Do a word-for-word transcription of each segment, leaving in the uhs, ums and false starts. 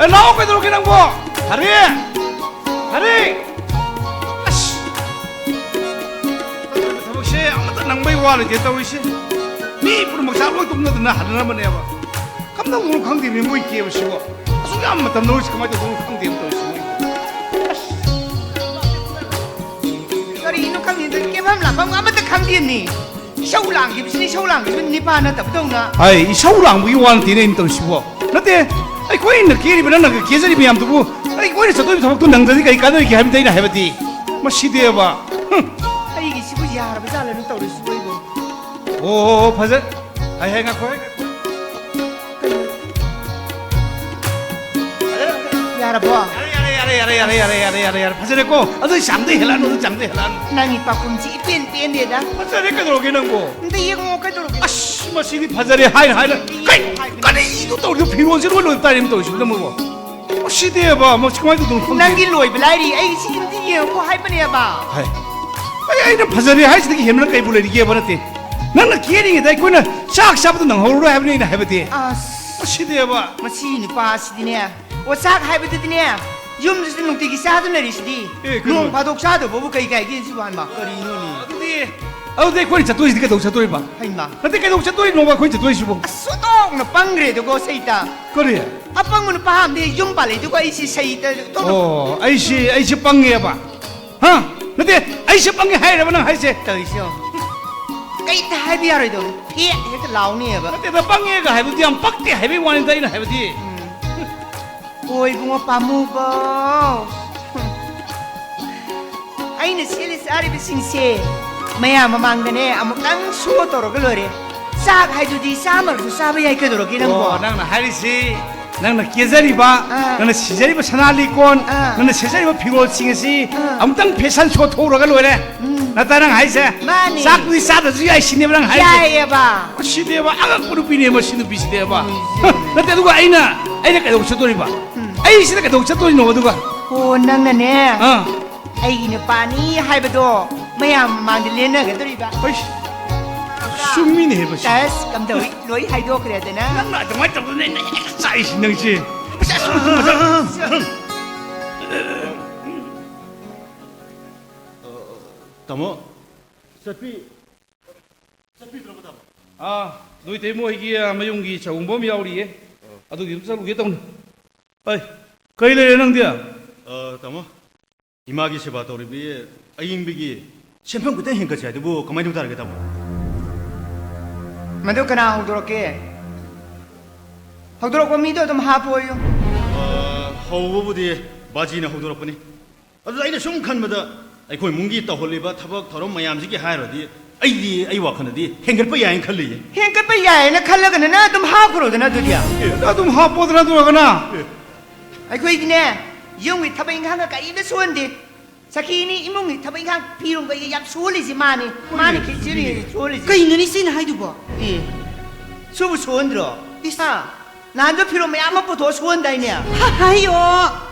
ꯑꯦ, ꯂꯥꯛꯑꯣ, ꯀꯩꯗꯧꯔꯒꯦ ꯅꯪꯕꯣ? ꯍꯔꯦ! ꯍꯔꯦ! ꯑꯁ! ꯊꯕꯛꯁꯦ ꯑꯃꯠꯇ ꯅꯪꯕꯩ ꯋꯥ ꯂꯩꯇꯦ ꯇꯧꯔꯤꯁꯦ꯫ ꯃꯤ ꯄꯨꯝꯅꯃꯛ ꯆꯥꯛ ꯂꯣꯏ ꯇꯣꯛꯅꯗꯅ ꯍꯟꯅꯔꯝꯕꯅꯦꯕ꯫ ꯀꯝꯗꯧꯕꯅꯣ ꯈꯪꯗꯦꯅꯦ ꯃꯣꯏ ꯀꯦꯕꯁꯤꯕꯣ꯫ ꯑꯁꯨꯛ ꯌꯥꯝ ꯃꯇꯝ ꯂꯧꯔꯤꯁꯤ ꯀꯃꯥꯏꯅ ꯇꯧꯗꯣꯏꯅꯣ ꯈꯪꯗꯦꯕ ꯇꯧꯔꯤꯁꯤ ꯃꯣꯏ꯫ ꯑꯁ! ꯀꯔꯤꯅꯣ ꯈꯪꯗꯦ, ꯀꯦꯐꯝ ꯂꯥꯛꯐꯝ ꯑꯃꯠꯇ ꯈꯪꯗꯦꯅꯦ꯫ ꯏꯁꯧ ꯂꯥꯡꯈꯤꯕꯁꯤꯅ, ꯏꯁꯧ ꯂꯥꯡꯈꯤꯕꯁꯤꯅ ꯅꯤꯄꯥ ꯅꯠꯇꯕꯗꯧꯅ꯫ ꯑꯩ ꯏꯁꯧ ꯂꯥꯡꯕꯒꯤ ꯋꯥ ꯅꯠꯇꯦꯅꯦ ꯑꯩꯅ ꯇꯧꯔꯤꯁꯤꯕꯣ꯫ ꯅꯠꯇꯦ, ꯑꯩꯈꯣꯏꯅ ꯀꯦꯔꯤꯕ ꯅꯪꯅ ꯀꯦꯖꯔꯤꯕ ꯃꯌꯥꯝꯗꯨꯕꯨ ꯑꯩꯈꯣꯏꯅ ꯆꯠꯇꯣꯏꯕ ꯊꯕꯛꯇꯨ ꯅꯪꯗ꯭ꯔꯗꯤ ꯀꯔꯤ ꯀꯥꯟꯅꯔꯤꯒꯦ ꯍꯥꯏꯕꯅꯤꯗ ꯑꯩꯅ ꯍꯥꯏꯕꯗꯤ꯫ ꯃꯁꯤꯗꯤꯕ꯫ ꯍꯨꯝ꯫ ꯑꯩꯒꯤꯁꯤꯕꯨ ꯌꯥꯔꯕ ꯖꯥꯠꯂꯅ ꯇꯧꯔꯤꯁꯤꯕꯨ ꯑꯩꯕꯨ? ꯑꯣ, ꯐꯖ-, ꯍꯥꯏ, ꯍꯥꯏ, ꯉꯥꯏꯈꯣ, ꯍꯥꯏ, ꯉꯥꯏꯈꯣ꯫ ꯌꯥꯔꯕꯣ? ꯌꯥꯔꯦ, ꯌꯥꯔꯦ, ꯌꯥꯔꯦ꯫ ꯐꯖꯔꯦꯀꯣ? ꯑꯗꯨ ꯆꯥꯡꯗꯩ ꯍꯦꯜꯂꯛꯑꯅꯨ, ꯑꯗꯨ ꯆꯥꯡꯗꯩ ꯍꯦꯜꯂꯛꯑꯅꯨ꯫ ꯅꯪꯒꯤ ꯄꯥꯈꯨꯝꯁꯤ ꯏꯄꯦꯟ ꯄꯦꯟꯗꯦꯗ꯫ ꯐꯖꯔꯦ ꯀꯩꯗꯧꯔꯒꯦ ꯅꯪꯕꯣ? ꯑꯝꯇ ꯌꯦꯡꯉꯣ ꯀꯩꯗꯧꯔꯒꯦ? ꯑꯁ, ꯃꯁꯤꯗꯤ ꯐꯖꯔꯦ ꯍꯥꯏꯅ ꯍꯥꯏꯅ꯫ ꯀꯩ-, ꯀꯔꯤꯅꯣ ꯇꯧꯔꯤꯗꯣ? ꯐꯤꯔꯣꯜꯁꯦ ꯂꯣꯏ ꯂꯣꯏꯕ ꯇꯥꯔꯦ ꯇꯧꯔꯤꯁꯤꯕꯨ ꯅꯪꯕꯣ꯫ ꯃꯁꯤꯗꯤꯕ, ꯃꯁꯤ ꯀꯃꯥꯏꯅ ꯇꯧꯗꯣꯏꯅꯣ ꯈꯪꯗꯦ꯫ ꯅꯪꯒꯤ ꯂꯣꯏꯕ ꯂꯥꯏꯔꯤ, ꯑꯩ ꯁꯤ ꯑꯝꯇ ꯌꯦꯡꯉꯣ ꯍꯥꯏꯕꯅꯦꯕ꯫ ꯍꯥꯏ꯫ ꯑꯩ, ꯑꯩꯅ ꯐꯖꯔꯦ ꯍꯥꯏꯁꯤꯗꯒꯤ ꯍꯦꯟꯕꯅ ꯀꯩꯕꯨ ꯂꯩꯔꯤꯒꯦꯕ ꯅꯠꯇꯦ꯫ ꯅꯪꯅ ꯀꯦꯔꯤꯉꯩꯗ ꯑꯩꯈꯣꯏꯅ ꯆꯥꯛ ꯆꯥꯕꯗꯣ ꯅꯪꯍꯧꯔꯔꯣꯏ ꯍꯥꯏꯕꯅꯤ ꯑꯩꯅ ꯍꯥꯏꯕꯗꯤ꯫ ꯑꯁ꯫ ꯃꯁꯤꯗꯤꯕ꯫ ꯃꯁꯤ ꯅꯨꯄꯥꯁꯤꯗꯤꯅꯦ꯫ ꯑꯣ, ꯆꯥꯛ ꯍꯥꯏꯕꯗꯨꯗꯤꯅꯦ, ꯌꯨꯝꯗꯁꯨ ꯅꯨꯡꯇꯤꯒꯤ ꯆꯥꯗꯨꯅ ꯂꯩꯔꯤꯁꯤꯗꯤ꯫ ꯑꯦ, ꯀꯩꯅꯣ? ꯅꯣꯡ ꯐꯥꯗꯣꯛ ꯆꯥꯗꯕꯕꯨ ꯀꯩ ꯀꯥꯏꯒꯦ ꯁꯤꯕꯨ, ꯍꯥꯏꯃ? ꯀꯔꯤꯅꯣꯅꯦ? ꯑꯗꯨꯗꯤ, ꯑꯗꯨꯗꯤ ꯑꯩꯈꯣꯏꯅ ꯆꯠꯇꯣꯏꯁꯤꯗꯤ ꯀꯩꯗꯧ ꯆꯠꯇꯣꯏꯕ? ꯍꯩꯃ꯫ ꯅꯠꯇꯦ, ꯀꯩꯗꯧ ꯆꯠꯇꯣꯏꯅꯣꯕ ꯑꯩꯈꯣꯏꯅ ꯆꯠꯇꯣꯏꯁꯤꯕꯨ? ꯑꯁ, ꯑꯣꯟꯊꯣꯛꯅ ꯄꯪꯈ꯭ꯔꯦꯗꯀꯣ, ꯁꯩꯇ꯫ ꯀꯔꯤ? ꯑꯄꯪꯕ ꯅꯨꯄꯥ ꯑꯃꯗꯤ ꯌꯨꯝ ꯄꯥꯜꯂꯛꯏꯗꯨꯒ ꯑꯩꯁꯤ ꯁꯩꯇ, ꯑꯣꯟꯊꯣꯛꯅ ꯑꯣ, ꯑꯩꯁꯤ, ꯑꯩꯁꯤ ꯄꯪꯉꯦꯕ? ꯍꯥ? ꯅꯠꯇꯦ, ꯑꯩꯁꯤ ꯄꯪꯉꯦ ꯍꯥꯏꯔꯕ ꯅꯪ ꯍꯥꯏꯁꯦ? ꯇꯧꯔꯤꯁꯤ ꯌꯦꯡꯉꯣ꯫ ꯀꯩꯝꯇ ꯍꯥꯏꯕ ꯌꯥꯔꯣꯏꯗꯧꯅꯤ꯫ ꯐꯦꯠ ꯍꯦꯛꯇ ꯂꯥꯎꯅꯤꯕ꯫ ꯅꯠꯇꯦꯗ, ꯄꯪꯉꯦꯒ ꯍꯥꯏꯕꯗꯨꯗꯤ ꯌꯥꯝ ꯄꯛꯇꯦ ꯍꯥꯏꯕꯒꯤ ꯋꯥꯅꯤꯗ ꯑꯩꯅ ꯍꯥꯏꯕꯗꯤ꯫ ꯎꯝ꯫ ꯍꯣꯏ ꯏꯕꯨꯡꯉꯣ ꯄꯥꯝꯃꯨꯕꯧ꯫ ꯑꯩꯅ ꯁꯦꯠꯂꯤ ꯆꯥꯔꯤꯕꯁꯤꯡꯁꯦ ꯃꯌꯥꯝ ꯃꯃꯥꯡꯗꯅꯦ ꯑꯃꯨꯛꯇꯪ ꯁꯣ ꯇꯧꯔꯒ ꯂꯣꯏꯔꯦ꯫ ꯆꯥꯛ ꯍꯥꯏꯗꯨꯗꯤ ꯆꯥꯝꯃꯔꯁꯨ ꯆꯥꯕ ꯌꯥꯏ ꯀꯩꯗꯧꯔꯒꯦ ꯅꯪꯕꯣ? ꯑꯣ, ꯅꯪꯅ ꯍꯥꯏꯔꯤꯁꯤ ꯅꯪꯅ ꯀꯦꯖꯔꯤꯕ, ꯑꯥ꯫ ꯅꯪꯅ ꯁꯤꯖꯔꯤꯕ ꯁꯅꯥ ꯂꯤꯀꯣꯟ, ꯑꯥ꯫ ꯅꯪꯅ ꯁꯦꯠꯆꯔꯤꯕ ꯐꯤꯔꯣꯜꯁꯤꯡ ꯑꯁꯤ ꯑꯥ꯫ ꯑꯃꯨꯛꯇꯪ ꯐꯦꯁꯟ ꯁꯣ ꯊꯣꯛꯎꯔꯒ ꯂꯣꯏꯔꯦ꯫ ꯎꯝ꯫ ꯅꯠꯇ꯭ꯔ ꯅꯪ ꯍꯥꯏꯁꯦ? ꯃꯥꯅꯤ꯫ ꯆꯥꯛꯇꯨꯗꯤ ꯆꯥꯗ꯭ꯔꯁꯨ ꯌꯥꯏ ꯁꯤꯅꯦꯕ ꯅꯪ ꯍꯥꯏꯁꯦ? ꯌꯥꯏꯌꯦꯕ꯫ ꯃꯁꯤꯗꯤꯕ ꯑꯉꯛꯄ ꯅꯨꯄꯤꯅꯦ ꯃꯁꯤ ꯅꯨꯄꯤꯁꯤꯗꯤꯕ꯫ ꯎꯝ꯫ ꯅꯠꯇꯦ, ꯑꯗꯨꯒ ꯑꯩꯅ, ꯑꯩꯅ ꯀꯩꯗꯧ ꯆꯠꯇꯣꯔꯤꯕ? ꯎꯝ꯫ ꯑꯩꯁꯤꯅ ꯀꯩꯗꯧ ꯆꯠꯇꯣꯏꯅꯣ ꯑꯗꯨꯒ? ꯑꯣ, ꯅꯪꯅꯅꯦ꯫ ꯑꯥ꯫ ꯑꯩꯒꯤ ꯅꯨꯄꯥꯅꯤ ꯍꯥꯏꯕꯗꯣ ꯃꯌꯥꯝ ꯃꯃꯥꯡꯗ ꯂꯦꯟꯅꯒꯗꯧꯔꯤꯕ꯫ ꯑꯩꯁ꯫ ꯆꯨꯝꯃꯤꯅꯦꯍꯦ ꯃꯁꯤ꯫ ꯑꯁ, ꯀꯝꯗꯧꯏ? ꯂꯣꯏ ꯍꯥꯏꯗꯣꯛꯈ꯭ꯔꯦꯗꯅ꯫ ꯅꯪꯅ ꯑꯗꯨꯃꯥꯏꯅ ꯇꯧꯗꯅ ꯑꯩꯅ ꯍꯦꯛꯇ ꯆꯥꯛꯏꯁꯤ ꯅꯪꯁꯦ꯫ ꯄꯩꯁꯥ ꯁꯨꯝ ꯊꯝꯃꯗ꯫ ꯇꯥꯃꯣ, ꯆꯠꯄꯤ-, ꯆꯠꯄꯤꯗ꯭ꯔꯕꯣ, ꯇꯥꯃꯣ? ꯑꯥ, ꯅꯣꯏ ꯇꯩꯃ ꯍꯣꯏꯒꯤ, ꯑꯥ, ꯃꯌꯨꯝꯒꯤ ꯆꯍꯨꯝꯕ ꯑꯃ ꯌꯥꯎꯔꯤꯌꯦ꯫ ꯑꯗꯨꯒꯤ ꯑꯗꯨꯝ ꯆꯠꯂꯨꯒꯦ ꯇꯧꯅꯤ꯫ ꯑꯩ, ꯀꯩ ꯂꯩꯔꯦ ꯅꯪꯗꯤ? ꯑ, ꯇꯥꯃꯣ, ꯏꯃꯥꯒꯤ ꯁꯦꯕꯥ ꯇꯧꯔꯤꯕꯤ ꯑꯌꯤꯡꯕꯤꯒꯤ ꯁꯦꯟꯐꯝ ꯈꯤꯇꯪ ꯍꯦꯟꯒꯠꯁꯦ ꯍꯥꯏꯗꯨꯕꯨ ꯀꯃꯥꯏꯅ ꯇꯧ ꯇꯥꯔꯒꯦ, ꯇꯥꯃꯣ? ꯃꯗꯨ ꯀꯅꯥ ꯍꯧꯗꯣꯔꯛꯀꯦ? ꯍꯧꯗꯣꯔꯛꯄ ꯃꯤꯗꯣ ꯑꯗꯨꯝ ꯍꯥꯞꯄꯣꯌꯨ꯫ ꯑ, ꯍꯧꯕꯕꯨꯗꯤ ꯕꯥꯖꯤꯅ ꯍꯧꯗꯣꯔꯛꯄꯅꯤ꯫ ꯑꯗꯨꯗ ꯑꯩꯅ ꯁꯨꯝ ꯈꯟꯕꯗ, ꯑꯩꯈꯣꯏ ꯏꯃꯨꯡꯒꯤ ꯇꯧꯍꯜꯂꯤꯕ ꯊꯕꯛ ꯊꯧꯔꯝ ꯃꯌꯥꯝꯁꯤꯒꯤ ꯍꯥꯏꯔꯨꯔꯗꯤ, ꯑꯩꯗꯤ, ꯑꯩ ꯋꯥꯈꯜꯗꯗꯤ ꯍꯦꯟꯒꯠꯄ ꯌꯥꯏꯅ ꯈꯜꯂꯤꯌꯦ꯫ ꯍꯦꯟꯒꯠꯄ ꯌꯥꯏꯅ ꯈꯜꯂꯒꯅ ꯅꯪ ꯑꯗꯨꯝ ꯍꯥꯞꯈ꯭ꯔꯣꯗꯅ ꯑꯗꯨꯗꯤ꯫ ꯑꯦ, ꯑꯗꯨꯝ ꯍꯥꯞꯄꯣꯗꯅ ꯑꯗꯨ ꯑꯣꯏꯔꯒꯅ꯫ ꯑꯦ꯫ ꯑꯩꯈꯣꯏꯗꯤꯅꯦ, ꯌꯨꯝꯒꯤ ꯊꯕꯛ ꯏꯪꯈꯥꯡꯒ ꯀꯔꯤꯝꯇ ꯁꯨꯍꯟꯗꯦ꯫ ꯁꯈꯤꯅꯤ ꯏꯃꯨꯡꯒꯤ ꯊꯕꯛ ꯏꯪꯈꯥꯡ, ꯐꯤꯔꯣꯟ ꯀꯩꯀꯩ ꯌꯥꯝ ꯁꯨꯍꯜꯂꯤꯁꯤ ꯃꯥꯅꯤ꯫ ꯍꯣꯏꯅꯦ, ꯃꯥꯅ ꯈꯤꯠ ꯆꯨꯝꯃꯤꯅꯦ꯫ ꯁꯨꯍꯜꯂꯤꯁꯤ꯫ ꯀꯩꯅꯣꯅꯦ ꯏꯆꯦꯅ ꯍꯥꯏꯗꯨꯕꯣ? ꯑꯦ, ꯁꯨꯕꯨ ꯁꯨꯍꯟꯗ꯭ꯔꯣ? ꯏꯁ꯫ ꯍꯥ? ꯅꯍꯥꯟꯗꯣ ꯐꯤꯔꯣꯟ ꯃꯌꯥꯝ ꯑꯃ ꯄꯨꯊꯣꯛꯑ ꯁꯨꯍꯟꯗꯥꯏꯅꯦ? ꯍ-, ꯍꯥꯏꯌꯣ꯫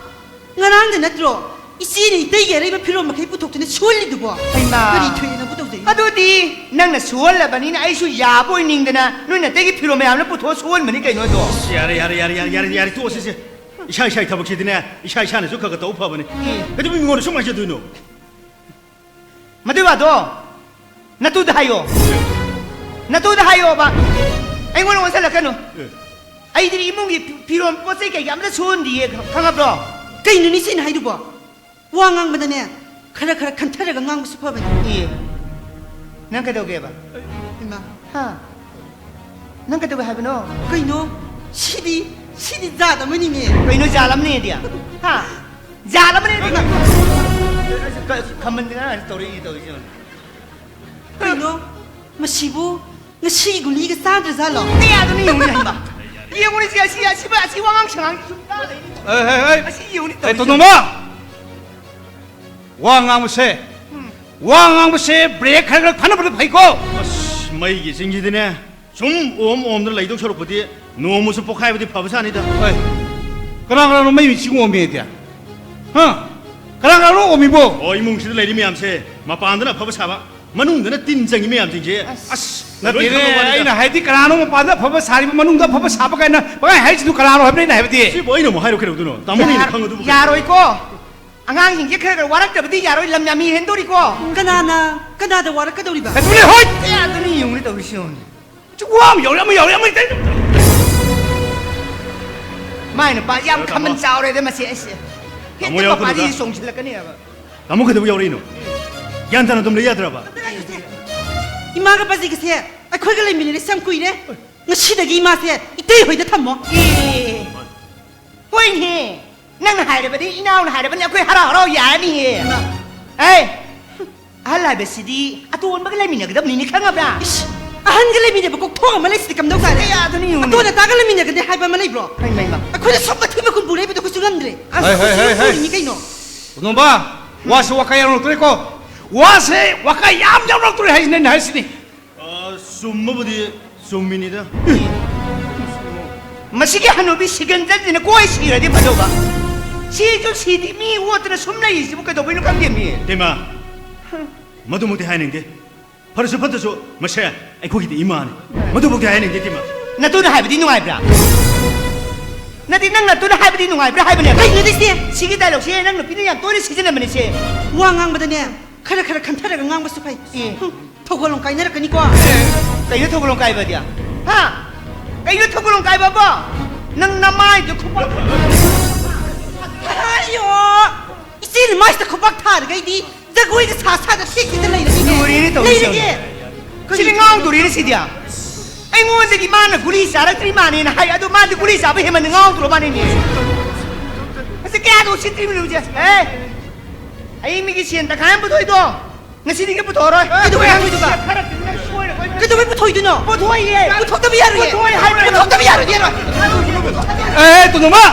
ꯉꯔꯥꯡꯗ ꯅꯠꯇ꯭ꯔꯣ ꯏꯆꯦꯅ ꯏꯇꯩꯒꯤ ꯑꯔꯩꯕ ꯐꯤꯔꯣꯟ ꯃꯈꯩ ꯄꯨꯊꯣꯛꯇꯅ ꯁꯨꯍꯜꯂꯤꯗꯨꯕꯣ? ꯍꯩꯃꯥ꯫ ꯀꯔꯤ ꯊꯣꯛꯑꯦꯅꯕꯨ ꯇꯧꯖꯩ? ꯑꯗꯨꯗꯤ ꯅꯪꯅ ꯁꯨꯍꯜꯂꯕꯅꯤꯅ ꯑꯩꯁꯨ ꯌꯥꯕ ꯑꯣꯏꯅꯤꯡꯗꯅ ꯅꯣꯏ ꯅꯇꯩꯒꯤ ꯐꯤꯔꯣꯟ ꯃꯌꯥꯝꯅ ꯄꯨꯊꯣꯛꯑ ꯁꯨꯍꯟꯕꯅꯤ ꯀꯩꯅꯣ ꯑꯗꯣ꯫ ꯑꯁ, ꯌꯥꯔꯦ, ꯌꯥꯔꯦ, ꯌꯥꯔꯦ, ꯌꯥꯔꯦ, ꯌꯥꯔꯦ, ꯌꯥꯔꯦ, ꯇꯣꯛꯑꯁꯤꯁꯦ꯫ ꯏꯁꯥ ꯏꯁꯥꯒꯤ ꯊꯕꯛꯁꯤꯗꯤꯅꯦ, ꯏꯁꯥ ꯏꯁꯥꯅꯁꯨ ꯈꯔ ꯈꯔ ꯇꯧ ꯐꯕꯅꯤ꯫ ꯎꯝ꯫ ꯀꯩꯗꯧꯕꯩ ꯃꯤꯉꯣꯟꯗ ꯁꯨꯝ ꯍꯥꯏꯖꯗꯣꯏꯅꯣ? ꯃꯗꯨꯏ ꯋꯥꯗꯣ ꯅꯇꯨꯗ ꯍꯥꯏꯌꯣ꯫ ꯅꯇꯨꯗ ꯍꯥꯏꯌꯣꯕ꯫ ꯑꯩꯉꯣꯟꯗ ꯑꯣꯟꯁꯤꯜꯂꯛꯀꯅꯨ꯫ ꯑꯦ꯫ ꯑꯩꯗꯤ ꯏꯃꯨꯡꯒꯤ ꯐꯤ-, ꯐꯤꯔꯣꯜ ꯄꯣꯠ ꯆꯩ ꯀꯩꯀꯥ ꯑꯝꯇ ꯁꯨꯍꯟꯗꯤꯌꯦ, ꯈ-, ꯈꯪꯉꯕ꯭ꯔꯣ? ꯀꯩꯅꯣꯅꯦ ꯏꯆꯦꯅ ꯍꯥꯏꯗꯨꯕꯣ? ꯋꯥ ꯉꯥꯡꯕꯗꯅꯦ, ꯈꯔ ꯈꯔ ꯈꯟꯊꯔꯒ ꯉꯥꯡꯕꯁꯨ ꯐꯕꯅꯤ꯫ ꯑꯦ, ꯅꯪ ꯀꯩꯗꯧꯒꯦꯕ? ꯏꯃꯥ꯫ ꯍꯥ? ꯅꯪ ꯀꯩꯗꯧꯒꯦ ꯍꯥꯏꯕꯅꯣ? ꯀꯩꯅꯣ? ꯁꯤꯗꯤ, ꯁꯤꯗꯤ ꯖꯥꯠ ꯑꯃꯅꯤꯅꯦ꯫ ꯀꯩꯅꯣ ꯖꯥꯠ ꯑꯃꯅꯤꯗꯤ? ꯍꯥ? ꯖꯥꯠ ꯑꯃꯅꯤꯗꯤ? ꯀ-, ꯈꯝꯕꯟꯗꯅ ꯇꯧꯔꯛꯏ, ꯇꯧꯔꯤꯁꯦ ꯌꯦꯡꯉꯨ꯫ ꯀꯩꯅꯣ? ꯃꯁꯤꯕꯨ ꯉꯁꯤ ꯒꯨꯂꯤꯒ ꯆꯥꯗ꯭ꯔꯖꯥꯠꯂꯣ? ꯀꯌꯥꯗꯅꯣ ꯌꯦꯡꯉꯨꯅꯦ, ꯍꯩꯃꯥ꯫ ꯌꯦꯡꯉꯨꯅꯦ, ꯁꯤ, ꯑꯁꯤ, ꯑꯁꯤꯕ, ꯑꯁꯤ ꯋꯥꯉꯥꯡ ꯁꯉꯥꯡꯁꯤ ꯁꯨꯝ ꯇꯥ ꯂꯩꯅꯤ꯫ ꯑꯦ, ꯑꯦ, ꯑꯦ꯫ ꯑꯁꯤ ꯌꯦꯡꯉꯨꯅꯦ ꯑꯦ, ꯇꯧꯔꯤꯁꯦ꯫ ꯇꯣꯟꯗꯣꯝꯕ! ꯋꯥ ꯉꯥꯡꯕꯁꯦ, ꯎꯝ꯫ ꯋꯥ ꯉꯥꯡꯕꯁꯦ ꯕ꯭ꯔꯦꯛ ꯈꯔ ꯈꯔ ꯐꯅꯕꯗꯤ ꯐꯩꯀꯣ꯫ ꯑꯁ, ꯃꯩꯒꯤ ꯆꯤꯡꯁꯤꯗꯤꯅꯦ, ꯁꯨꯝ ꯑꯣꯝ ꯑꯣꯝꯗ ꯂꯩꯗꯧ ꯁꯔꯨꯛꯄꯨꯗꯤ ꯅꯣꯡꯃꯁꯨ ꯄꯣꯛꯈꯥꯏꯕꯗꯤ ꯐꯕ ꯁꯥꯅꯤꯗ꯫ ꯍꯣꯏ꯫ ꯀꯅꯥ ꯀꯅꯥꯅꯣ ꯃꯩ ꯃꯤꯆꯤꯡ ꯑꯣꯝꯃꯦꯗꯤ? ꯍꯥ? ꯀꯅꯥ ꯀꯅꯥꯅꯣ ꯑꯣꯝꯃꯤꯕꯣ? ꯑꯣ, ꯏꯃꯨꯡꯁꯤꯗ ꯂꯩꯔꯤ ꯃꯌꯥꯝꯁꯦ ꯃꯄꯥꯟꯗꯅ ꯑꯐꯕ ꯁꯥꯕ, ꯃꯅꯨꯡꯗꯅ ꯇꯤꯟ ꯆꯪꯉꯤ ꯃꯌꯥꯝꯁꯤꯡꯁꯦ꯫ ꯑꯁ, ꯂꯣꯏ ꯅꯠꯇꯦꯅꯦ, ꯈꯪꯉꯕ ꯋꯥꯅꯤꯗ꯫ ꯑꯩꯅ ꯍꯥꯏꯗꯤ ꯀꯅꯥꯅꯣ ꯃꯄꯥꯟꯗ ꯑꯐꯕ ꯁꯥꯔꯤꯕ, ꯃꯅꯨꯡꯗ ꯑꯐꯕ ꯁꯥꯕ ꯀꯥꯏꯅ ꯄꯪꯍꯥꯏ ꯍꯥꯏꯁꯤꯗꯨ ꯀꯅꯥꯅꯣ ꯍꯥꯏꯕꯅ ꯑꯩꯅ ꯍꯥꯏꯕꯗꯤ? ꯁꯤꯕꯨ ꯑꯩꯅ ꯑꯃꯨꯛ ꯍꯥꯏꯔꯨ ꯀꯩꯗꯧꯗꯣꯏꯅꯣ? ꯇꯥꯃꯣꯅ ꯍꯦꯟꯅ ꯈꯪꯉꯗꯨꯕꯨ ꯀꯩꯅꯣ? ꯌꯥꯔꯣꯏꯀꯣ꯫ ꯑꯉꯥꯡꯁꯤꯡꯁꯦ ꯈꯔ ꯈꯔ ꯋꯥꯔꯛꯇꯕꯗꯤ ꯌꯥꯔꯣꯏ, ꯂꯝ ꯌꯥꯝ ꯍꯦꯟꯗꯣꯔꯤꯀꯣ꯫ ꯀꯅꯥꯅ ꯀꯅꯥꯗ ꯋꯥꯔꯛꯀꯗꯧꯔꯤꯕ? ꯑꯗꯨꯅꯦ, ꯍꯣꯏ! ꯑꯦ, ꯑꯗꯨꯅꯤ ꯌꯦꯡꯉꯨꯅꯦ ꯇꯧꯔꯤꯁꯤ ꯌꯦꯡꯉꯨꯅꯦ꯫ ꯋꯥ ꯑꯃ ꯌꯥꯎꯔꯦ, ꯑꯃ ꯌꯥꯎꯔꯦ, ꯑꯃ ꯌꯥꯎꯔꯦ꯫ ꯃꯥꯏ ꯅꯨꯄꯥꯁꯤ ꯌꯥꯝ ꯇꯥꯃꯣ꯫ ꯈꯥꯃꯟ ꯆꯥꯎꯔꯦꯗ ꯃꯁꯤ ꯑꯩꯁꯦ꯫ ꯇꯥꯃꯣ ꯍꯦꯛꯇ ꯌꯥꯎꯔꯛꯀꯅꯨꯗ꯫ ꯃꯄꯥꯁꯤ ꯆꯣꯡꯁꯤꯜꯂꯛꯀꯅꯦꯕ꯫ ꯇꯥꯃꯣ ꯀꯩꯗꯧꯕ ꯌꯥꯎꯔꯛꯏꯅꯣ? ꯒ꯭ꯌꯥꯟ ꯇꯥꯅ ꯑꯗꯨꯝ ꯂꯩ ꯌꯥꯗ꯭ꯔꯕ? ꯏꯃꯥꯒ ꯄꯥꯖꯤꯒꯁꯦ ꯑꯩꯈꯣꯏꯒ ꯂꯩꯃꯤꯟꯅꯔꯤꯁꯦ ꯌꯥꯝ ꯀꯨꯏꯔꯦ꯫ ꯉꯁꯤꯗꯒꯤ ꯏꯃꯥꯁꯦ ꯏꯇꯩ ꯍꯣꯏꯗ ꯊꯝꯃꯣ꯫ ꯑꯦ, ꯍꯣꯏꯅꯦ꯫ ꯅꯪꯅ ꯍꯥꯏꯔꯕꯗꯤ, ꯏꯅꯥꯎꯅ ꯍꯥꯏꯔꯕꯅꯤ, ꯑꯩꯈꯣꯏ ꯍꯔꯥꯎ ꯍꯔꯥꯎ ꯌꯥꯔꯅꯤꯌꯦ꯫ ꯑꯦ, ꯑꯍꯜ ꯍꯥꯏꯕꯁꯤꯗꯤ ꯑꯇꯣꯟꯕꯒ ꯂꯩꯃꯤꯟꯅꯒꯗꯕꯅꯤꯅꯦ, ꯈꯪꯉꯕ꯭ꯔꯥ? ꯏꯁ, ꯑꯍꯟꯒ ꯂꯩꯃꯤꯟꯅꯕ ꯀꯣꯛꯊꯣꯛ ꯑꯃ ꯂꯩꯁꯤꯗꯤ ꯀꯝꯗꯧ ꯇꯥꯔꯦ? ꯀꯌꯥ ꯑꯗꯨꯅꯤ ꯌꯦꯡꯉꯨꯅꯦ꯫ ꯑꯇꯣꯟ ꯑꯇꯥꯒ ꯂꯩꯃꯤꯟꯅꯒꯅꯤ ꯍꯥꯏꯕ ꯑꯃ ꯂꯩꯕ꯭ꯔꯣ? ꯍꯩ, ꯃꯩ, ꯃ꯫ ꯑꯩꯈꯣꯏꯗ ꯁꯨꯝ ꯑꯊꯤꯕ ꯀꯨꯟꯕꯨ ꯂꯩꯕꯗꯣ ꯑꯩꯈꯣꯏꯁꯨ ꯉꯝꯗ꯭ꯔꯦ꯫ ꯍꯩ, ꯍꯩ, ꯍꯩ, ꯍꯩ꯫ ꯄꯨꯔꯤꯅꯤ ꯀꯩꯅꯣ꯫ ꯇꯣꯅꯣꯝꯕ, ꯋꯥꯁꯦ ꯋꯥꯀꯥꯏ ꯌꯥꯝ ꯂꯧꯔꯛꯇ꯭ꯔꯦꯀꯣ꯫ ꯋꯥꯁꯦ ꯋꯥꯀꯥꯏ ꯌꯥꯝ ꯌꯥꯝ ꯂꯧꯔꯛꯇ꯭ꯔꯦ ꯍꯥꯏꯁꯤꯅꯦ ꯑꯩꯅ ꯍꯥꯏꯁꯤꯅꯤ꯫ ꯑ, ꯆꯨꯝꯕꯕꯨꯗꯤ ꯆꯨꯝꯃꯤꯅꯤꯗ꯫ ꯃꯁꯤꯒꯤ ꯍꯅꯨꯕꯤ ꯁꯤꯒꯟꯖꯟꯁꯤꯅ ꯀꯣꯏ ꯁꯤꯔꯗꯤ ꯐꯗꯧꯕ꯫ ꯁꯤꯁꯨ ꯁꯤꯗꯤ ꯃꯤ ꯑꯣꯠꯇꯅ ꯁꯨꯝ ꯂꯩꯔꯤꯁꯤꯕꯨ ꯀꯩꯗꯧꯕꯩꯅꯣ ꯈꯪꯗꯦ ꯃꯤ꯫ ꯏꯇꯩꯃ, ꯃꯗꯨꯃꯛꯇꯤ ꯍꯥꯏꯅꯤꯡꯗꯦ꯫ ꯐꯔꯁꯨ ꯐꯠꯇꯁꯨ ꯃꯁꯦ ꯑꯩꯈꯣꯏꯒꯤꯗꯤ ꯏꯃꯥꯅꯤ꯫ ꯃꯗꯨꯃꯛꯇꯤ ꯍꯥꯏꯅꯤꯡꯗꯦ, ꯏꯇꯩꯃ꯫ ꯅꯇꯨꯅ ꯍꯥꯏꯕꯗꯤ ꯅꯨꯡꯉꯥꯏꯕ꯭ꯔꯥ? ꯅꯠꯇꯦ, ꯅꯪ ꯅꯇꯨꯅ ꯍꯥꯏꯕꯗꯤ ꯅꯨꯡꯉꯥꯏꯕ꯭ꯔꯥ ꯍꯥꯏꯕꯅꯦꯕ꯫ ꯀꯩꯅꯣꯗ ꯏꯆꯦ? ꯁꯤꯒꯤ ꯗꯥꯏꯂꯣꯛꯁꯦ ꯅꯪ ꯅꯨꯄꯤꯅ ꯌꯥꯝ ꯇꯣꯏꯅ ꯁꯤꯖꯤꯟꯅꯕꯅꯦ ꯁꯦ꯫ ꯋꯥ ꯉꯥꯡꯕꯗꯅꯦ ꯈꯔ ꯈꯔ ꯈꯟꯊꯔꯒ ꯉꯥꯡꯕꯁꯨ ꯐꯩ꯫ ꯑꯦ꯫ ꯍꯨꯝ, ꯊꯧꯒꯜꯂꯣꯝ ꯀꯥꯏꯅꯔꯛꯀꯅꯤꯀꯣ꯫ ꯀꯩꯅꯣ ꯊꯧꯒꯜꯂꯣꯝ ꯀꯥꯏꯕꯗꯤ? ꯍꯥ? ꯀꯩꯅꯣ ꯊꯧꯒꯜꯂꯣꯝ ꯀꯥꯏꯕꯕꯣ? ꯅꯪ ꯅꯃꯥꯏꯗꯨ ꯈꯨꯄꯥꯛ ꯑꯌꯣ! ꯏꯆꯦꯅ ꯃꯥꯏꯁꯤꯗ ꯈꯨꯄꯥꯛ ꯊꯥꯔꯒ ꯑꯩꯗꯤ ꯖꯒꯣꯏꯒ ꯁꯥ ꯁꯥꯗ ꯁꯦꯛꯁꯤꯗ ꯂꯩꯔꯒꯦ꯫ ꯂꯣꯏꯔꯦꯅꯦ ꯇꯧꯔꯤꯁꯦ꯫ ꯂꯩꯔꯒꯦ꯫ ꯁꯤꯗꯤ ꯉꯥꯎꯗꯣꯔꯤꯅꯦ ꯁꯤꯗꯤ꯫ ꯑꯩꯉꯣꯟꯗꯒꯤ ꯃꯥꯅ ꯒꯨꯂꯤ ꯆꯥꯔꯛꯇ꯭ꯔꯤ ꯃꯥꯅꯦꯅ ꯍꯥꯏ, ꯑꯗꯨ ꯃꯥꯗꯤ ꯒꯨꯂꯤ ꯆꯥꯕ ꯍꯦꯟꯃꯟꯅ ꯉꯥꯎꯗ꯭ꯔꯣ ꯃꯥꯅꯦꯅꯦ? ꯑꯁꯤ ꯀꯌꯥꯗ ꯎꯁꯤꯠꯇ꯭ꯔꯤꯕꯅꯣ ꯍꯧꯖꯤꯛ? ꯑꯦ! ꯑꯩ ꯃꯤꯒꯤ ꯁꯦꯟ ꯇꯪꯈꯥꯏ ꯑꯃ ꯄꯨꯊꯣꯛꯏꯗꯣ ꯉꯁꯤꯗꯒꯤ ꯄꯨꯊꯣꯛꯑꯔꯣꯏ꯫ ꯀꯩꯗꯧꯕꯩ ꯄꯨꯊꯣꯛꯏꯕ? ꯁꯣꯏꯔꯣꯏ꯫ ꯀꯩꯗꯧꯕꯩ ꯄꯨꯊꯣꯛꯏꯗꯨꯅꯣ? ꯄꯨꯊꯣꯛꯑꯣꯏꯌꯦ꯫ ꯄꯨꯊꯣꯛꯇꯕ ꯌꯥꯔꯣꯏꯌꯦ꯫ ꯄꯨꯊꯣꯛꯑꯣꯏ ꯍꯥꯏꯕꯅꯦ꯫ ꯄꯨꯊꯣꯛꯇꯕ ꯌꯥꯔꯣꯏ, ꯌꯥꯔꯣꯏ꯫ ꯑꯦ, ꯇꯣꯅꯣꯝꯕ!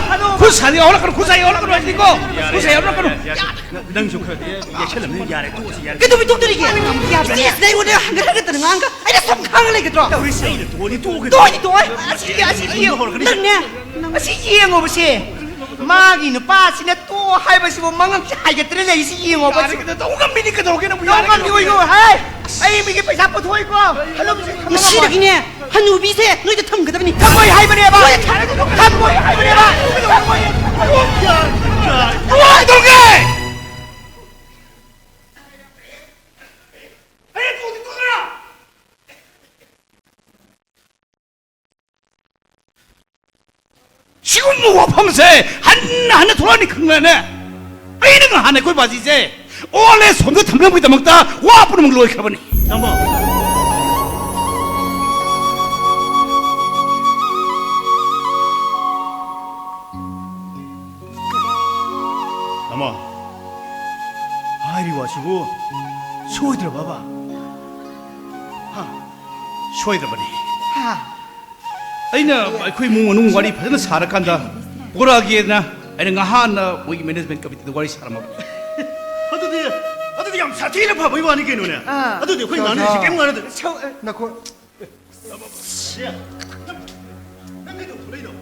ꯈꯨꯠ ꯁꯥꯗꯤ ꯌꯥꯎꯍꯜꯂꯛꯀꯅꯨ, ꯈꯨꯠ ꯁꯥꯗꯤ ꯌꯥꯎꯍꯜꯂꯛꯀꯅꯨ ꯍꯥꯏꯁꯤꯅꯤꯀꯣ꯫ ꯈꯨꯠ ꯁꯥꯗꯤ ꯌꯥꯎꯍꯜꯂꯛꯀꯅꯨ꯫ ꯅꯪꯁꯨ ꯈꯔ ꯌꯦꯛꯁꯜꯂꯝꯅꯤ, ꯌꯥꯔꯦ, ꯇꯣꯛꯑꯁꯤ, ꯌꯥꯔꯦ꯫ ꯀꯩꯗꯧꯕꯩ ꯇꯣꯛꯇꯣꯔꯤꯒꯦ? ꯏꯆꯦꯁꯤꯅ ꯑꯩꯉꯣꯟꯗ ꯍꯟꯒꯠ ꯍꯟꯒꯠꯇꯅ ꯉꯥꯡꯒ ꯑꯩꯅ ꯁꯨꯝ ꯈꯥꯡꯉ ꯂꯩꯒꯗ꯭ꯔꯣ? ꯇꯧꯔꯤꯁꯦ ꯑꯩꯅ ꯇꯣꯛꯑꯗꯤ ꯇꯣꯛꯑꯒꯦ꯫ ꯇꯣꯛꯑꯣꯏ, ꯇꯣꯛꯑꯣꯏ꯫ ꯑꯁꯤ, ꯑꯁꯤ ꯌꯦꯡꯉꯣ꯫ ꯅꯪꯅꯦ꯫ ꯑꯁꯤ ꯌꯦꯡꯉꯣꯕꯁꯦ꯫ ꯃꯥꯒꯤ ꯅꯨꯄꯥꯁꯤꯅ ꯇꯣ ꯍꯥꯏꯕꯁꯤꯕꯨ ꯃꯉꯛꯁꯤ ꯍꯥꯏꯒꯠꯇ꯭ꯔꯦ ꯂꯩꯔꯤꯁꯤ ꯌꯦꯡꯉꯣꯕ꯫ ꯌꯥꯔꯦ, ꯀꯩꯅꯣ ꯇꯧ ꯉꯝꯃꯤꯅꯤ, ꯀꯩꯗꯧꯔꯒꯦ ꯅꯪꯕꯨ? ꯇꯧ ꯌꯥꯔꯦ, ꯉꯝꯃꯤ ꯀꯩꯅꯣ? ꯑꯣꯏꯌꯣ, ꯍꯦ! ꯑꯩ ꯃꯤꯒꯤ ꯄꯩꯁꯥ ꯄꯨꯊꯣꯛꯏꯀꯣ꯫ ꯍꯜꯂꯨꯝꯁꯤ ꯊꯝꯕ ꯉꯝꯃꯣꯏ꯫ ꯉꯁꯤꯗꯒꯤꯅꯦ ꯍꯅꯨꯕꯤꯁꯦ ꯅꯣꯏꯗ ꯊꯝꯒꯗꯕꯅꯤ꯫ ꯊꯝꯃꯣꯏ ꯍꯥꯏꯕꯅꯦꯕ꯫ ꯅꯣꯏꯗ ꯊꯝꯃꯣꯏ ꯍꯥꯏꯕꯅꯦꯕ꯫ ꯊꯝꯃꯣꯏ꯫ ꯀꯩꯗꯧꯔꯒꯦ? ꯑꯩ ꯇꯣꯛꯇꯤ ꯇꯣꯛꯑꯔꯣꯏ꯫ ꯁꯤꯒꯨꯝꯕ ꯋꯥꯐꯝꯁꯦ ꯍꯟꯅ ꯍꯟꯅ ꯊꯣꯛꯂꯛꯑꯅꯤ ꯈꯪꯅꯅꯦ꯫ ꯑꯩꯅ ꯉꯍꯥꯟ ꯑꯩꯈꯣꯏ ꯕꯥꯖꯤꯁꯦ ꯑꯣꯜ ꯑꯦꯖ ꯍꯣꯝꯗ ꯊꯝꯅꯕꯒꯤꯗꯃꯛꯇ ꯋꯥ ꯄꯨꯝꯅꯃꯛ ꯂꯣꯏꯈ꯭ꯔꯕꯅꯤ꯫ ꯇꯥꯃꯣ꯫ ꯇꯥꯃꯣ꯫ ꯍꯥꯏꯔꯤꯕ ꯋꯥꯁꯤꯕꯨ ꯁꯣꯏꯗ꯭ꯔꯕꯕ? ꯍꯥ? ꯁꯣꯏꯗ꯭ꯔꯕꯅꯤ꯫ ꯍꯥ? ꯑꯩꯅ ꯑꯩꯈꯣꯏ ꯏꯃꯨꯡ ꯃꯅꯨꯡ ꯋꯥꯔꯤ ꯐꯖꯅ ꯁꯥꯔꯀꯥꯟꯗ ꯄꯨꯔꯛꯑꯒꯦꯅ ꯑꯩꯅ ꯉꯍꯥꯟꯅ ꯃꯣꯏꯒꯤ ꯃꯦꯅꯦꯖꯃꯦꯟ ꯀꯃꯤꯇꯤꯗ ꯋꯥꯔꯤ ꯁꯥꯔꯝꯃꯕꯅꯤ꯫ ꯑꯗꯨꯗꯤ, ꯑꯗꯨꯗꯤ ꯌꯥꯝ ꯁꯥꯊꯤꯅ ꯐꯕꯒꯤ ꯋꯥꯅꯤ ꯀꯩꯅꯣꯅꯦ꯫ ꯑꯥ꯫ ꯑꯗꯨꯗꯤ ꯑꯩꯈꯣꯏ ꯁꯥ-, ꯉꯥꯡꯅꯔꯤꯁꯤ ꯁꯥ-, ꯀꯩꯝ ꯉꯥꯡꯅꯗꯦ꯫ ꯁꯧ-, ꯑ, ꯅꯈꯣꯏ ꯁꯤ, ꯅꯪ, ꯅꯪ ꯀꯩꯗꯧ ꯊꯣꯛꯂꯛꯏꯅꯣ?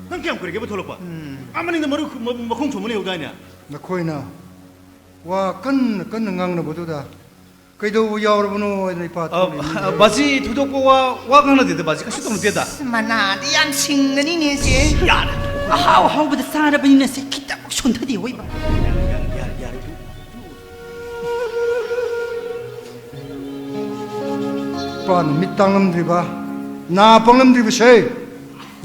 ꯅꯪ ꯀꯌꯥꯝ ꯀꯨꯏꯔꯒꯦꯕ ꯊꯣꯛꯂꯛꯄ? ꯎꯝ꯫ ꯑꯥ ꯃꯅꯤꯡꯗ ꯃꯔꯨ, ꯃ-, ꯃꯈꯣꯡ ꯁꯣꯝꯕ ꯂꯩꯍꯧꯗꯥꯏꯅꯦ? ꯅꯈꯣꯏꯅ ꯋꯥ ꯀꯟꯅ ꯀꯟꯅ ꯉꯥꯡꯅꯕꯗꯨꯗ ꯀꯩꯗꯧꯕ ꯌꯥꯎꯔꯕꯅꯣ ꯍꯥꯏꯗꯅ ꯏꯄꯥ ꯑ, ꯊꯣꯛꯂꯤꯕꯅꯤ꯫ ꯑ, ꯕꯥꯖꯤ, ꯊꯣꯏꯗꯣꯛꯄ ꯋꯥ, ꯋꯥ ꯉꯥꯡꯅꯗꯦꯗ, ꯕꯥꯖꯤ, ꯀꯩꯁꯨ ꯇꯧꯅꯗꯦꯗ꯫ ꯑꯁ, ꯃꯅꯥꯗꯤ ꯌꯥꯝ ꯁꯤꯡꯒꯅꯤꯅꯦ, ꯆꯦ꯫ ꯌꯥꯔꯦ꯫ ꯑꯍꯥꯎ ꯑꯍꯥꯎꯕꯗ ꯆꯥꯔꯕꯅꯤꯅ ꯁꯦ ꯈꯤꯇꯪ ꯁꯣꯟꯊꯗꯦ, ꯑꯣꯏꯕ꯫ ꯌꯥꯔꯦ, ꯌꯥꯔꯦ, ꯌꯥꯔꯦ, ꯌꯥꯔꯦ꯫ ꯏꯄꯥꯅ ꯃꯤꯠ ꯇꯥꯡꯂꯝꯗ꯭ꯔꯤꯕ, ꯅꯥ ꯄꯪꯂꯝꯗ꯭ꯔꯤꯕꯁꯦ,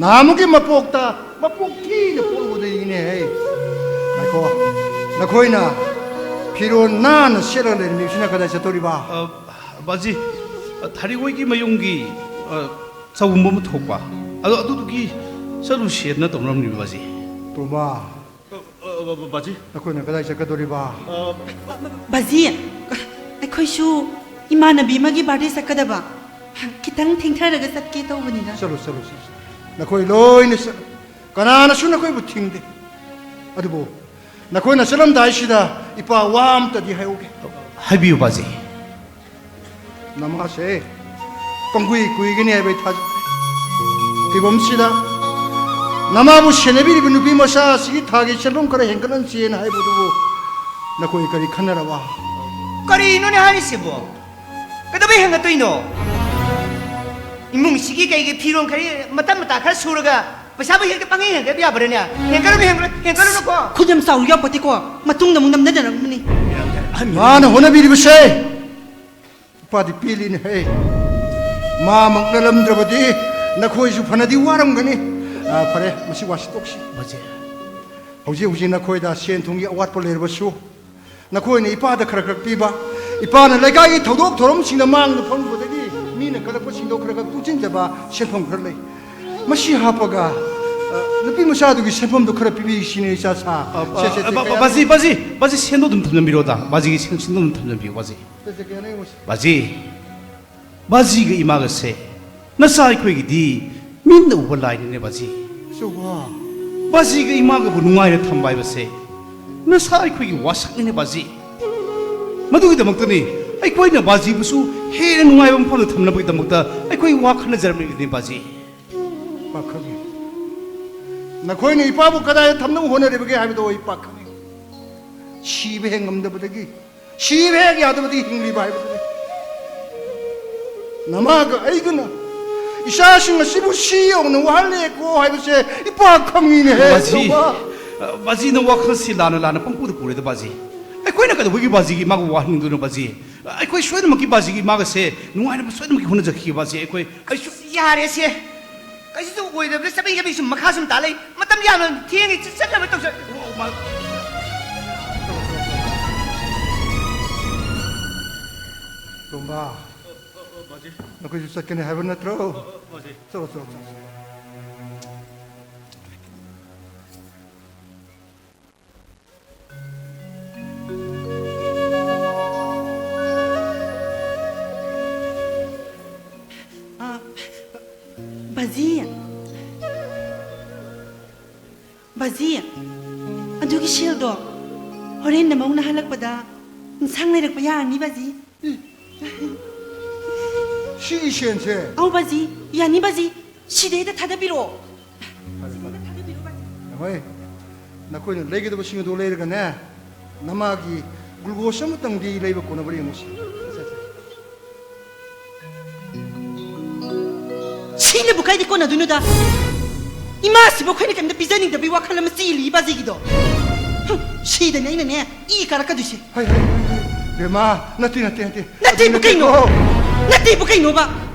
ꯅꯍꯥꯟꯃꯨꯛꯀꯤ ꯃꯄꯣꯛꯇ ꯃꯄꯣꯛ ꯊꯤꯅ ꯄꯣꯛꯂꯨꯕꯗꯒꯤꯅꯦ꯫ ꯍꯦ, ꯉꯥꯏꯈꯣ, ꯅꯈꯣꯏꯅ ꯐꯤꯔꯣꯜ ꯅꯥꯟꯅ ꯁꯦꯠꯂꯒ ꯂꯩꯔꯝꯃꯤꯕꯁꯤꯅ ꯀꯗꯥꯏ ꯆꯠꯇꯣꯔꯤꯕ? ꯑ, ꯕꯥꯖꯤ, ꯑ, ꯊꯥꯔꯤꯛ ꯍꯣꯏꯒꯤ ꯃꯌꯨꯝꯒꯤ, ꯑ, ꯆꯥꯎꯝꯕ ꯑꯃ ꯊꯣꯛꯄ, ꯑꯗꯣ ꯑꯗꯨꯗꯨꯒꯤ ꯆꯠꯂꯨꯁꯦꯅ ꯇꯧꯅꯔꯝꯃꯤꯕ, ꯕꯥꯖꯤ꯫ ꯇꯣꯝꯕ, ꯑ, ꯑ, ꯕ-, ꯕ-, ꯕꯥꯖꯤ꯫ ꯅꯈꯣꯏꯅ ꯀꯗꯥꯏ ꯆꯠꯀꯗꯧꯔꯤꯕ? ꯑ, ꯕꯥꯖꯤ, ꯑꯩꯈꯣꯏꯁꯨ ꯏꯃꯥꯟꯅꯕꯤ ꯑꯃꯒꯤ ꯕꯥꯔꯗꯦ ꯆꯠꯀꯗꯕ꯫ ꯈꯤꯇꯪ ꯊꯦꯡꯊꯔꯒ ꯆꯠꯀꯦ ꯇꯧꯕꯅꯤꯗ꯫ ꯆꯠꯂꯨ, ꯆꯠꯂꯨ, ꯆꯠꯂꯨ, ꯆꯠꯂꯨ꯫ ꯅꯈꯣꯏ ꯂꯣꯏꯅ ꯆꯠꯂꯨ꯫ ꯀꯅꯥꯅꯁꯨ ꯅꯈꯣꯏꯕꯨ ꯊꯤꯡꯗꯦ꯫ ꯑꯗꯨꯕꯨ ꯅꯈꯣꯏꯅ ꯆꯠꯂꯝꯗꯥꯏꯁꯤꯗ ꯏꯄꯥ ꯋꯥ ꯑꯝꯇꯗꯤ ꯍꯥꯏꯍꯧꯒꯦ꯫ ꯍꯥꯏꯕꯤꯌꯨ, ꯕꯥꯖꯤ꯫ ꯅꯃꯥꯁꯦ ꯄꯪꯀꯨꯏ ꯀꯨꯏꯒꯅꯤ ꯍꯥꯏꯕ ꯑꯩ ꯊꯥꯖꯗꯦ꯫ ꯐꯤꯕꯝꯁꯤꯗ ꯅꯃꯥꯕꯨ ꯁꯦꯟꯅꯕꯤꯔꯤꯕ ꯅꯨꯄꯤ ꯃꯆꯥ ꯑꯁꯤꯒꯤ ꯊꯥꯒꯤ ꯁꯦꯟꯐꯝ ꯈꯔ ꯍꯦꯟꯒꯠꯍꯟꯁꯦꯅ ꯍꯥꯏꯕꯗꯨꯕꯨ ꯅꯈꯣꯏ ꯀꯔꯤ ꯈꯟꯅꯔꯕ? ꯀꯔꯤꯅꯣꯅꯦ ꯍꯥꯏꯔꯤꯁꯤꯕꯣ? ꯀꯩꯗꯧꯕꯩ ꯍꯦꯟꯒꯠꯇꯣꯏꯅꯣ? ꯏꯃꯨꯡꯁꯤꯒꯤ ꯀꯩꯒꯤ ꯐꯤꯔꯣꯜ ꯈꯔ ꯃꯇꯠ ꯃꯇꯥ ꯈꯔ ꯁꯨꯔꯒ ꯄꯩꯁꯥꯕꯨ ꯍꯦꯛꯇ ꯄꯪꯍꯦꯟ ꯍꯦꯟꯒꯠꯄ ꯌꯥꯕ꯭ꯔꯥꯅꯦ? ꯍꯦꯟꯒꯠꯂꯨꯅꯨ, ꯍꯦꯟꯒꯠꯂꯨꯅꯨ, ꯍꯦꯟꯒꯠꯂꯨꯅꯨꯀꯣ꯫ ꯈꯨꯠ ꯌꯥꯝ ꯆꯥꯎ ꯌꯥꯄꯣꯠꯇꯦꯀꯣ, ꯃꯇꯨꯡꯗ ꯑꯃꯨꯛ ꯅꯝꯊꯅꯔꯛꯀꯅꯤ꯫ ꯃꯥꯅ ꯍꯣꯠꯅꯕꯤꯔꯤꯕꯁꯦ ꯏꯄꯥꯗꯤ ꯄꯦꯜꯂꯤꯅꯦꯍꯦ꯫ ꯃꯥꯃꯛ ꯅꯠꯂꯝꯗ꯭ꯔꯕꯗꯤ ꯅꯈꯣꯏꯁꯨ ꯐꯅꯗꯤ ꯋꯥꯔꯝꯒꯅꯤ꯫ ꯑꯥ, ꯐꯔꯦ, ꯃꯁꯤ ꯋꯥꯁꯤ ꯇꯣꯛꯁꯤ꯫ ꯕꯥꯖꯤ꯫ ꯍꯧꯖꯤꯛ ꯍꯧꯖꯤꯛ ꯅꯈꯣꯏꯗ ꯁꯦꯟ ꯊꯨꯝꯒꯤ ꯑꯋꯥꯠꯄ ꯂꯩꯔꯕꯁꯨ, ꯅꯈꯣꯏꯅ ꯏꯄꯥꯗ ꯈꯔ ꯈꯔ ꯄꯤꯕ, ꯏꯄꯥꯅ ꯂꯩꯀꯥꯏꯒꯤ ꯊꯧꯗꯣꯛ ꯊꯧꯔꯝꯁꯤꯡꯗ ꯃꯥꯡꯗ ꯐꯝꯂꯨꯕꯗꯒꯤ ꯃꯤꯅ ꯀꯜꯂꯛꯄꯁꯤꯡꯗꯣ ꯈꯔ ꯈꯔ ꯇꯨꯡꯁꯤꯟꯖꯕ ꯁꯦꯟꯐꯝ ꯈꯔ ꯂꯩ꯫ ꯃꯁꯤ ꯍꯥꯞꯄꯒ, ꯑ, ꯅꯨꯄꯤ ꯃꯆꯥꯗꯨꯒꯤ ꯁꯦꯟꯐꯝꯗꯨ ꯈꯔ ꯄꯤꯕꯤꯁꯤꯅꯦ, ꯏꯆꯥ ꯁꯥ꯫ ꯑ, ꯁꯦ, ꯁꯦ, ꯑ, ꯁꯦ, ꯕꯥ-, ꯀꯌꯥ ꯕꯥꯖꯤ, ꯂꯩ? ꯕꯥꯖꯤ, ꯕꯥꯖꯤ, ꯁꯦꯟꯗꯣ ꯑꯗꯨꯝ ꯊꯝꯖꯟꯕꯤꯔꯣꯗ꯫ ꯕꯥꯖꯤꯒꯤ ꯁꯦꯟ, ꯁꯦꯟꯗꯣ ꯑꯗꯨꯝ ꯊꯝꯖꯟꯕꯤꯌꯣ, ꯕꯥꯖꯤ꯫ ꯁꯦ, ꯁꯦ, ꯀꯌꯥ ꯂꯩ, ꯃꯁꯤ? ꯕꯥꯖꯤ, ꯕꯥꯖꯤꯒ ꯏꯃꯥꯒꯁꯦ ꯅꯆꯥ ꯑꯩꯈꯣꯏꯒꯤꯗꯤ ꯃꯤꯠꯅ ꯎꯕ ꯂꯥꯏꯅꯤꯅꯦ, ꯕꯥꯖꯤ꯫ ꯑꯆꯧꯕ꯫ ꯕꯥꯖꯤꯒ ꯏꯃꯥꯒꯕꯨ ꯅꯨꯡꯉꯥꯏꯅ ꯊꯝꯕ ꯍꯥꯏꯕꯁꯦ ꯅꯆꯥ ꯑꯩꯈꯣꯏꯒꯤ ꯋꯥꯁꯛꯅꯤꯅꯦ, ꯕꯥꯖꯤ꯫ ꯃꯗꯨꯒꯤꯗꯃꯛꯇꯅꯤ ꯑꯩꯈꯣꯏꯅ ꯕꯥꯖꯤꯕꯨꯁꯨ ꯍꯦꯟꯅ ꯅꯨꯡꯉꯥꯏꯕ ꯃꯐꯝꯗ ꯊꯝꯅꯕꯒꯤꯗꯃꯛꯇ ꯑꯩꯈꯣꯏ ꯋꯥ ꯈꯟꯅꯖꯔꯝꯂꯤꯕꯅꯤ, ꯕꯥꯖꯤ꯫ ꯄꯥꯈꯪ, ꯅꯈꯣꯏꯅ ꯏꯄꯥꯕꯨ ꯀꯗꯥꯏꯗ ꯊꯝꯅꯕ ꯍꯣꯠꯅꯔꯤꯕꯒꯦ ꯍꯥꯏꯕꯗꯣ ꯑꯩ ꯄꯥꯈꯪ꯫ ꯁꯤꯕ ꯍꯦꯛ ꯉꯝꯗꯕꯗꯒꯤ, ꯁꯤꯕ ꯍꯦꯛ ꯌꯥꯗꯕꯗꯒꯤ ꯍꯤꯡꯂꯤꯕ ꯍꯥꯏꯕꯗꯨꯅꯤ꯫ ꯅꯃꯥꯒ ꯑꯩꯒꯅ ꯏꯆꯥꯁꯤꯡ ꯑꯁꯤꯕꯨ ꯁꯤ ꯌꯧꯅ ꯋꯥꯍꯜꯂꯦꯀꯣ ꯍꯥꯏꯕꯁꯦ ꯏꯄꯥ ꯈꯪꯉꯤꯅꯦꯍꯦ, ꯕꯥꯖꯤ, ꯏꯆꯧꯕ꯫ ꯑ, ꯕꯥꯖꯤ, ꯅꯪ ꯋꯥꯈꯜꯁꯤ ꯂꯥꯟꯅ ꯂꯥꯟꯅ ꯄꯪꯄꯨꯗ ꯄꯨꯔꯦꯗ, ꯕꯥꯖꯤ꯫ ꯑꯩꯈꯣꯏꯅ ꯀꯩꯗꯧꯕꯒꯤ ꯕꯥꯖꯤꯒꯤ ꯏꯃꯥꯕꯨ ꯋꯥꯍꯟꯅꯤꯡꯗꯣꯏꯅꯣ, ꯕꯥꯖꯤ? ꯑꯩꯈꯣꯏ ꯁꯣꯏꯗꯅꯃꯛꯀꯤ ꯕꯥꯖꯤꯒꯤ ꯏꯃꯥꯒꯁꯦ ꯅꯨꯡꯉꯥꯏꯅꯕ ꯁꯣꯏꯗꯅꯃꯛꯀꯤ ꯍꯣꯠꯅꯖꯈꯤꯒꯦ, ꯕꯥꯖꯤ꯫ ꯑꯩꯈꯣꯏ, ꯑꯩꯁꯨ ꯌꯥꯔꯦꯁꯦ꯫ ꯀꯩꯁꯨ ꯑꯣꯏꯗꯕꯗ ꯆꯕꯦꯡ ꯆꯕꯦꯡ ꯁꯨꯝ ꯃꯈꯥ ꯁꯨꯝ ꯇꯥ ꯂꯩ꯫ ꯃꯇꯝ ꯌꯥꯝꯅ ꯊꯦꯡꯉꯦ, ꯆꯠꯅꯕ ꯇꯧꯖ-, ꯑꯣ, ꯃꯥ-, ꯇꯣꯝꯕ, ꯅꯈꯣꯏꯁꯨ ꯆꯠꯀꯅꯤ ꯍꯥꯏꯕ ꯅꯠꯇ꯭ꯔꯣ? ꯆꯠꯂꯣ, ꯆꯠꯂꯣ, ꯆꯠꯂꯣ꯫ ꯑ, ꯕꯥꯖꯤ꯫ ꯕꯥꯖꯤ, ꯑꯗꯨꯒꯤ ꯁꯦꯜꯗꯣ ꯍꯣꯔꯦꯟ ꯅꯃꯧꯅ ꯍꯜꯂꯛꯄꯗ ꯏꯟꯁꯥꯡ ꯂꯩꯔꯛꯄ ꯌꯥꯔꯅꯤ, ꯕꯥꯖꯤ꯫ ꯁꯤꯒꯤ ꯁꯦꯟꯁꯦ? ꯑꯧ, ꯕꯥꯖꯤ, ꯌꯥꯅꯤ, ꯕꯥꯖꯤ꯫ ꯁꯤꯗꯩꯗ ꯊꯥꯗꯕꯤꯔꯛꯑꯣ꯫ ꯐꯔꯦ, ꯐꯔꯦ꯫ ꯍꯣꯏ, ꯅꯈꯣꯏꯅ ꯂꯩꯒꯗꯕꯁꯤꯡ ꯑꯗꯨ ꯂꯩꯔꯒꯅꯦ, ꯅꯃꯥꯒꯤ ꯒ꯭ꯂꯨꯀꯣꯁ ꯑꯃꯇꯪꯗꯤ ꯂꯩꯕ ꯀꯣꯟꯅꯕ꯭ꯔꯥ ꯌꯦꯡꯉꯨꯁꯤ꯫ ꯁꯤꯅꯕꯨ ꯀꯥꯏꯗꯤ ꯀꯣꯟꯅꯗꯣꯏꯅꯣꯗ? ꯏꯃꯥꯁꯤꯕꯨ ꯑꯩꯈꯣꯏꯅ ꯀꯩꯝꯇ ꯄꯤꯖꯅꯤꯡꯗꯕꯒꯤ ꯋꯥꯈꯜ ꯑꯃ ꯆꯦꯜꯂꯤ ꯕꯥꯖꯤꯒꯤꯗꯣ꯫ ꯍꯨꯝ, ꯁꯤꯗꯅꯦ ꯑꯩꯅꯅꯦ ꯏ ꯀꯥꯔꯛꯀꯗꯣꯏꯁꯦ꯫ ꯍꯩ, ꯍꯩ, ꯍꯩ, ꯍꯩ, ꯕꯦꯝꯃ, ꯅꯠꯇꯦ, ꯅꯠꯇꯦ, ꯅꯠꯇꯦ꯫ ꯅꯠꯇꯦꯕꯨ ꯀꯩꯅꯣ? ꯅꯠꯇꯦꯕꯨ ꯀꯩꯅꯣꯕ?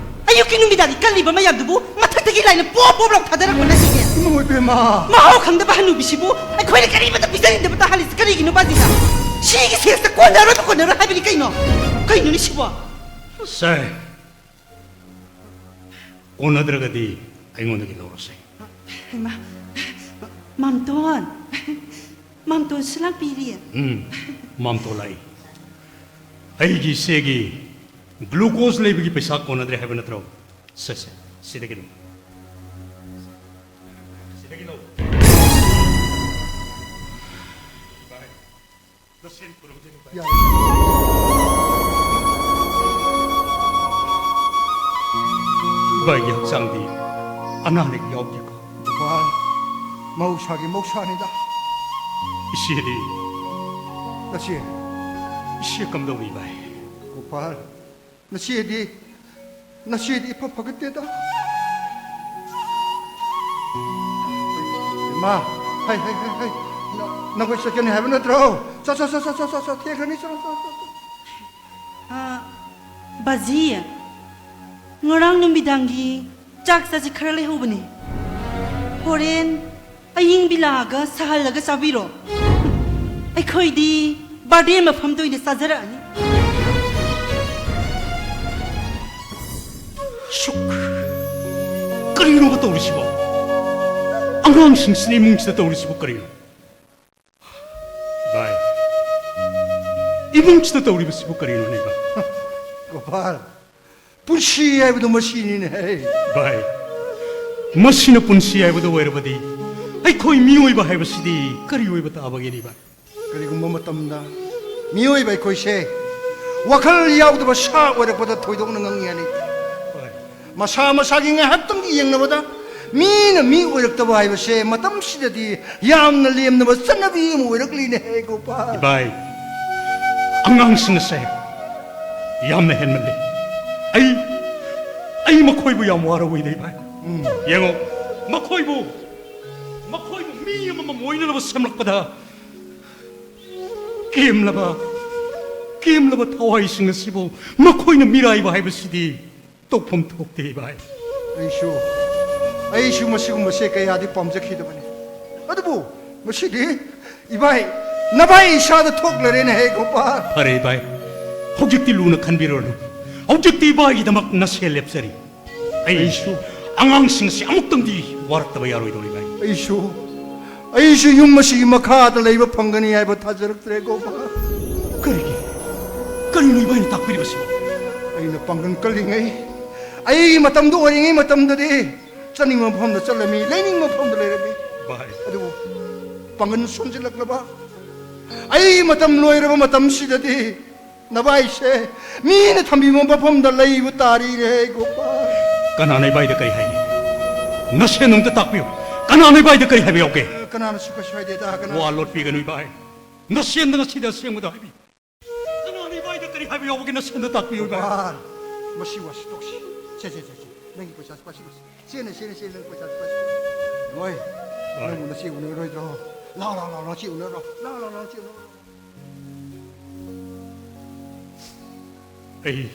ꯑꯌꯨꯛꯀꯤ ꯅꯨꯃꯤꯗꯥꯡꯒꯤ ꯀꯜꯂꯤꯕ ꯃꯌꯥꯝꯗꯨꯕꯨ ꯃꯊꯛꯇꯒꯤ ꯂꯥꯏꯅ ꯄꯣꯞ ꯄꯣꯞ ꯂꯥꯎ ꯊꯥꯗꯔꯛꯄ ꯅꯠꯇꯦꯅꯦ꯫ ꯏꯃꯥ ꯍꯣꯏ ꯕꯦꯝꯃ꯫ ꯃꯍꯥꯎ ꯈꯪꯗꯕ ꯍꯅꯨꯕꯤꯁꯤꯕꯨ ꯑꯩꯈꯣꯏꯅ ꯀꯔꯤꯃꯠꯇ ꯄꯤꯖꯅꯤꯡꯗꯕ ꯇꯥꯍꯜꯂꯤꯁꯤ ꯀꯔꯤꯒꯤꯅꯣ ꯕꯥꯖꯤꯅ? ꯁꯤꯒꯤ ꯁꯦꯛꯁꯇ ꯀꯣꯟꯅꯔꯣꯏꯕ ꯀꯣꯟꯅꯔꯣꯏ ꯍꯥꯏꯕꯅꯤ ꯀꯩꯅꯣ? ꯀꯩꯅꯣꯅꯦ ꯁꯤꯕꯣ? ꯁꯦ, ꯀꯣꯟꯅꯗ꯭ꯔꯒꯗꯤ ꯑꯩꯉꯣꯟꯗꯒꯤ ꯂꯧꯔꯁꯦ꯫ ꯍꯩꯃꯥ, ꯃꯥꯝꯇꯣꯟ, ꯃꯥꯝꯇꯣꯟꯁꯨ ꯂꯥꯛꯄꯤꯔꯤ꯫ ꯎꯝ, ꯃꯥꯝꯇꯣꯟ ꯂꯥꯛꯏ꯫ ꯑꯩꯒꯤ ꯏꯆꯦꯒꯤ ꯒ꯭ꯂꯨꯀꯣꯁ ꯂꯩꯕꯒꯤ ꯄꯩꯁꯥ ꯀꯣꯟꯅꯗ꯭ꯔꯦ ꯍꯥꯏꯕ ꯅꯠꯇ꯭ꯔꯣ? ꯁꯦ, ꯁꯦ, ꯁꯤꯗꯒꯤ ꯂꯧ꯫ ꯁꯤꯗꯒꯤ ꯂꯧ꯫ ꯅꯁꯦꯟ ꯄꯨꯔꯝꯗꯦ꯫ ꯏꯕꯥꯏꯒꯤ ꯍꯛꯆꯥꯡꯗꯤ ꯑꯅꯥ ꯑꯌꯦꯛ ꯌꯥꯎꯗꯦꯀꯣ? ꯒꯣꯄꯥꯜ, ꯃꯍꯧꯁꯥꯒꯤ ꯃꯍꯧꯁꯥꯅꯤꯗ꯫ ꯏꯆꯦꯗꯤ? ꯅꯆꯦ? ꯏꯆꯦ ꯀꯝꯗꯧꯔꯤ ꯏꯕꯥꯏ? ꯒꯣꯄꯥꯜ, ꯅꯆꯦꯗꯤ, ꯅꯆꯦꯗꯤ ꯏꯐ ꯐꯒꯠꯇꯦꯗ꯫ ꯏꯃꯥ, ꯍꯩ, ꯍꯩ, ꯍꯩ, ꯍꯩ, ꯅ-, ꯅꯈꯣꯏ ꯆꯠꯀꯅꯤ ꯍꯥꯏꯕ ꯅꯠꯇ꯭ꯔꯣ? ꯆꯠ, ꯆꯠ, ꯆꯠ, ꯆꯠ, ꯆꯠ, ꯆꯠ, ꯆꯠ, ꯊꯦꯡꯈ꯭ꯔꯅꯤ, ꯆꯠ, ꯆꯠ, ꯆꯠ, ꯆꯠ꯫ ꯑ, ꯕꯥꯖꯤ, ꯉꯔꯥꯡ ꯅꯨꯃꯤꯗꯥꯡꯒꯤ ꯆꯥꯛ ꯆꯥꯁꯤ ꯈꯔ ꯂꯩꯍꯧꯕꯅꯦ꯫ ꯍꯣꯔꯦꯟ ꯑꯌꯤꯡꯕꯤ ꯂꯥꯛꯑꯒ ꯁꯥꯍꯜꯂꯒ ꯆꯥꯕꯤꯔꯣ꯫ ꯑꯩꯈꯣꯏꯗꯤ ꯕꯥꯔꯗꯦ ꯃꯐꯝꯗ ꯑꯣꯏꯅ ꯆꯥꯖꯔꯛꯑꯅꯤ꯫ ꯁꯨꯛ! ꯀꯔꯤꯅꯣꯕ ꯇꯧꯔꯤꯁꯤꯕꯣ? ꯑꯉꯥꯡꯁꯤꯡꯁꯤꯅ ꯏꯃꯨꯡꯁꯤꯗ ꯇꯧꯔꯤꯁꯤꯕꯨ ꯀꯔꯤꯅꯣ? ꯚꯥꯏ, ꯏꯃꯨꯡꯁꯤꯗ ꯇꯧꯔꯤꯕꯁꯤꯕꯨ ꯀꯔꯤꯅꯣꯅꯦ ꯚꯥꯏ? ꯒꯣꯄꯥꯜ, ꯄꯨꯟꯁꯤ ꯍꯥꯏꯕꯗꯨ ꯃꯁꯤꯅꯤꯅꯦ꯫ ꯚꯥꯏ, ꯃꯁꯤꯅ ꯄꯨꯟꯁꯤ ꯍꯥꯏꯕꯗꯨ ꯑꯣꯏꯔꯕꯗꯤ ꯑꯩꯈꯣꯏ ꯃꯤꯑꯣꯏꯕ ꯍꯥꯏꯕꯁꯤꯗꯤ ꯀꯔꯤ ꯑꯣꯏꯕ ꯇꯥꯕꯒꯦꯅꯦ ꯚꯥꯏ? ꯀꯔꯤꯒꯨꯝꯕ ꯃꯇꯝꯗ ꯃꯤꯑꯣꯏꯕ ꯑꯩꯈꯣꯏꯁꯦ ꯋꯥꯈꯜ ꯌꯥꯎꯗꯕ ꯁꯥ ꯑꯣꯏꯔꯛꯄꯗ ꯊꯣꯏꯗꯣꯛꯅ ꯉꯛꯅꯤꯡꯉꯥꯏ ꯂꯩꯇꯦ꯫ ꯚꯥꯏ, ꯃꯁꯥ ꯃꯁꯥꯒꯤ ꯉꯥꯏꯍꯥꯛꯇꯪꯒꯤ ꯌꯦꯡꯅꯕꯗ ꯃꯤꯅ ꯃꯤ ꯑꯣꯏꯔꯛꯇꯕ ꯍꯥꯏꯕꯁꯦ ꯃꯇꯝꯁꯤꯗꯗꯤ ꯌꯥꯝꯅ ꯂꯦꯝꯅꯕ ꯆꯠꯅꯕꯤ ꯑꯃ ꯑꯣꯏꯔꯛꯂꯤꯅꯦ, ꯍꯦ ꯒꯣꯄꯥꯜ꯫ ꯏꯕꯥꯏ, ꯑꯉꯥꯡꯁꯤꯡ ꯑꯁꯦ ꯌꯥꯝꯅ ꯍꯦꯟꯃꯜꯂꯤ꯫ ꯑꯩ, ꯑꯩ ꯃꯈꯣꯏꯕꯨ ꯌꯥꯝ ꯋꯥꯔꯧꯏꯗ, ꯏꯕꯥꯏ꯫ ꯎꯝ꯫ ꯌꯦꯡꯉꯣ, ꯃꯈꯣꯏꯕꯨ, ꯃꯈꯣꯏꯕꯨ ꯃꯤ ꯑꯃꯃꯝ ꯑꯣꯏꯅꯅꯕ ꯁꯦꯝꯂꯛꯄꯗ ꯀꯦꯝꯂꯕ, ꯀꯦꯝꯂꯕ ꯊꯋꯥꯏꯁꯤꯡ ꯑꯁꯤꯕꯨ ꯃꯈꯣꯏꯅ ꯃꯤꯔꯥꯏꯕ ꯍꯥꯏꯕꯁꯤꯗꯤ ꯇꯧꯐꯝ ꯊꯣꯛꯇꯦ, ꯏꯕꯥꯏ꯫ ꯑꯩꯁꯨ, ꯑꯩꯁꯨ ꯃꯁꯤꯒꯨꯝꯕꯁꯦ ꯀꯌꯥꯗꯤ ꯄꯥꯝꯖꯈꯤꯗꯕꯅꯤ꯫ ꯑꯗꯨꯕꯨ ꯉꯁꯤꯗꯤ ꯏꯕꯥꯏ, ꯅꯕꯥꯏ ꯏꯁꯥꯗ ꯊꯣꯛꯂꯔꯦꯅꯦ, ꯍꯦ ꯒꯣꯄꯥꯜ꯫ ꯐꯔꯦ, ꯏꯕꯥꯏ, ꯍꯧꯖꯤꯛꯇꯤ ꯂꯨꯅ ꯈꯟꯕꯤꯔꯨꯔꯅꯨ꯫ ꯍꯧꯖꯤꯛꯇꯤ ꯏꯕꯥꯏꯒꯤꯗꯃꯛ ꯅꯁꯦ ꯂꯦꯞꯆꯔꯤ꯫ ꯑꯩ ꯑꯩꯁꯨ꯫ ꯑꯉꯥꯡꯁꯤꯡꯁꯤ ꯑꯃꯨꯛꯇꯪꯗꯤ ꯋꯥꯔꯛꯇꯕ ꯌꯥꯔꯣꯏꯗꯧꯔꯤ, ꯏꯕꯥꯏ꯫ ꯑꯩꯁꯨ, ꯑꯩꯁꯨ ꯌꯨꯝ ꯑꯁꯤꯒꯤ ꯃꯈꯥꯗ ꯂꯩꯕ ꯐꯪꯒꯅꯤ ꯍꯥꯏꯕ ꯊꯥꯖꯔꯛꯇ꯭ꯔꯦ, ꯒꯣꯄꯥꯜ꯫ ꯀꯔꯤꯒꯤ? ꯀꯔꯤꯅꯣ ꯏꯕꯥꯏꯅ ꯇꯥꯛꯄꯤꯔꯤꯕꯁꯤꯕꯣ? ꯑꯩꯅ ꯄꯥꯡꯒꯜ ꯀꯜꯂꯤꯉꯩ, ꯑꯩꯒꯤ ꯃꯇꯝꯗꯨ ꯑꯣꯏꯔꯤꯉꯩ ꯃꯇꯝꯗꯗꯤ ꯆꯠꯅꯤꯡꯕ ꯃꯐꯝꯗ ꯆꯠꯂꯝꯃꯤ, ꯂꯩꯅꯤꯡꯕ ꯃꯐꯝꯗ ꯂꯩꯔꯝꯃꯤ꯫ ꯚꯥꯏ꯫ ꯑꯗꯨꯕꯨ ꯄꯥꯡꯒꯜ ꯁꯣꯟꯖꯤꯜꯂꯛꯂꯕ, ꯑꯩꯒꯤ ꯃꯇꯝ ꯂꯣꯏꯔꯕ ꯃꯇꯝꯁꯤꯗꯗꯤ ꯅꯕꯥꯏꯁꯦ ꯃꯤꯅ ꯊꯝꯕꯤꯕ ꯃꯐꯝꯗ ꯂꯩꯕ ꯇꯥꯔꯤꯅꯦ, ꯒꯣꯄꯥꯜ꯫ ꯀꯅꯥꯅ ꯏꯕꯥꯏꯗ ꯀꯔꯤ ꯍꯥꯏꯒꯦ? ꯅꯁꯦꯟ ꯑꯝꯇ ꯇꯥꯛꯄꯤꯌꯨ꯫ ꯀꯅꯥꯅ ꯏꯕꯥꯏꯗ ꯀꯔꯤ ꯍꯥꯏꯕ ꯌꯥꯎꯒꯦ? ꯀꯅꯥꯅꯁꯨ ꯀꯩꯁꯨ ꯍꯥꯏꯗꯦꯗ, ꯀꯅꯥ? ꯋꯥ ꯂꯣꯠꯄꯤꯒꯅꯨ, ꯏꯕꯥꯏ꯫ ꯅꯁꯦꯟꯗ ꯉꯁꯤꯗꯤ ꯑꯁꯦꯡꯕꯗ ꯍꯥꯏꯕꯤꯌꯨ꯫ ꯀꯅꯥꯅ ꯏꯕꯥꯏꯗ ꯀꯔꯤ ꯍꯥꯏꯕ ꯌꯥꯎꯕꯒꯦ? ꯅꯁꯦꯟꯗ ꯇꯥꯛꯄꯤꯌꯨ, ꯏꯕꯥꯏ꯫ ꯒꯣꯄꯥꯜ, ꯃꯁꯤ ꯋꯥꯁꯤ ꯇꯣꯛꯁꯤ꯫ ꯁꯦ, ꯁꯦ, ꯁꯦ, ꯁꯦ꯫ ꯅꯪꯒꯤ ꯄꯩꯁꯥꯁꯤ ꯄꯥꯏꯁꯤꯜꯂꯨ꯫ ꯁꯦ, ꯅ, ꯁꯦ, ꯅ, ꯁꯦ, ꯅꯪ ꯄꯩꯁꯥꯁꯤ ꯄꯥꯏꯁꯤꯜꯂꯨ꯫ ꯍꯣꯏ꯫ ꯍꯣꯏ꯫ ꯅꯪꯕꯨ ꯅꯆꯦ ꯎꯅꯔꯣꯏꯗ꯭ꯔꯣ? ꯂꯥꯎ, ꯂꯥꯎ, ꯂꯥꯎ, ꯂꯥꯎ, ꯆꯦ ꯎꯅꯔꯣ꯫ ꯂꯥꯎ, ꯂꯥꯎ, ꯂꯥꯎ, ꯆꯦ ꯎꯅꯔꯣ꯫ ꯑꯩ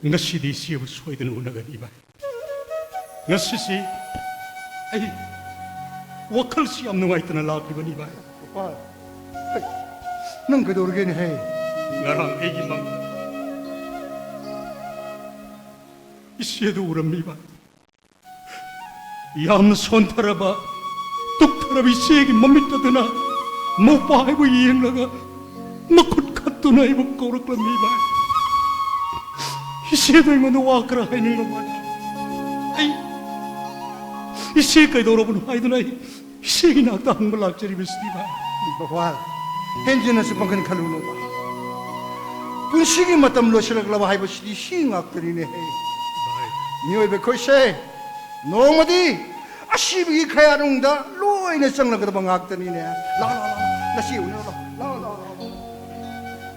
ꯉꯁꯤꯗꯤ ꯏꯆꯦꯕꯨ ꯁꯣꯏꯗꯅ ꯎꯅꯒꯅꯤ, ꯏꯕꯥꯏ꯫ ꯉꯁꯤꯁꯤ ꯑꯩ ꯋꯥꯈꯜꯁꯤ ꯌꯥꯝ ꯅꯨꯡꯉꯥꯏꯇꯅ ꯂꯥꯛꯂꯤꯕꯅꯤ, ꯏꯕꯥꯏ꯫ ꯒꯣꯄꯥꯜ, ꯍꯩ, ꯅꯪ ꯀꯩꯗꯧꯔꯒꯦꯅꯦ, ꯍꯦ? ꯉꯔꯥꯡ ꯑꯩꯒꯤ ꯃꯪ ꯏꯆꯦꯗꯨ ꯎꯔꯝꯃꯤ, ꯏꯕꯥꯏ꯫ ꯌꯥꯝꯅ ꯁꯣꯟꯊꯔꯕ, ꯇꯨꯛꯊꯔꯕ ꯏꯆꯦꯒꯤ ꯃꯃꯤꯠ ꯑꯗꯨꯅ ꯃꯧꯄꯥ ꯍꯥꯏꯕꯨ ꯌꯦꯡꯂꯒ ꯃꯈꯨꯠ ꯈꯠꯇꯨꯅ ꯑꯩꯕꯨ ꯀꯧꯔꯛꯂꯝꯃꯤ, ꯏꯕꯥꯏ꯫ ꯏꯆꯦꯗꯣ ꯑꯩꯉꯣꯟꯗ ꯋꯥ ꯈꯔ ꯍꯥꯏꯅꯤꯡꯕ ꯃꯥꯜꯂꯤ꯫ ꯑꯩ ꯏꯆꯦ ꯀꯩꯗꯧꯔꯕꯅꯣ ꯍꯥꯏꯗꯨꯅ ꯑꯩ ꯏꯆꯦꯒꯤ ꯅꯥꯛꯇ ꯍꯪꯕ ꯂꯥꯛꯆꯔꯤꯕꯁꯤꯗꯤ, ꯏꯕꯥꯏ꯫ ꯒꯣꯄꯥꯜ, ꯍꯦꯟꯖꯤꯟꯅꯁꯨ ꯄꯥꯡꯒꯜ ꯈꯜꯂꯨꯅꯨꯗ꯫ ꯄꯨꯟꯁꯤꯒꯤ ꯃꯇꯝ ꯂꯣꯏꯁꯤꯜꯂꯛꯂꯕ ꯍꯥꯏꯕꯁꯤꯗꯤ ꯁꯤ ꯉꯥꯛꯇꯅꯤꯅꯦꯍꯦ꯫ ꯏꯕꯥꯏ꯫ ꯃꯤꯑꯣꯏꯕ ꯑꯩꯈꯣꯏꯁꯦ ꯅꯣꯡꯃꯗꯤ ꯑꯁꯤꯕꯒꯤ ꯈꯌꯥꯠꯅꯨꯡꯗ ꯂꯣꯏꯅ ꯆꯪꯂꯒꯗꯕ ꯉꯥꯛꯇꯅꯤꯅꯦ꯫ ꯂꯥꯛꯑꯣ, ꯂꯥꯛꯑꯣ, ꯂꯥꯛꯑꯣ꯫ ꯅꯁꯤ ꯎꯅꯔꯣ, ꯂꯥꯛꯑꯣ, ꯂꯥꯛꯑꯣ, ꯂꯥꯛꯑꯣ꯫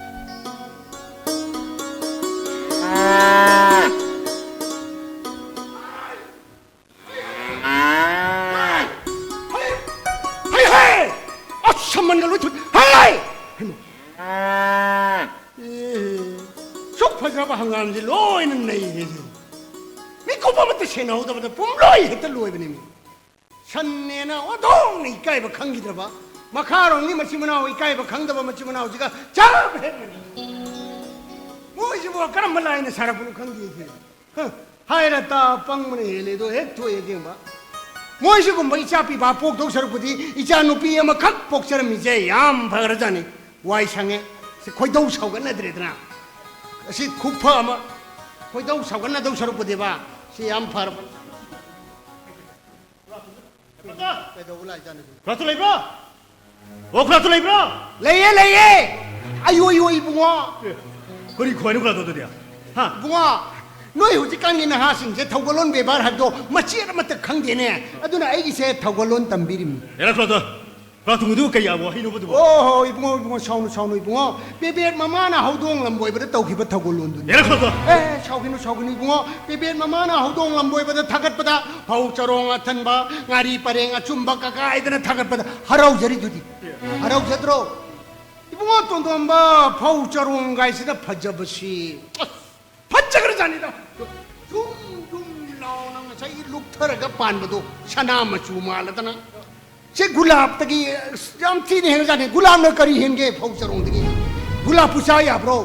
ꯍꯩ, ꯍꯩ! ꯑꯁ, ꯁꯝꯕꯟꯒ ꯂꯣꯏ ꯊꯨ-, ꯍꯩ! ꯍꯩꯃꯥ! ꯑꯦ, ꯁꯨꯛ ꯐꯖꯕ ꯍꯪꯒꯥꯝꯁꯦ ꯂꯣꯏꯅ ꯅꯩꯔꯦꯅꯦ꯫ ꯃꯤꯀꯨꯞ ꯑꯃꯠꯇ ꯁꯦꯟꯅꯍꯧꯗꯕꯗ ꯄꯨꯝꯂꯣꯏ ꯍꯦꯛꯇ ꯂꯣꯏꯕꯅꯦꯃꯤ꯫ ꯁꯟꯅꯦꯅ ꯑꯣꯟꯊꯣꯛꯅ ꯏꯀꯥꯏꯕ ꯈꯪꯈꯤꯗ꯭ꯔꯕ ꯃꯈꯥꯔꯣꯝꯒꯤ ꯃꯆꯤꯟ ꯃꯅꯥꯎ, ꯏꯀꯥꯏꯕ ꯈꯪꯗꯕ ꯃꯆꯤꯟ ꯃꯅꯥꯎꯁꯤꯒ ꯆꯞ ꯍꯦꯛ ꯃꯥꯟꯅꯩ꯫ ꯃꯣꯏꯁꯤꯕꯨ ꯀꯔꯝꯕ ꯂꯥꯏꯅ ꯁꯥꯔꯛꯄꯅꯣ ꯈꯪꯗꯦ ꯑꯩꯗꯤ꯫ ꯍ, ꯍꯥꯏꯔ ꯇꯥ ꯄꯪꯕꯅ ꯍꯦꯜꯂꯦꯗꯣ ꯍꯦꯛ ꯊꯣꯛꯑꯦ ꯑꯁꯦꯡꯕ꯫ ꯃꯣꯏꯁꯤꯒꯨꯝꯕ ꯏꯆꯥ ꯄꯤꯕ ꯄꯣꯛꯇꯧ ꯁꯔꯨꯛꯄꯨꯗꯤ ꯏꯆꯥ ꯅꯨꯄꯤ ꯑꯃꯈꯛ ꯄꯣꯛꯆꯔꯝꯃꯤꯁꯦ ꯌꯥꯝ ꯐꯈ꯭ꯔꯖꯥꯠꯅꯤ꯫ ꯋꯥꯏ ꯁꯪꯉꯦ꯫ ꯁꯤ ꯈꯣꯏꯗꯧ ꯁꯥꯎꯒꯠꯅꯗ꯭ꯔꯦꯗꯅ꯫ ꯑꯁꯤ ꯈꯨꯐ ꯑꯃ꯫ ꯈꯣꯏꯗꯧ ꯁꯥꯎꯒꯠꯅꯗꯧ ꯁꯔꯨꯛꯄꯨꯗꯤꯕ ꯁꯤ ꯌꯥꯝ ꯐꯔꯕꯅꯤ꯫ ꯀꯩꯗꯧꯕ ꯂꯥꯛꯏꯖꯥꯠꯅꯣ ꯁꯤꯕꯣ? ꯈꯨꯔꯥꯛꯇꯨ ꯂꯩꯕ꯭ꯔꯣ? ꯑꯣ, ꯈꯨꯔꯥꯛꯇꯨ ꯂꯩꯕ꯭ꯔꯣ? ꯂꯩꯌꯦ, ꯂꯩꯌꯦ꯫ ꯑꯌꯣ, ꯑꯌꯣ, ꯏꯕꯨꯡꯉꯣ꯫ ꯑꯦ, ꯀꯔꯤ ꯈ꯭ꯋꯥꯏꯅꯣ ꯈꯨꯔꯥꯛꯇꯨ ꯑꯗꯨꯗꯤ? ꯍꯥ? ꯏꯕꯨꯡꯉꯣ, ꯅꯣꯏ ꯍꯧꯖꯤꯛꯀꯥꯟꯒꯤ ꯅꯍꯥꯁꯤꯡꯁꯦ ꯊꯧꯒꯜꯂꯣꯟ ꯕꯦꯕꯥꯔ ꯍꯥꯏꯕꯗꯣ ꯃꯆꯦꯠ ꯑꯃꯠꯇ ꯈꯪꯗꯦꯅꯦ꯫ ꯑꯗꯨꯅ ꯑꯩꯒꯤꯁꯦ ꯊꯧꯒꯜꯂꯣꯟ ꯇꯝꯕꯤꯔꯤꯝꯅꯤ꯫ ꯑꯦꯔꯥ, ꯈꯨꯔꯥꯛꯇꯨ, ꯈꯨꯔꯥꯛꯇꯨ ꯉꯨꯗꯨ ꯀꯩ ꯌꯥꯕ ꯋꯥꯍꯩꯅꯣꯕ ꯑꯗꯨꯕꯣ? ꯑꯣ ꯍꯣ, ꯏꯕꯨꯡꯉꯣ, ꯏꯕꯨꯡꯉꯣ, ꯁꯥꯎꯅꯨ, ꯁꯥꯎꯅꯨ, ꯏꯕꯨꯡꯉꯣ꯫ ꯄꯦꯕꯦꯠ ꯃꯃꯥꯅ ꯍꯧꯗꯣꯡ ꯂꯝꯕꯣꯏꯕꯗ ꯇꯧꯈꯤꯕ ꯊꯧꯒꯜꯂꯣꯟꯗꯨꯅꯤ꯫ ꯑꯦꯔꯥ, ꯈꯨꯔꯥꯛꯇꯨ꯫ ꯑꯦ, ꯁꯥꯎꯈꯤꯅꯨ, ꯁꯥꯎꯈꯤꯅꯨ, ꯏꯕꯨꯡꯉꯣ꯫ ꯄꯦꯕꯦꯠ ꯃꯃꯥꯅ ꯍꯧꯗꯣꯡ ꯂꯝꯕꯣꯏꯕꯗ ꯊꯥꯒꯠꯄꯗ ꯐꯧ ꯆꯔꯣꯡ ꯑꯊꯟꯕ, ꯉꯥꯔꯤ ꯄꯔꯦꯡ ꯑꯆꯨꯝꯕ ꯀꯀꯥꯏꯗꯅ ꯊꯥꯒꯠꯄꯗ ꯍꯔꯥꯎꯖꯔꯤꯗꯨꯗꯤ꯫ ꯍꯔꯥꯎꯖꯗ꯭ꯔꯣ? ꯏꯕꯨꯡꯉꯣ ꯇꯣꯟꯗꯣꯝꯕ, ꯐꯧ ꯆꯔꯣꯡ ꯒꯥꯏꯁꯤꯗ ꯐꯖꯕꯁꯤ꯫ ꯑꯁ, ꯐꯖꯈ꯭ꯔꯖꯥꯠꯅꯤꯗ꯫ ꯖꯨꯝ ꯖꯨꯝ ꯂꯥꯎꯅ ꯉꯁꯥꯏꯒꯤ ꯂꯨꯞꯊꯔꯒ ꯄꯥꯟꯕꯗꯣ ꯁꯅꯥ ꯃꯆꯨ ꯃꯥꯜꯂꯗꯅ꯫ ꯁꯤ ꯒꯨꯂꯥꯞꯇꯒꯤ, ꯑꯁ, ꯌꯥꯝ ꯊꯤꯅ ꯍꯦꯟꯖꯥꯠꯅꯤ꯫ ꯒꯨꯂꯥꯞꯅ ꯀꯔꯤ ꯍꯦꯟꯒꯦ ꯐꯧ ꯆꯔꯣꯡꯗꯒꯤ? ꯒꯨꯂꯥꯞꯄꯨ ꯆꯥ ꯌꯥꯕ꯭ꯔꯣ?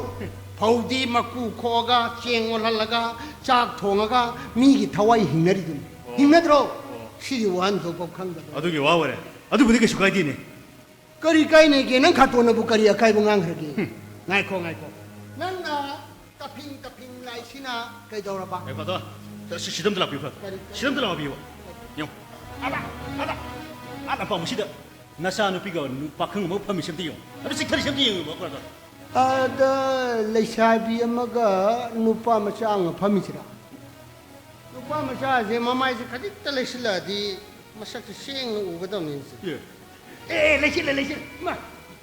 ꯐꯧꯗꯤ ꯃꯀꯨ ꯈꯣꯛꯑꯒ, ꯆꯦꯡ ꯑꯣꯜꯍꯜꯂꯒ, ꯆꯥꯛ ꯊꯣꯡꯉꯒ ꯃꯤꯒꯤ ꯊꯋꯥꯏ ꯍꯤꯡꯅꯔꯤꯗꯨꯅꯤ꯫ ꯍꯤꯡꯅꯗ꯭ꯔꯣ? ꯁꯤꯒꯤ ꯋꯥꯍꯟꯊꯣꯛꯐꯥꯎ ꯈꯪꯗꯕ꯫ ꯑꯗꯨꯒꯤ ꯋꯥ ꯑꯣꯏꯔꯦ꯫ ꯑꯗꯨꯕꯨꯗꯤ ꯀꯩꯁꯨ ꯀꯥꯏꯗꯦꯅꯦ꯫ ꯀꯔꯤ ꯀꯥꯏꯅꯒꯦ? ꯅꯪ ꯈꯥꯇꯣꯟꯅꯕꯨ ꯀꯔꯤ ꯑꯀꯥꯏꯕ ꯉꯥꯡꯈ꯭ꯔꯒꯦ? ꯍꯨꯝ꯫ ꯉꯥꯏꯈꯣ, ꯉꯥꯏꯈꯣ꯫ ꯅꯪꯅ ꯇꯞꯐꯤꯡ ꯇꯞꯐꯤꯡ ꯂꯥꯏꯁꯤꯅ ꯀꯩꯗꯧꯔꯕ? ꯉꯥꯏꯈꯣ, ꯑꯗꯣ, ꯁꯤ-, ꯁꯤꯗꯝꯇ ꯂꯥꯛꯄꯤꯌꯨ, ꯈꯔ꯫ ꯀꯔꯤ, ꯀꯔꯤ? ꯁꯤꯗꯝꯇ ꯂꯥꯛꯄꯤꯌꯨ꯫ ꯌꯦꯡꯉꯨ꯫ ꯑꯗ, ꯑꯗ, ꯑꯗ ꯄꯥꯝꯕꯁꯤꯗ ꯅꯆꯥꯅꯨꯄꯤꯒ ꯅꯨ-, ꯄꯥꯈꯪ ꯑꯃꯒ ꯐꯝꯃꯤꯁꯤ ꯑꯝꯇ ꯌꯦꯡꯉꯨ꯫ ꯑꯗꯨ ꯆꯤꯛꯊꯔꯤꯁꯤ ꯑꯝꯇ ꯌꯦꯡꯉꯨꯕ, ꯈꯔ꯫ ꯑꯗ ꯂꯩꯁꯥꯕꯤ ꯑꯃꯒ ꯅꯨꯄꯥ ꯃꯆꯥ ꯑꯃꯒ ꯐꯝꯃꯤꯁꯤꯔ? ꯅꯨꯄꯥ ꯃꯆꯥꯁꯦ ꯃꯃꯥꯏꯁꯦ ꯈꯖꯤꯛꯇ ꯂꯩꯁꯤꯜꯂꯛꯑꯗꯤ ꯃꯁꯛꯁꯦ ꯁꯦꯡꯅ ꯎꯒꯗꯕꯅꯤ ꯁꯦ꯫ ꯑꯦ, ꯑꯦ, ꯂꯩꯁꯤꯜꯂꯦ, ꯂꯩꯁꯤꯜꯂꯦ꯫ ꯏꯃꯥ,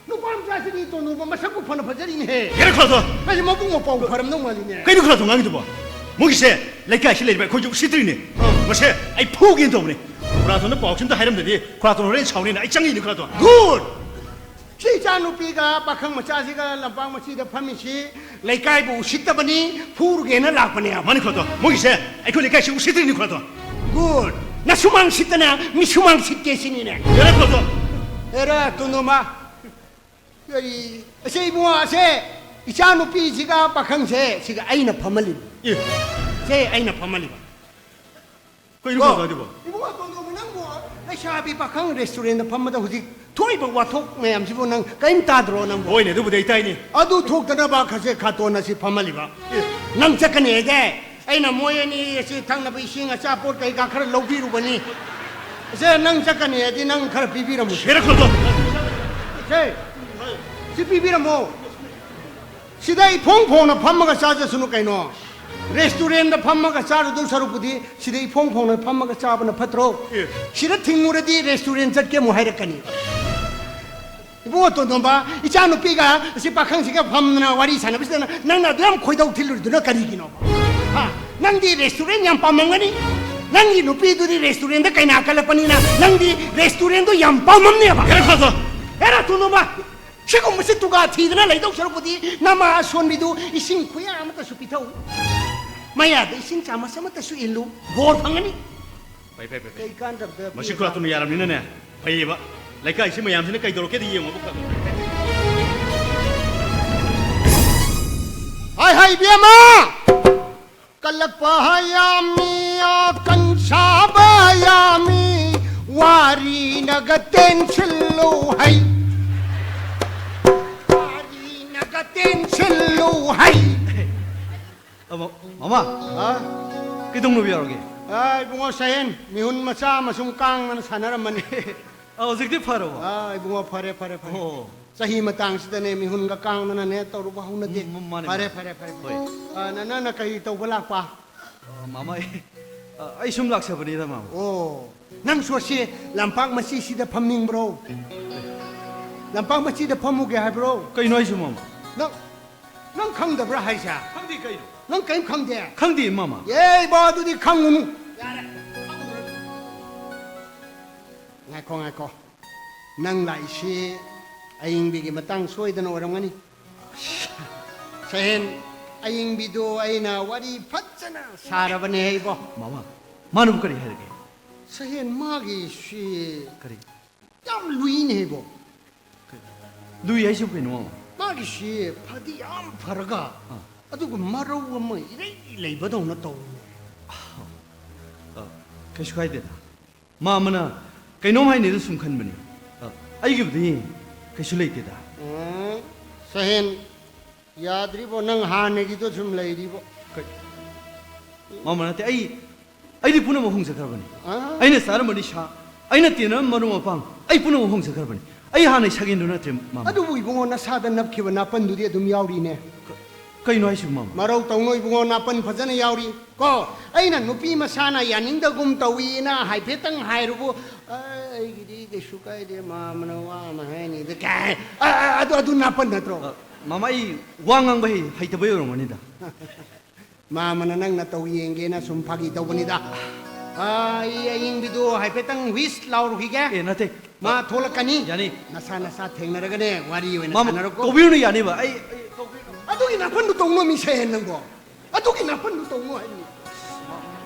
ꯅꯨꯄꯥ ꯃꯆꯥꯁꯤꯗꯤ ꯇꯣꯅꯨꯕ ꯃꯁꯛꯄꯨ ꯐꯅ ꯐꯖꯔꯤꯅꯦꯍꯦ꯫ ꯌꯥꯔꯦ, ꯈꯨꯔꯥꯇꯣꯟ! ꯃꯥꯁꯦ ꯃꯕꯨꯛ ꯃꯄꯥꯎ ꯐꯔꯝꯗꯧ ꯃꯥꯜꯂꯤꯅꯦ꯫ ꯀꯩꯅꯣ ꯈꯨꯔꯥꯇꯣꯟ ꯉꯥꯡꯉꯤꯗꯨꯕꯣ? ꯃꯣꯏꯒꯤꯁꯦ ꯂꯩꯀꯥꯏꯁꯤ ꯂꯩꯔꯤꯕ ꯑꯩꯈꯣꯏꯁꯨ ꯎꯁꯤꯠꯇ꯭ꯔꯤꯅꯦ꯫ ꯑꯥ꯫ ꯃꯁꯦ ꯑꯩ ꯐꯨꯒꯦꯅ ꯇꯧꯕꯅꯦ꯫ ꯈꯨꯔꯥꯇꯣꯟꯗ ꯄꯥꯎꯁꯦ ꯑꯝꯇ ꯍꯥꯏꯔꯝꯗꯗꯤ ꯈꯨꯔꯥꯇꯣꯟ ꯍꯣꯔꯦꯟ ꯁꯥꯎꯅꯤꯅ ꯑꯩ ꯆꯪꯉꯛꯏꯅꯦ, ꯈꯨꯔꯥꯇꯣꯟ꯫ ꯒꯨꯗ! ꯁꯤ ꯏꯆꯥ ꯅꯨꯄꯤꯒ ꯄꯥꯈꯪ ꯃꯆꯥꯁꯤꯒ ꯂꯝꯄꯥꯛ ꯃꯆꯤꯗ ꯐꯝꯃꯤꯁꯤ ꯂꯩꯀꯥꯏꯕꯨ ꯎꯁꯤꯠꯇꯕꯅꯤ, ꯐꯨꯔꯨꯒꯦꯅ ꯂꯥꯛꯄꯅꯦ꯫ ꯃꯥꯅꯤ ꯈꯨꯔꯥꯇꯣꯟ, ꯃꯣꯏꯒꯤꯁꯦ ꯑꯩꯈꯣꯏ ꯂꯩꯀꯥꯏꯁꯤ ꯎꯁꯤꯠꯇ꯭ꯔꯤꯅꯤ ꯈꯨꯔꯥꯇꯣꯟ꯫ ꯒꯨꯗ! ꯅꯁꯨꯃꯥꯡ ꯁꯤꯠꯇꯅ ꯃꯤꯁꯨꯃꯥꯡ ꯁꯤꯠꯀꯦ ꯁꯤꯅꯤꯅꯦ꯫ ꯌꯥꯔꯦ ꯈꯨꯔꯥꯇꯣꯟ꯫ ꯑꯦꯔꯥ ꯇꯣꯅꯨꯃ, ꯀꯔꯤ, ꯑꯁꯦ ꯏꯕꯨꯡꯉꯣ, ꯑꯁꯦ ꯏꯆꯥ ꯅꯨꯄꯤꯁꯤꯒ ꯄꯥꯈꯪꯁꯦ ꯁꯤꯒ ꯑꯩꯅ ꯐꯝꯍꯜꯂꯤꯕ꯫ ꯑꯦ꯫ ꯁꯦ ꯑꯩꯅ ꯐꯝꯍꯜꯂꯤꯕ꯫ ꯀꯩꯅꯣ ꯀꯣ? ꯈꯨꯔꯥꯇꯣꯟ ꯍꯥꯏꯗꯨꯕꯣ? ꯏꯕꯨꯡꯉꯣ ꯇꯣꯟꯗꯣꯟꯕ, ꯅꯪꯕꯨ ꯂꯩꯁꯥꯕꯤ ꯄꯥꯈꯪ ꯔꯦꯁꯇꯨꯔꯦꯟꯗ ꯐꯝꯕꯗ ꯍꯧꯖꯤꯛ ꯊꯣꯛꯏꯕ ꯋꯥꯊꯣꯛ ꯃꯌꯥꯝꯁꯤꯕꯨ ꯅꯪ ꯀꯔꯤꯝ ꯇꯥꯗ꯭ꯔꯣ ꯅꯪꯕꯨ? ꯍꯣꯏꯅꯦ, ꯑꯗꯨꯕꯨꯗꯤ ꯑꯩ ꯇꯥꯏꯅꯦ꯫ ꯑꯗꯨ ꯊꯣꯛꯇꯅꯕ ꯈꯁꯦ ꯈꯥꯇꯣꯟ ꯑꯁꯤ ꯐꯝꯍꯜꯂꯤꯕ꯫ ꯑꯦ꯫ ꯅꯪ ꯆꯠꯀꯅꯤ ꯍꯥꯏꯗꯥꯏ? ꯑꯩꯅ ꯃꯣꯏ ꯑꯅꯤ ꯑꯁꯤ ꯊꯛꯅꯕ ꯏꯁꯤꯡ ꯑꯆꯥꯄꯣꯠ ꯀꯩꯀꯥ ꯈꯔ ꯂꯧꯕꯤꯔꯨꯕꯅꯤ꯫ ꯁꯦ, ꯅꯪ ꯆꯠꯀꯅꯤ ꯍꯥꯏꯗꯤ ꯅꯪ ꯈꯔ ꯄꯤꯕꯤꯔꯝꯃꯨ꯫ ꯌꯥꯔꯦ ꯈꯨꯔꯥꯇꯣꯟ꯫ ꯁꯦ, ꯁꯤ ꯄꯤꯕꯤꯔꯝꯃꯣ꯫ ꯁꯤꯗ ꯏꯐꯣꯡ ꯐꯣꯡꯅ ꯐꯝꯃꯒ ꯆꯥꯖꯁꯅꯨ ꯀꯩꯅꯣ꯫ ꯔꯦꯁꯇꯨꯔꯦꯟꯗ ꯐꯝꯃꯒ ꯆꯥꯔꯨꯗꯧ ꯁꯔꯨꯛꯄꯨꯗꯤ ꯁꯤꯗ ꯏꯐꯣꯡ ꯐꯣꯡꯅ ꯐꯝꯃꯒ ꯆꯥꯕꯅ ꯐꯠꯇ꯭ꯔꯣ? ꯑꯦ꯫ ꯁꯤꯗ ꯊꯤꯡꯉꯨꯔꯗꯤ ꯔꯦꯁꯇꯨꯔꯦꯟ ꯆꯠꯀꯦ ꯑꯃꯨꯛ ꯍꯥꯏꯔꯛꯀꯅꯤ꯫ ꯏꯕꯨꯡꯉꯣ ꯇꯣꯟꯗꯣꯝꯕ, ꯏꯆꯥ ꯅꯨꯄꯤꯒ ꯑꯁꯤ ꯄꯥꯈꯪꯁꯤꯒ ꯐꯝꯗꯅ ꯋꯥꯔꯤ ꯁꯥꯟꯅꯕꯁꯤꯗ ꯅꯪꯅ ꯑꯗꯨ ꯌꯥꯝ ꯈꯣꯏꯗꯧ ꯊꯤꯜꯂꯨꯔꯤꯗꯨꯅ ꯀꯔꯤꯒꯤꯅꯣ? ꯍꯥ? ꯅꯪꯗꯤ ꯔꯦꯁꯇꯨꯔꯦꯟ ꯌꯥꯝ ꯄꯥꯝꯃꯝꯒꯅꯤ꯫ ꯅꯪꯒꯤ ꯅꯨꯄꯤꯗꯨꯗꯤ ꯔꯦꯁꯇꯨꯔꯦꯟꯗ ꯀꯩꯅꯥ ꯀꯜꯂꯛꯄꯅꯤꯅ ꯅꯪꯗꯤ ꯔꯦꯁꯇꯨꯔꯦꯟꯗꯣ ꯌꯥꯝ ꯄꯥꯝꯃꯝꯅꯦꯕ꯫ ꯌꯥꯔꯦ ꯈꯨꯔꯥꯇꯣꯟ꯫ ꯍꯦꯔꯥ ꯇꯣꯟꯗꯣꯝꯕ, ꯁꯤꯒꯨꯝꯕꯁꯤ ꯇꯨꯒꯥ ꯊꯤꯗꯅ ꯂꯩꯗꯧ ꯁꯔꯨꯛꯄꯨꯗꯤ ꯅꯃꯥ ꯑꯁꯣꯟꯕꯤꯗꯨ ꯏꯁꯤꯡ ꯈꯨꯌꯥ ꯑꯃꯠꯇꯁꯨ ꯄꯤꯊꯛꯎ꯫ ꯃꯌꯥꯗ ꯏꯁꯤꯡ ꯆꯥꯃꯁ ꯑꯃꯠꯇꯁꯨ ꯏꯜꯂꯨ꯫ ꯕꯣꯔ ꯐꯪꯒꯅꯤ꯫ ꯐꯩ, ꯐꯩ, ꯐꯩ, ꯐꯩ꯫ ꯀꯩ ꯀꯥꯟꯗꯕꯗ ꯃꯁꯤ ꯄꯤꯕ? ꯈꯨꯔꯥꯇꯣꯟꯅ ꯌꯥꯔꯕꯅꯤꯅꯅꯦ, ꯐꯩꯌꯦꯕ꯫ ꯂꯩꯀꯥꯏꯁꯤ ꯃꯌꯥꯝꯁꯤꯅ ꯀꯩꯗꯧꯔꯛꯀꯦꯗ ꯌꯦꯡꯉꯣꯕ ꯈꯨꯔꯥꯇꯣꯟ꯫ ꯍꯥꯏ, ꯍꯥꯏ, ꯏꯕꯦꯝꯃ! ꯀꯜꯂꯛꯄ ꯌꯥꯝꯃꯤ, ꯑꯀꯟ ꯁꯥꯕ ꯌꯥꯝꯃꯤ, ꯋꯥꯔꯤꯅꯒ ꯇꯦꯟꯁꯤꯜꯂꯨ ꯍꯩ꯫ ꯋꯥꯔꯤꯅꯒ ꯇꯦꯟꯁꯤꯜꯂꯨ ꯍꯩ꯫ ꯑ, ꯃ-, ꯃꯃꯥ, ꯍꯥ? ꯀꯩꯗꯧꯅꯕ ꯌꯥꯎꯔꯒꯦ? ꯑ, ꯏꯕꯨꯡꯉꯣ ꯁꯍꯦꯟ, ꯃꯤꯍꯨꯟ ꯃꯆꯥ ꯑꯃ ꯁꯨꯝ ꯀꯥꯡꯗꯅ ꯁꯥꯟꯅꯔꯝꯕꯅꯤ꯫ ꯑ, ꯍꯧꯖꯤꯛꯇꯤ ꯐꯔꯕꯣ? ꯑ, ꯏꯕꯨꯡꯉꯣ, ꯐꯔꯦ, ꯐꯔꯦ, ꯐꯔꯦ꯫ ꯑꯣ꯫ ꯆꯍꯤ ꯃꯇꯥꯡꯁꯤꯗꯅꯦ, ꯃꯤꯍꯨꯟꯒ ꯀꯥꯡꯗꯅꯅꯦ, ꯇꯧꯔꯨꯕ ꯍꯧꯅꯗꯦ꯫ ꯎꯝ, ꯃꯥꯅꯦ, ꯐꯔꯦ, ꯃꯥꯅꯦ꯫ ꯐꯔꯦ, ꯐꯔꯦ꯫ ꯍꯣꯏ꯫ ꯑ, ꯅ-, ꯅꯪꯅ ꯀꯔꯤ ꯇꯧꯕ ꯂꯥꯛꯄ? ꯑ, ꯃꯃꯥ, ꯑꯩ, ꯑ, ꯑꯩ ꯁꯨꯝ ꯂꯥꯛꯆꯕꯅꯤꯗ, ꯃꯥꯃ꯫ ꯑꯣ, ꯅꯪꯁꯨ ꯑꯁꯤ ꯂꯝꯄꯥꯛ ꯃꯆꯤꯁꯤꯗ ꯐꯝꯅꯤꯡꯕ꯭ꯔꯣ? ꯂꯝꯄꯥꯛ ꯃꯆꯤꯗ ꯐꯝꯃꯨꯒꯦ ꯍꯥꯏꯕ꯭ꯔꯣ? ꯀꯩꯅꯣ ꯍꯥꯏꯁꯤꯕꯣ, ꯃꯥꯃ? ꯅꯪ, ꯅꯪ ꯈꯪꯗꯕ꯭ꯔꯥ ꯍꯥꯏꯁꯦ? ꯈꯪꯗꯦ, ꯀꯩꯅꯣ? ꯅꯪ ꯀꯔꯤꯝ ꯈꯪꯗꯦ? ꯈꯪꯗꯦ, ꯃꯥꯃ꯫ ꯑꯦ, ꯏꯕꯣ, ꯑꯗꯨꯗꯤ ꯈꯪꯉꯨꯅꯨ꯫ ꯌꯥꯔꯦ꯫ ꯉꯥꯏꯈꯣ, ꯉꯥꯏꯈꯣ꯫ ꯅꯪ ꯂꯥꯛꯏꯁꯤ ꯑꯌꯤꯡꯕꯤꯒꯤ ꯃꯇꯥꯡ ꯁꯣꯏꯗꯅ ꯑꯣꯏꯔꯝꯒꯅꯤ꯫ ꯁꯍꯦꯟ, ꯑꯌꯤꯡꯕꯤꯗꯣ ꯑꯩꯅ ꯋꯥꯔꯤ ꯐꯖꯅ ꯁꯥꯔꯕꯅꯦ, ꯏꯕꯣ꯫ ꯃꯥꯃ, ꯃꯥꯅꯕꯨ ꯀꯔꯤ ꯍꯥꯏꯔꯒꯦ? ꯁꯍꯦꯟ, ꯃꯥꯒꯤꯁꯤ ꯀꯔꯤ? ꯌꯥꯝ ꯂꯨꯏꯅꯦ, ꯏꯕꯣ꯫ ꯀꯔꯤ? ꯂꯨꯏ ꯍꯥꯏꯁꯤꯕꯨ ꯀꯩꯅꯣ, ꯃꯥꯃ? ꯃꯥꯒꯤꯁꯤ ꯐꯗꯤ ꯌꯥꯝ ꯐꯔꯒ, ꯑꯥ꯫ ꯑꯗꯨꯒ ꯃꯔꯧ ꯑꯃ ꯏꯔꯩ ꯂꯩꯕꯗꯧꯅ ꯇꯧꯏ꯫ ꯑ, ꯀꯩꯁꯨ ꯀꯥꯏꯗꯦꯗ꯫ ꯃꯥꯃꯅ ꯀꯩꯅꯣꯝ ꯍꯥꯏꯅꯤꯗ ꯁꯨꯝ ꯈꯟꯕꯅꯤ꯫ ꯑ, ꯑꯩꯒꯤꯕꯨꯗꯤ ꯀꯩꯁꯨ ꯂꯩꯇꯦꯗ꯫ ꯎꯝ, ꯁꯍꯦꯟ, ꯌꯥꯗ꯭ꯔꯤꯕꯣ? ꯅꯪ ꯍꯥꯟꯅꯒꯤꯗꯣ ꯁꯨꯝ ꯂꯩꯔꯤꯕꯣ? ꯀꯩ-, ꯃꯥꯃ ꯅꯠꯇꯦ, ꯑꯩ, ꯑꯩꯗꯤ ꯄꯨꯝꯅꯃꯛ ꯍꯣꯡꯖꯈ꯭ꯔꯕꯅꯤ꯫ ꯑ? ꯑꯩꯅ ꯆꯥꯔꯝꯕ ꯅꯤꯁꯥ, ꯑꯩꯅ ꯇꯤꯟꯅꯔꯝꯕ ꯃꯔꯨꯞ ꯃꯄꯥꯡ, ꯑꯩ ꯄꯨꯝꯅꯃꯛ ꯍꯣꯡꯖꯈ꯭ꯔꯕꯅꯤ꯫ ꯑꯩ ꯍꯥꯟꯅꯩ ꯁꯒꯦꯟꯗꯨ ꯅꯠꯇ꯭ꯔꯦ, ꯃꯥꯃ꯫ ꯑꯗꯨꯕꯨ ꯏꯕꯨꯡꯉꯣ, ꯅꯁꯥꯗ ꯅꯞꯈꯤꯕ ꯅꯥꯄꯟꯗꯨꯗꯤ ꯑꯗꯨꯝ ꯌꯥꯎꯔꯤꯅꯦ꯫ ꯀ-, ꯀꯩꯅꯣ ꯍꯥꯏꯁꯤꯕꯨ, ꯃꯥꯃ? ꯃꯔꯧ ꯇꯧꯅꯨ ꯏꯕꯨꯡꯉꯣ, ꯅꯥꯄꯟ ꯐꯖꯅ ꯌꯥꯎꯔꯤ꯫ ꯀꯣ, ꯑꯩꯅ ꯅꯨꯄꯤ ꯃꯁꯥꯅ ꯌꯥꯅꯤꯡꯗꯒꯨꯝ ꯇꯧꯏꯅ ꯍꯥꯏꯐꯦꯠꯇꯪ ꯍꯥꯏꯔꯨꯕꯨ, "ꯑ, ꯑꯩꯒꯤꯗꯤ ꯀꯩꯁꯨ ꯀꯥꯏꯗꯦ, ꯃꯥꯃꯅ ꯋꯥ ꯑꯃ ꯍꯥꯏꯅꯤꯗ" ꯀꯥꯏ꯫ ꯑ, ꯑ, ꯑꯗꯨ, ꯑꯗꯨ ꯅꯥꯄꯟ ꯅꯠꯇ꯭ꯔꯣ? ꯑ, ꯃꯥꯃ, ꯑꯩ ꯋꯥ ꯉꯥꯡꯕ ꯍꯩ-, ꯍꯩꯇꯕꯩ ꯑꯣꯏꯔꯝꯒꯅꯤꯗ꯫ ꯃꯥꯃꯅ ꯅꯪ ꯅꯇꯧ ꯌꯦꯡꯒꯦꯅ ꯁꯨꯝ ꯐꯥꯒꯤ ꯇꯧꯕꯅꯤꯗ꯫ ꯑ, ꯑꯩ ꯑꯌꯤꯡꯕꯤꯗꯨ ꯍꯥꯏꯐꯦꯠꯇꯪ ꯋꯤꯁ ꯂꯥꯎꯔꯨꯈꯤꯒꯦ꯫ ꯑꯦ, ꯅꯠꯇꯦ꯫ ꯃꯥ ꯊꯣꯛꯂꯛꯀꯅꯤ꯫ ꯌꯥꯅꯤ꯫ ꯅꯁꯥ ꯅꯁꯥ ꯊꯦꯡꯅꯔꯒꯅꯦ, ꯋꯥꯔꯤ ꯑꯣꯏꯅ ꯃꯥꯃ, ꯁꯥꯟꯅꯔꯣꯀꯣ꯫ ꯀꯧꯕꯤꯔꯨꯅꯨ, ꯌꯥꯅꯤꯕ꯫ ꯑꯩ, ꯑꯩ ꯀꯧꯕꯤꯔꯨꯅꯨ꯫ ꯑꯗꯨꯒꯤ ꯅꯥꯄꯟꯗꯨ ꯇꯧꯅꯣ, ꯃꯤ ꯁꯍꯦꯟ ꯅꯪꯕꯣ꯫ ꯑꯗꯨꯒꯤ ꯅꯥꯄꯟꯗꯨ ꯇꯧꯅꯣ ꯍꯥꯏꯕꯅꯤ꯫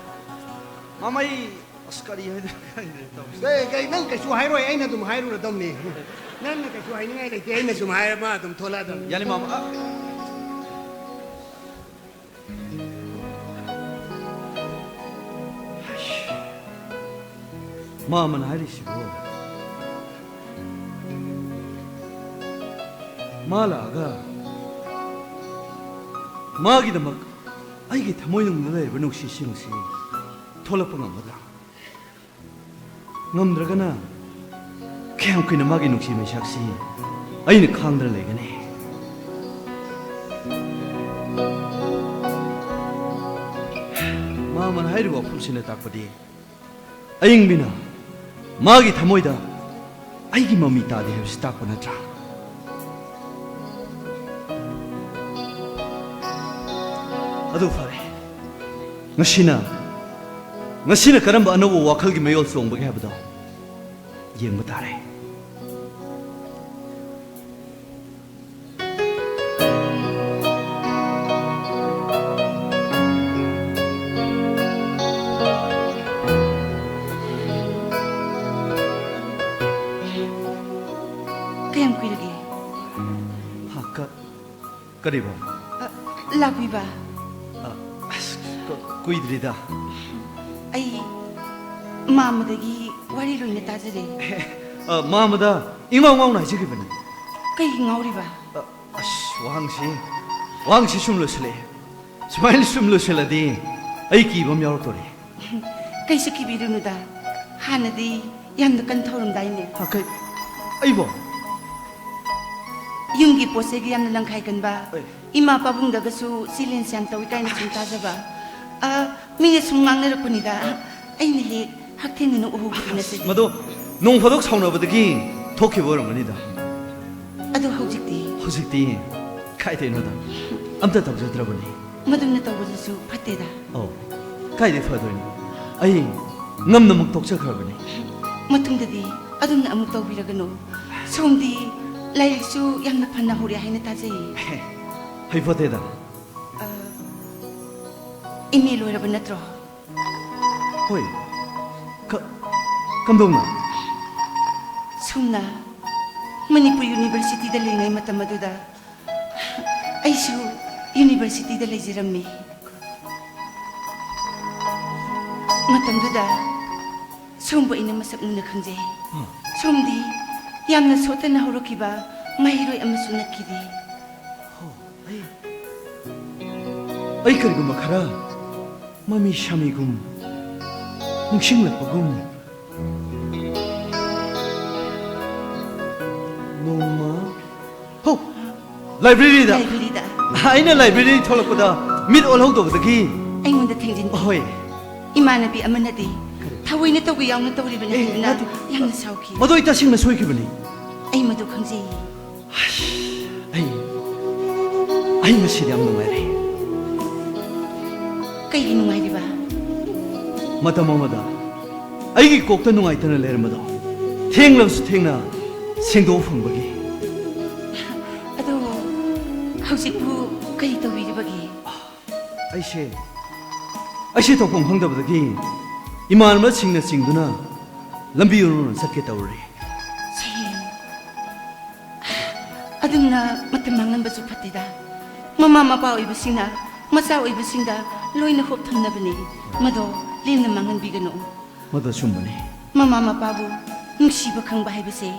ꯃꯥꯃ, ꯑꯩ, ꯑꯁ, ꯀꯔꯤ ꯍꯥꯏꯗꯣꯏꯅꯣ ꯈꯪꯗ꯭ꯔꯦ ꯇꯧꯔꯤꯁꯦ꯫ ꯀꯩ, ꯀꯩ, ꯅꯪ ꯀꯩꯁꯨ ꯍꯥꯏꯔꯣꯏ, ꯑꯩꯅ ꯑꯗꯨꯝ ꯍꯥꯏꯔꯨꯔꯗꯝꯅꯤ꯫ ꯅꯪꯅ ꯀꯩꯁꯨ ꯍꯥꯏꯅꯤꯡꯉꯥꯏ ꯂꯩꯇꯦ, ꯑꯩꯅ ꯁꯨꯝ ꯍꯥꯏꯔ ꯃꯥ ꯑꯗꯨꯝ ꯊꯣꯛꯂꯛꯑꯗꯝꯅꯤ꯫ ꯌꯥꯅꯤ, ꯃꯥꯃ꯫ ꯑ-, ꯃꯥꯃꯅ ꯍꯥꯏꯔꯤꯁꯤꯕꯨ, ꯃꯥ ꯂꯥꯛꯑꯒ ꯃꯥꯒꯤꯗꯃꯛ ꯑꯩꯒꯤ ꯊꯃꯣꯏꯅꯨꯡꯗ ꯂꯩꯔꯤꯕ ꯅꯨꯡꯁꯤꯁꯤꯡꯁꯤ ꯊꯣꯛꯂꯛꯄ ꯉꯝꯒꯗ꯭ꯔꯥ? ꯉꯝꯗ꯭ꯔꯒꯅ ꯀꯌꯥꯝ ꯀꯨꯏꯅ ꯃꯥꯒꯤ ꯅꯨꯡꯁꯤ ꯃꯩꯁꯥꯛꯁꯤ ꯑꯩꯅ ꯈꯥꯡꯗꯅ ꯂꯩꯒꯅꯤ? ꯃꯥ ꯃꯃꯜ ꯍꯥꯏꯔꯤꯕ ꯋꯥꯐꯝꯁꯤꯅ ꯇꯥꯛꯄꯗꯤ ꯑꯏꯪꯕꯤꯅ ꯃꯥꯒꯤ ꯊꯃꯣꯏꯗ ꯑꯩꯒꯤ ꯃꯃꯤ ꯇꯥꯗꯦ ꯍꯥꯏꯕꯁꯤ ꯇꯥꯛꯄ ꯅꯠꯇ꯭ꯔꯥ? ꯑꯗꯨ ꯐꯔꯦ, ꯉꯁꯤꯅ, ꯉꯁꯤꯅ ꯀꯔꯝꯕ ꯑꯅꯧꯕ ꯋꯥꯈꯜꯒꯤ ꯃꯌꯣꯜ ꯆꯣꯡꯕꯒꯦ ꯍꯥꯏꯕꯗꯣ ꯌꯦꯡꯕ ꯇꯥꯔꯦ꯫ ꯀꯌꯥꯝ ꯀꯨꯏꯔꯒꯦ? ꯍꯥ, ꯀ-, ꯀꯔꯤꯕ? ꯑ, ꯂꯥꯛꯄꯤꯕ꯫ ꯑ, ꯑꯁ, ꯀ-, ꯀꯨꯏꯗ꯭ꯔꯤꯗ꯫ ꯑꯩ ꯃꯥꯃꯗꯒꯤ ꯋꯥꯔꯤ ꯂꯣꯏꯅ ꯇꯥꯖꯔꯦ꯫ ꯑ, ꯃꯥꯃꯗ ꯏꯉꯥꯎ ꯉꯥꯎꯅ ꯍꯥꯏꯖꯈꯤꯕꯅꯤ꯫ ꯀꯩꯒꯤ ꯉꯥꯎꯔꯤꯕ? ꯑ, ꯑꯁ, ꯋꯥꯍꯪꯁꯤ, ꯋꯥꯍꯪꯁꯤ ꯁꯨꯝ ꯂꯣꯏꯁꯤꯜꯂꯛꯑꯦ꯫ ꯁꯨꯃꯥꯏꯅ ꯁꯨꯝ ꯂꯣꯏꯁꯤꯜꯂꯗꯤ ꯑꯩ ꯀꯤꯕ ꯑꯃ ꯌꯥꯎꯔꯛꯇꯣꯔꯦ꯫ ꯀꯩꯁꯨ ꯀꯤꯕꯤꯔꯨꯅꯨꯗ, ꯍꯥꯟꯅꯗꯤ ꯌꯥꯝꯅ ꯀꯟꯊꯧꯔꯝꯗꯥꯏꯅꯦ꯫ ꯑ, ꯀꯩ-, ꯑꯩꯕꯣ? ꯌꯨꯝꯒꯤ ꯄꯣꯠ ꯆꯩꯒ ꯌꯥꯝꯅ ꯂꯪꯈꯥꯏ ꯀꯟꯕ, ꯑꯩ- ꯏꯃꯥ ꯄꯥꯕꯨꯡꯗꯒꯁꯨ ꯆꯦꯂꯦꯟꯁ ꯌꯥꯝ ꯇꯧꯏ ꯀꯥꯏꯅ ꯁꯨꯝ ꯇꯥꯖꯕ꯫ ꯑ, ꯃꯤꯅ ꯁꯨꯝ ꯉꯥꯡꯅꯔꯛꯄꯅꯤꯗ, ꯑꯩꯅ ꯍꯦꯛ ꯍꯛꯊꯦꯡꯅꯅ ꯎꯍꯧꯕꯗꯨ ꯅꯠꯇꯗꯤ꯫ ꯃꯗꯣ ꯅꯣꯡ ꯐꯥꯗꯣꯛ ꯁꯥꯎꯅꯕꯗꯒꯤ ꯊꯣꯛꯈꯤꯕ ꯑꯣꯏꯔꯝꯒꯅꯤꯗ꯫ ꯑꯗꯣ ꯍꯧꯖꯤꯛꯇꯤ? ꯍꯧꯖꯤꯛꯇꯤ ꯀꯥꯏꯗꯩꯅꯣꯗ, ꯑꯝꯇ ꯇꯧꯖꯗ꯭ꯔꯕꯅꯤ꯫ ꯃꯗꯨꯝꯅ ꯇꯧꯕꯗꯨꯁꯨ ꯐꯠꯇꯦꯗ꯫ ꯑꯧ, ꯀꯥꯏꯗꯩ ꯐꯗꯣꯏꯅꯣ? ꯑꯩ ꯉꯝꯅꯃꯛ ꯇꯣꯛꯆꯈ꯭ꯔꯕꯅꯤ꯫ ꯃꯇꯨꯡꯗꯗꯤ ꯑꯗꯨꯝꯅ ꯑꯃꯨꯛ ꯇꯧꯕꯤꯔꯒꯅꯨ꯫ ꯁꯣꯝꯗꯤ ꯂꯥꯏꯔꯤꯛꯁꯨ ꯌꯥꯝꯅ ꯐꯅ ꯍꯧꯔꯦ ꯍꯥꯏꯅ ꯇꯥꯖꯩ꯫ ꯍꯩꯐꯗꯦꯗ꯫ ꯑ, ꯑꯦꯝ ꯑꯦ ꯂꯣꯏꯔꯕ ꯅꯠꯇ꯭ꯔꯣ? ꯍꯣꯏ꯫ ꯀ-, ꯀꯝꯗꯧꯅ? ꯁꯣꯝꯅ ꯃꯅꯤꯄꯨꯔ ꯌꯨꯅꯤꯚꯔꯁꯤꯇꯤꯗ ꯂꯩꯔꯤꯉꯩ ꯃꯇꯝ ꯑꯗꯨꯗ ꯑꯩꯁꯨ ꯌꯨꯅꯤꯚꯔꯁꯤꯇꯤꯗ ꯂꯩꯖꯔꯝꯃꯤ꯫ ꯃꯇꯝꯗꯨꯗ ꯁꯣꯝꯕꯨ ꯑꯩꯅ ꯃꯁꯛ ꯃꯨꯟꯅ ꯈꯪꯖꯩ꯫ ꯑ꯫ ꯁꯣꯝꯗꯤ ꯌꯥꯝꯅ ꯁꯣꯠꯇꯅ ꯍꯧꯔꯛꯈꯤꯕ ꯃꯍꯩꯔꯣꯏ ꯑꯃꯁꯨ ꯅꯠꯈꯤꯗꯦ꯫ ꯍꯣ, ꯑꯩ, ꯑꯩ ꯀꯔꯤꯒꯨꯝꯕ ꯈꯔ ꯃꯃꯤ ꯁꯥꯃꯤꯒꯨꯝ, ꯅꯤꯡꯁꯤꯡꯂꯛꯄꯒꯨꯝ꯫ ꯅꯣꯡꯃ, ꯍꯣ, ꯂꯥꯏꯕ꯭ꯔꯦꯔꯤꯗ꯫ ꯂꯥꯏꯕ꯭ꯔꯦꯔꯤꯗ꯫ ꯑꯩꯅ ꯂꯥꯏꯕ꯭ꯔꯦꯔꯤ ꯊꯣꯛꯂꯛꯄꯗ ꯃꯤꯠ ꯑꯣꯜꯍꯧꯗꯕꯗꯒꯤ ꯑꯩꯉꯣꯟꯗ ꯊꯦꯡꯖꯤꯟ꯫ ꯍꯣꯏ꯫ ꯏꯃꯥꯟꯅꯕꯤ ꯑꯃꯅꯗꯤ ꯊꯑꯣꯏꯅ ꯇꯧꯒꯦ ꯌꯥꯎꯅ ꯇꯧꯔꯤꯕꯅꯤ ꯑꯦ, ꯍꯥꯏꯗꯨꯅ ꯅꯠꯇꯦ꯫ ꯌꯥꯝꯅ ꯁꯥꯎꯈꯤ꯫ ꯃꯗꯨ ꯑꯩ ꯇꯁꯦꯡꯅ ꯁꯣꯏꯈꯤꯕꯅꯤ꯫ ꯑꯩ ꯃꯗꯨ ꯈꯪꯖꯩ꯫ ꯑꯩ, ꯑꯩ ꯉꯁꯤꯗꯤ ꯌꯥꯝ ꯅꯨꯡꯉꯥꯏꯔꯦ꯫ ꯀꯩꯒꯤ ꯅꯨꯡꯉꯥꯏꯔꯤꯕ? ꯃꯇꯝ ꯑꯃꯗ ꯑꯩꯒꯤ ꯀꯣꯛꯇ ꯅꯨꯡꯉꯥꯏꯇꯅ ꯂꯩꯔꯝꯕꯗꯣ ꯊꯦꯡꯂꯕꯁꯨ ꯊꯦꯡꯅ ꯁꯦꯡꯗꯣꯛ ꯐꯪꯕꯒꯤ꯫ ꯑꯗꯣ ꯍꯧꯖꯤꯛꯄꯨ ꯀꯔꯤ ꯇꯧꯕꯤꯔꯤꯕꯒꯦ? ꯑꯩꯁꯦ, ꯑꯩꯁꯦ ꯇꯧꯐꯝ ꯈꯪꯗꯕꯗꯒꯤ ꯏꯃꯥꯟꯅꯕꯁꯤꯡꯅ ꯆꯤꯡꯗꯨꯅ ꯂꯝꯕꯤ ꯑꯣꯟ ꯑꯣꯟꯅ ꯆꯠꯀꯦ ꯇꯧꯔꯤ꯫ ꯁꯦ, ꯑꯗꯨꯝꯅ ꯃꯇꯝ ꯃꯥꯡꯍꯟꯕꯁꯨ ꯐꯠꯇꯦꯗ꯫ ꯃꯃꯥ ꯃꯄꯥ ꯑꯣꯏꯕꯁꯤꯡꯅ ꯃꯆꯥ ꯑꯣꯏꯕꯁꯤꯡꯗ ꯂꯣꯏꯅ ꯍꯣꯞ ꯊꯝꯅꯕꯅꯤ꯫ ꯃꯗꯣ ꯂꯦꯝꯅ ꯃꯥꯡꯍꯟꯕꯤꯒꯅꯨ꯫ ꯃꯗꯨ ꯑꯆꯨꯝꯕꯅꯤ꯫ ꯃꯃꯥ ꯃꯄꯥꯕꯨ ꯅꯨꯡꯁꯤꯕ ꯈꯪꯕ ꯍꯥꯏꯕꯁꯦ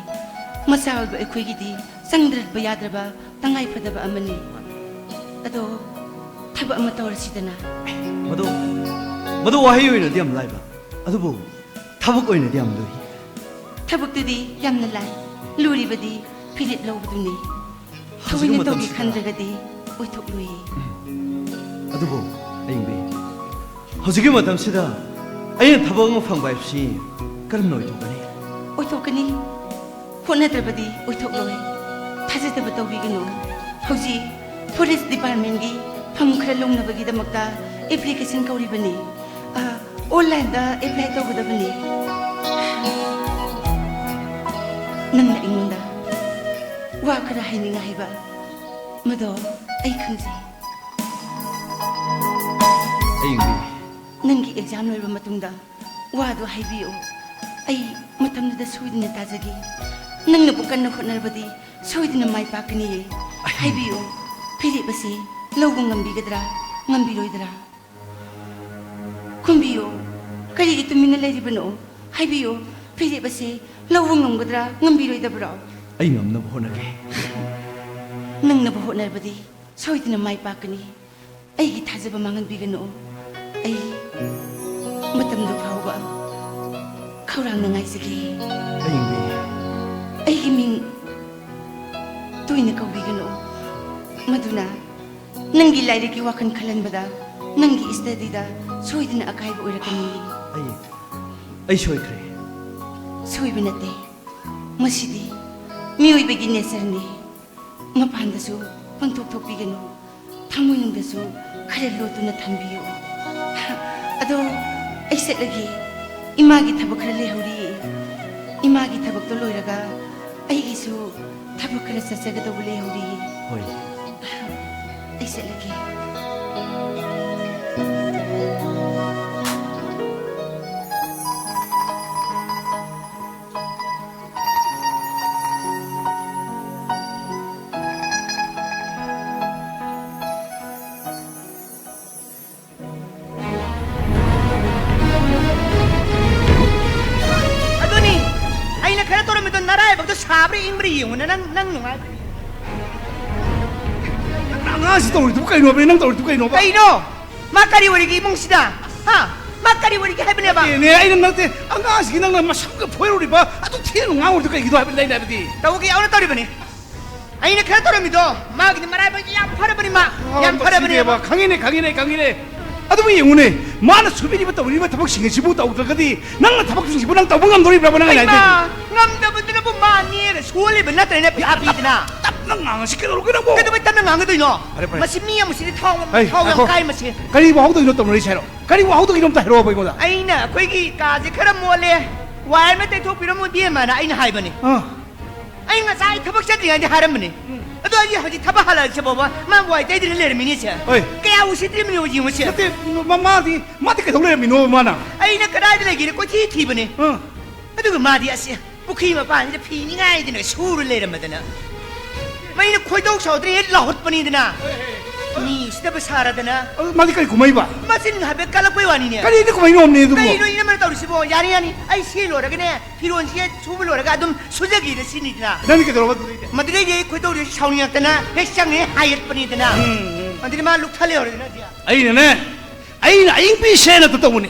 ꯃꯆꯥ ꯑꯣꯏꯕ ꯑꯩꯈꯣꯏꯒꯤꯗꯤ ꯆꯪꯗ꯭ꯔꯕ ꯌꯥꯗ꯭ꯔꯕ ꯇꯉꯥꯏ ꯐꯗꯕ ꯑꯃꯅꯤ꯫ ꯑꯗꯣ ꯊꯕꯛ ꯑꯃ ꯇꯧꯔꯁꯤꯗꯅ꯫ ꯃꯗꯨ, ꯃꯗꯨ ꯋꯥꯍꯩ ꯑꯣꯏꯅꯗꯤ ꯌꯥꯝ ꯂꯥꯏꯕ, ꯑꯗꯨꯕꯨ ꯊꯕꯛ ꯑꯣꯏꯅꯗꯤ ꯌꯥꯝ ꯂꯨꯏ꯫ ꯊꯕꯛꯇꯨꯗꯤ ꯌꯥꯝꯅ ꯂꯥꯏ, ꯂꯨꯔꯤꯕꯗꯤ ꯐꯤꯔꯦꯞ ꯂꯧꯕꯗꯨꯅꯤ꯫ ꯍꯧꯖꯤꯛꯀꯤ ꯊꯑꯣꯏꯅ ꯇꯧꯒꯦ ꯃꯇꯝꯁꯤꯗ ꯈꯟꯗ꯭ꯔꯒꯗꯤ ꯑꯣꯏꯊꯣꯛꯂꯣꯏꯌꯦ꯫ ꯑꯗꯨꯕꯨ ꯑꯌꯤꯡꯕꯤ, ꯍꯧꯖꯤꯛꯀꯤ ꯃꯇꯝꯁꯤꯗ ꯑꯩꯅ ꯊꯕꯛ ꯑꯃ ꯐꯪꯕ ꯍꯥꯏꯕꯁꯤ ꯀꯔꯝꯅ ꯑꯣꯏꯊꯣꯛꯀꯅꯤ? ꯑꯣꯏꯊꯣꯛꯀꯅꯤ꯫ ꯍꯣꯠꯅꯗ꯭ꯔꯕꯗꯤ ꯑꯣꯏꯊꯣꯛꯂꯣꯏ꯫ ꯊꯥꯖꯗꯕ ꯇꯧꯕꯤꯒꯅꯨ꯫ ꯍꯧꯖꯤꯛ ꯐꯣꯔꯦꯁ ꯗꯤꯄꯥꯔꯠꯃꯦꯟꯒꯤ ꯐꯝ ꯈꯔ ꯂꯧꯅꯕꯒꯤꯗꯃꯛꯇ ꯑꯦꯄ꯭ꯂꯤꯀꯦꯁꯟ ꯀꯧꯔꯤꯕꯅꯤ꯫ ꯑ, ꯑꯣꯟꯂꯥꯏꯟꯗ ꯑꯦꯄ꯭ꯂꯥꯏ ꯇꯧꯒꯗꯕꯅꯤ꯫ ꯅꯪꯅ ꯑꯩꯉꯣꯟꯗ ꯋꯥ ꯈꯔ ꯍꯥꯏꯅꯤꯡꯉꯥꯏ ꯍꯥꯏꯕ ꯃꯗꯣ ꯑꯩ ꯈꯪꯖꯩ꯫ ꯑꯌꯤꯡꯕꯤ꯫ ꯅꯪꯒꯤ ꯑꯦꯛꯖꯥꯝ ꯂꯣꯏꯔꯕ ꯃꯇꯨꯡꯗ ꯋꯥꯗꯣ ꯍꯥꯏꯕꯤꯌꯨ꯫ ꯑꯩ ꯃꯇꯝꯗꯨꯗ ꯁꯣꯏꯗꯅ ꯇꯥꯖꯒꯦ꯫ ꯅꯪꯅꯕꯨ ꯀꯟꯅ ꯍꯣꯠꯅꯔꯕꯗꯤ ꯁꯣꯏꯗꯅ ꯃꯥꯏ ꯄꯥꯛꯀꯅꯤꯌꯦ꯫ ꯍꯥꯏꯕꯤꯌꯨ, ꯐꯤꯔꯦꯞ ꯑꯁꯤ ꯂꯧꯕ ꯉꯝꯕꯤꯒꯗ꯭ꯔꯥ, ꯉꯝꯕꯤꯔꯣꯏꯗ꯭ꯔꯥ? ꯈꯨꯝꯕꯤꯌꯨ, ꯀꯔꯤꯒꯤ ꯇꯨꯃꯤꯟꯅ ꯂꯩꯔꯤꯕꯅꯣ? ꯍꯥꯏꯕꯤꯌꯨ, ꯐꯤꯔꯦꯞ ꯑꯁꯤ ꯂꯧꯕ ꯉꯝꯒꯗ꯭ꯔꯥ, ꯉꯝꯕꯤꯔꯣꯏꯗꯕ꯭ꯔꯣ? ꯑꯩ ꯉꯝꯅꯕ ꯍꯣꯠꯅꯒꯦ꯫ ꯅꯪꯅꯕꯨ ꯍꯣꯠꯅꯔꯕꯗꯤ ꯁꯣꯏꯗꯅ ꯃꯥꯏ ꯄꯥꯛꯀꯅꯤ꯫ ꯑꯩꯒꯤ ꯊꯥꯖꯕ ꯃꯥꯡꯍꯟꯕꯤꯒꯅꯨ꯫ ꯑꯩ ꯃꯇꯝꯗꯨ ꯐꯥꯎꯕ ꯈꯧꯔꯥꯡꯅ ꯉꯥꯏꯖꯒꯦ꯫ ꯑꯌꯤꯡꯕꯤ꯫ ꯑꯩꯒꯤ ꯃꯤꯡ ꯇꯣꯏꯅ ꯀꯧꯕꯤꯒꯅꯨ꯫ ꯃꯗꯨꯅ ꯅꯪꯒꯤ ꯂꯥꯏꯔꯤꯛꯀꯤ ꯋꯥꯈꯜ ꯈꯜꯍꯟꯕꯗ ꯅꯪꯒꯤ studyꯗ ꯁꯣꯏꯗꯅ ꯑꯀꯥꯏꯕ ꯑꯣꯏꯔꯛꯀꯅꯤ꯫ ꯑꯩ, ꯑꯩ ꯁꯣꯏꯈ꯭ꯔꯦ꯫ ꯁꯣꯏꯕ ꯅꯠꯇꯦ, ꯃꯁꯤꯗꯤ ꯃꯤꯑꯣꯏꯕꯒꯤ natureꯅꯤ꯫ ꯃꯄꯥꯟꯗꯁꯨ ꯄꯪꯊꯣꯛ ꯊꯣꯛꯄꯤꯒꯅꯨ, ꯊꯃꯣꯏꯅꯨꯡꯗꯁꯨ ꯈꯔ ꯂꯣꯠꯇꯨꯅ ꯊꯝꯕꯤꯌꯨ꯫ ꯑꯗꯣ ꯑꯩ ꯆꯠꯂꯒꯦ, ꯏꯃꯥꯒꯤ ꯊꯕꯛ ꯈꯔ ꯂꯩꯍꯧꯔꯤ꯫ ꯏꯃꯥꯒꯤ ꯊꯕꯛꯇꯣ ꯂꯣꯏꯔꯒ ꯑꯩꯒꯤꯁꯨ ꯊꯕꯛ ꯈꯔ ꯆꯠꯆꯒꯗꯧꯕ ꯂꯩꯍꯧꯔꯤ꯫ ꯍꯣꯏ꯫ ꯑꯩ ꯆꯠꯂꯒꯦ꯫ ꯑꯗꯨꯅꯤ, ꯑꯩꯅ ꯈꯔ ꯇꯧꯔꯝꯃꯤꯗꯣ, ꯅꯔꯥꯏꯕꯛꯇꯣ ꯁꯥꯕ꯭ꯔꯥ ꯏꯪꯕ꯭ꯔꯥ ꯌꯦꯡꯉꯨꯅ, ꯅꯪ, ꯅꯪ ꯅꯨꯡꯉꯥꯏꯕ꯭ꯔꯥ ꯌꯦꯡꯉꯨ꯫ ꯑꯉꯥꯡꯁꯤ ꯇꯧꯔꯤꯗꯨꯕꯨ ꯀꯩꯅꯣꯕ? ꯅꯪ ꯇꯧꯔꯤꯗꯨꯕꯨ ꯀꯩꯅꯣꯕ? ꯀꯩꯅꯣ? ꯃꯥ ꯀꯔꯤ ꯑꯣꯏꯔꯤꯒꯦ ꯏꯃꯨꯡꯁꯤꯗ? ꯍꯥ? ꯃꯥ ꯀꯔꯤ ꯑꯣꯏꯔꯤꯒꯦ ꯍꯥꯏꯕꯅꯦꯕ? ꯅꯠꯇꯦꯅꯦ, ꯑꯩꯅ ꯅꯠꯇꯦ, ꯑꯉꯥꯡꯁꯤꯒꯤ ꯅꯪꯅ ꯃꯁꯝꯒ ꯐꯣꯏꯔꯨꯔꯤꯕ ꯑꯗꯨ ꯊꯦꯡꯅ ꯉꯥꯡꯉꯨꯔꯤꯗꯨ ꯀꯩꯒꯤꯅꯣ ꯍꯥꯏꯕꯅꯤ, ꯑꯩꯅ ꯍꯥꯏꯕꯗꯤ꯫ ꯇꯧꯒꯦ ꯌꯥꯎꯅ ꯇꯧꯔꯤꯕꯅꯤ꯫ ꯑꯩꯅ ꯈꯔ ꯇꯧꯔꯝꯃꯤꯗꯣ, ꯃꯥꯒꯤꯗꯤ ꯃꯔꯥꯏꯕꯛ ꯌꯥꯝ ꯐꯔꯕꯅꯤ ꯃꯥ, ꯑꯣ, ꯌꯥꯝ ꯐꯔꯕꯅꯦꯕ꯫ ꯃꯁꯤꯗꯤꯕ, ꯈꯪꯉꯤꯅꯦ, ꯈꯪꯉꯤꯅꯦ, ꯈꯪꯉꯤꯅꯦ꯫ ꯑꯗꯨꯕꯨ ꯌꯦꯡꯉꯨꯅꯦ, ꯃꯥꯅ ꯁꯨꯕꯤꯔꯤꯕ ꯇꯧꯔꯤꯕ ꯊꯕꯛꯁꯤꯡ ꯑꯁꯤꯕꯨ ꯇꯧꯗ꯭ꯔꯒꯗꯤ ꯅꯪꯅ ꯊꯕꯛꯁꯤꯡꯁꯤꯕꯨ ꯅꯪ ꯇꯧꯕ ꯉꯝꯗꯣꯔꯤꯕ꯭ꯔꯕ ꯅꯪ ꯍꯩꯃꯥ, ꯍꯥꯏꯗꯤ? ꯉꯝꯗꯕꯗꯨꯅꯕꯨ ꯃꯥ ꯅꯦꯛꯑꯒ ꯁꯨꯍꯜꯂꯤꯕ ꯅꯠꯇ꯭ꯔꯅꯦ ꯄꯩꯁꯥ ꯄꯤꯗꯅ꯫ ꯇꯞꯅ ꯉꯥꯡꯉꯁꯤ ꯀꯩꯗꯧꯔꯒꯦ ꯅꯪꯕꯨ? ꯀꯩꯗꯧꯕꯩ ꯇꯞꯅ ꯉꯥꯡꯒꯗꯣꯏꯅꯣ? ꯐꯔꯦ, ꯐꯔꯦ꯫ ꯃꯁꯤ ꯃꯤ ꯑꯃꯁꯤꯗꯤ ꯊꯥꯎ, ꯍꯩ, ꯊꯥꯎ ꯌꯥꯝ ꯉꯥꯏꯈꯣ꯫ ꯀꯥꯏ ꯃꯁꯤ꯫ ꯀꯔꯤ ꯋꯥꯍꯧꯗꯣꯏꯅꯣ ꯇꯧꯅꯔꯤꯁꯦ ꯍꯥꯏꯔꯣ? ꯀꯔꯤ ꯋꯥꯍꯧꯗꯣꯏꯅꯣ ꯑꯝꯇ ꯍꯥꯏꯔꯛꯑꯣꯕ ꯑꯩꯉꯣꯟꯗ꯫ ꯑꯩꯅ ꯑꯩꯈꯣꯏꯒꯤ ꯀꯥꯁꯦ ꯈꯔ ꯃꯣꯠꯂꯦ, ꯋꯥꯏ ꯑꯃ ꯇꯩꯊꯣꯛꯄꯤꯔꯝꯃꯣ ꯏꯕꯦꯝꯃꯅ ꯑꯩꯅ ꯍꯥꯏꯕꯅꯦ꯫ ꯑꯥ꯫ ꯑꯩ ꯉꯁꯥꯏ ꯊꯕꯛ ꯆꯠꯇ꯭ꯔꯤꯉꯩꯗ ꯍꯥꯏꯔꯝꯕꯅꯦ꯫ ꯎꯝ꯫ ꯑꯗꯣ ꯑꯩ ꯍꯧꯖꯤꯛ ꯊꯕꯛ ꯍꯜꯂꯛꯑꯁꯤ ꯐꯥꯎꯕ ꯃꯥ ꯋꯥꯏ ꯇꯩꯗꯅ ꯂꯩꯔꯝꯃꯤꯅꯦ ꯁꯦ꯫ ꯍꯣꯏ꯫ ꯀꯌꯥ ꯎꯁꯤꯠꯇ꯭ꯔꯤꯕꯅꯣ ꯌꯦꯡꯉꯨꯁꯦ꯫ ꯅꯠꯇꯦ, ꯃ-, ꯃꯥꯗꯤ, ꯃꯥꯗꯤ ꯀꯩꯗꯧ ꯂꯩꯔꯝꯃꯤꯅꯣ ꯃꯥꯅ? ꯑꯩꯅ ꯀꯗꯥꯏꯗ ꯂꯩꯒꯦꯅ ꯀꯣꯏꯊꯤ ꯊꯤꯕꯅꯦ꯫ ꯑꯥ꯫ ꯑꯗꯨꯒ ꯃꯥꯗꯤ ꯑꯁ ꯄꯨꯈ꯭ꯔꯤ ꯃꯄꯥꯟꯁꯤꯗ ꯐꯤ ꯅꯤꯡꯉꯥꯏꯗꯅ ꯁꯨꯔ ꯂꯩꯔꯝꯃꯗꯅ꯫ ꯃꯩꯅ ꯈꯣꯏꯗꯧ ꯁꯥꯎꯗꯅ ꯍꯦꯛ ꯂꯥꯎꯍꯠꯄꯅꯤꯗꯅ꯫ ꯃꯤ ꯎꯁꯤꯠꯇꯕ ꯁꯥꯔꯗꯅ꯫ ꯑꯗꯨ ꯃꯥꯗꯤ ꯀꯔꯤ ꯀꯨꯝꯍꯩꯕ? ꯃꯆꯤꯟ ꯍꯥꯏꯐꯦꯠ ꯀꯜꯂꯛꯄꯩ ꯋꯥꯅꯤꯅꯦ꯫ ꯀꯔꯤꯅ ꯀꯨꯝꯍꯩꯅꯣ ꯑꯃꯅꯦ ꯑꯗꯨꯕꯨ? ꯀꯩꯅꯣ ꯏꯅꯝꯃꯅ ꯇꯧꯔꯤꯁꯤꯕꯣ? ꯌꯥꯅꯤ, ꯌꯥꯅꯤ꯫ ꯑꯩ ꯁꯤ ꯂꯣꯏꯔꯒꯅꯦ, ꯐꯤꯔꯣꯟꯁꯦ ꯁꯨꯕ ꯂꯣꯏꯔꯒ ꯑꯗꯨꯝ ꯁꯨꯖꯒꯦꯅ ꯁꯤꯅꯤꯗꯅ꯫ ꯅꯪꯗꯤ ꯀꯩꯗꯧꯔꯕ ꯑꯗꯨꯗꯩꯗꯤ? ꯃꯗꯨꯗꯩꯗꯤ ꯑꯩ ꯈꯣꯏꯗꯧꯁꯦ ꯁꯥꯎꯅꯤꯡꯉꯛꯇꯅ ꯍꯦꯛ ꯆꯪꯉꯦ ꯍꯥꯏꯒꯠꯄꯅꯤꯗꯅ꯫ ꯎꯝ, ꯎꯝ꯫ ꯑꯗꯨꯗꯤ ꯃꯥ ꯂꯨꯛꯊ ꯂꯩꯍꯧꯔꯦꯗꯅ ꯁꯤ꯫ ꯑꯩꯅꯅꯦ, ꯑꯩꯅ ꯑꯌꯤꯡ ꯄꯤ ꯁꯦꯅ ꯇꯧꯕꯅꯤ꯫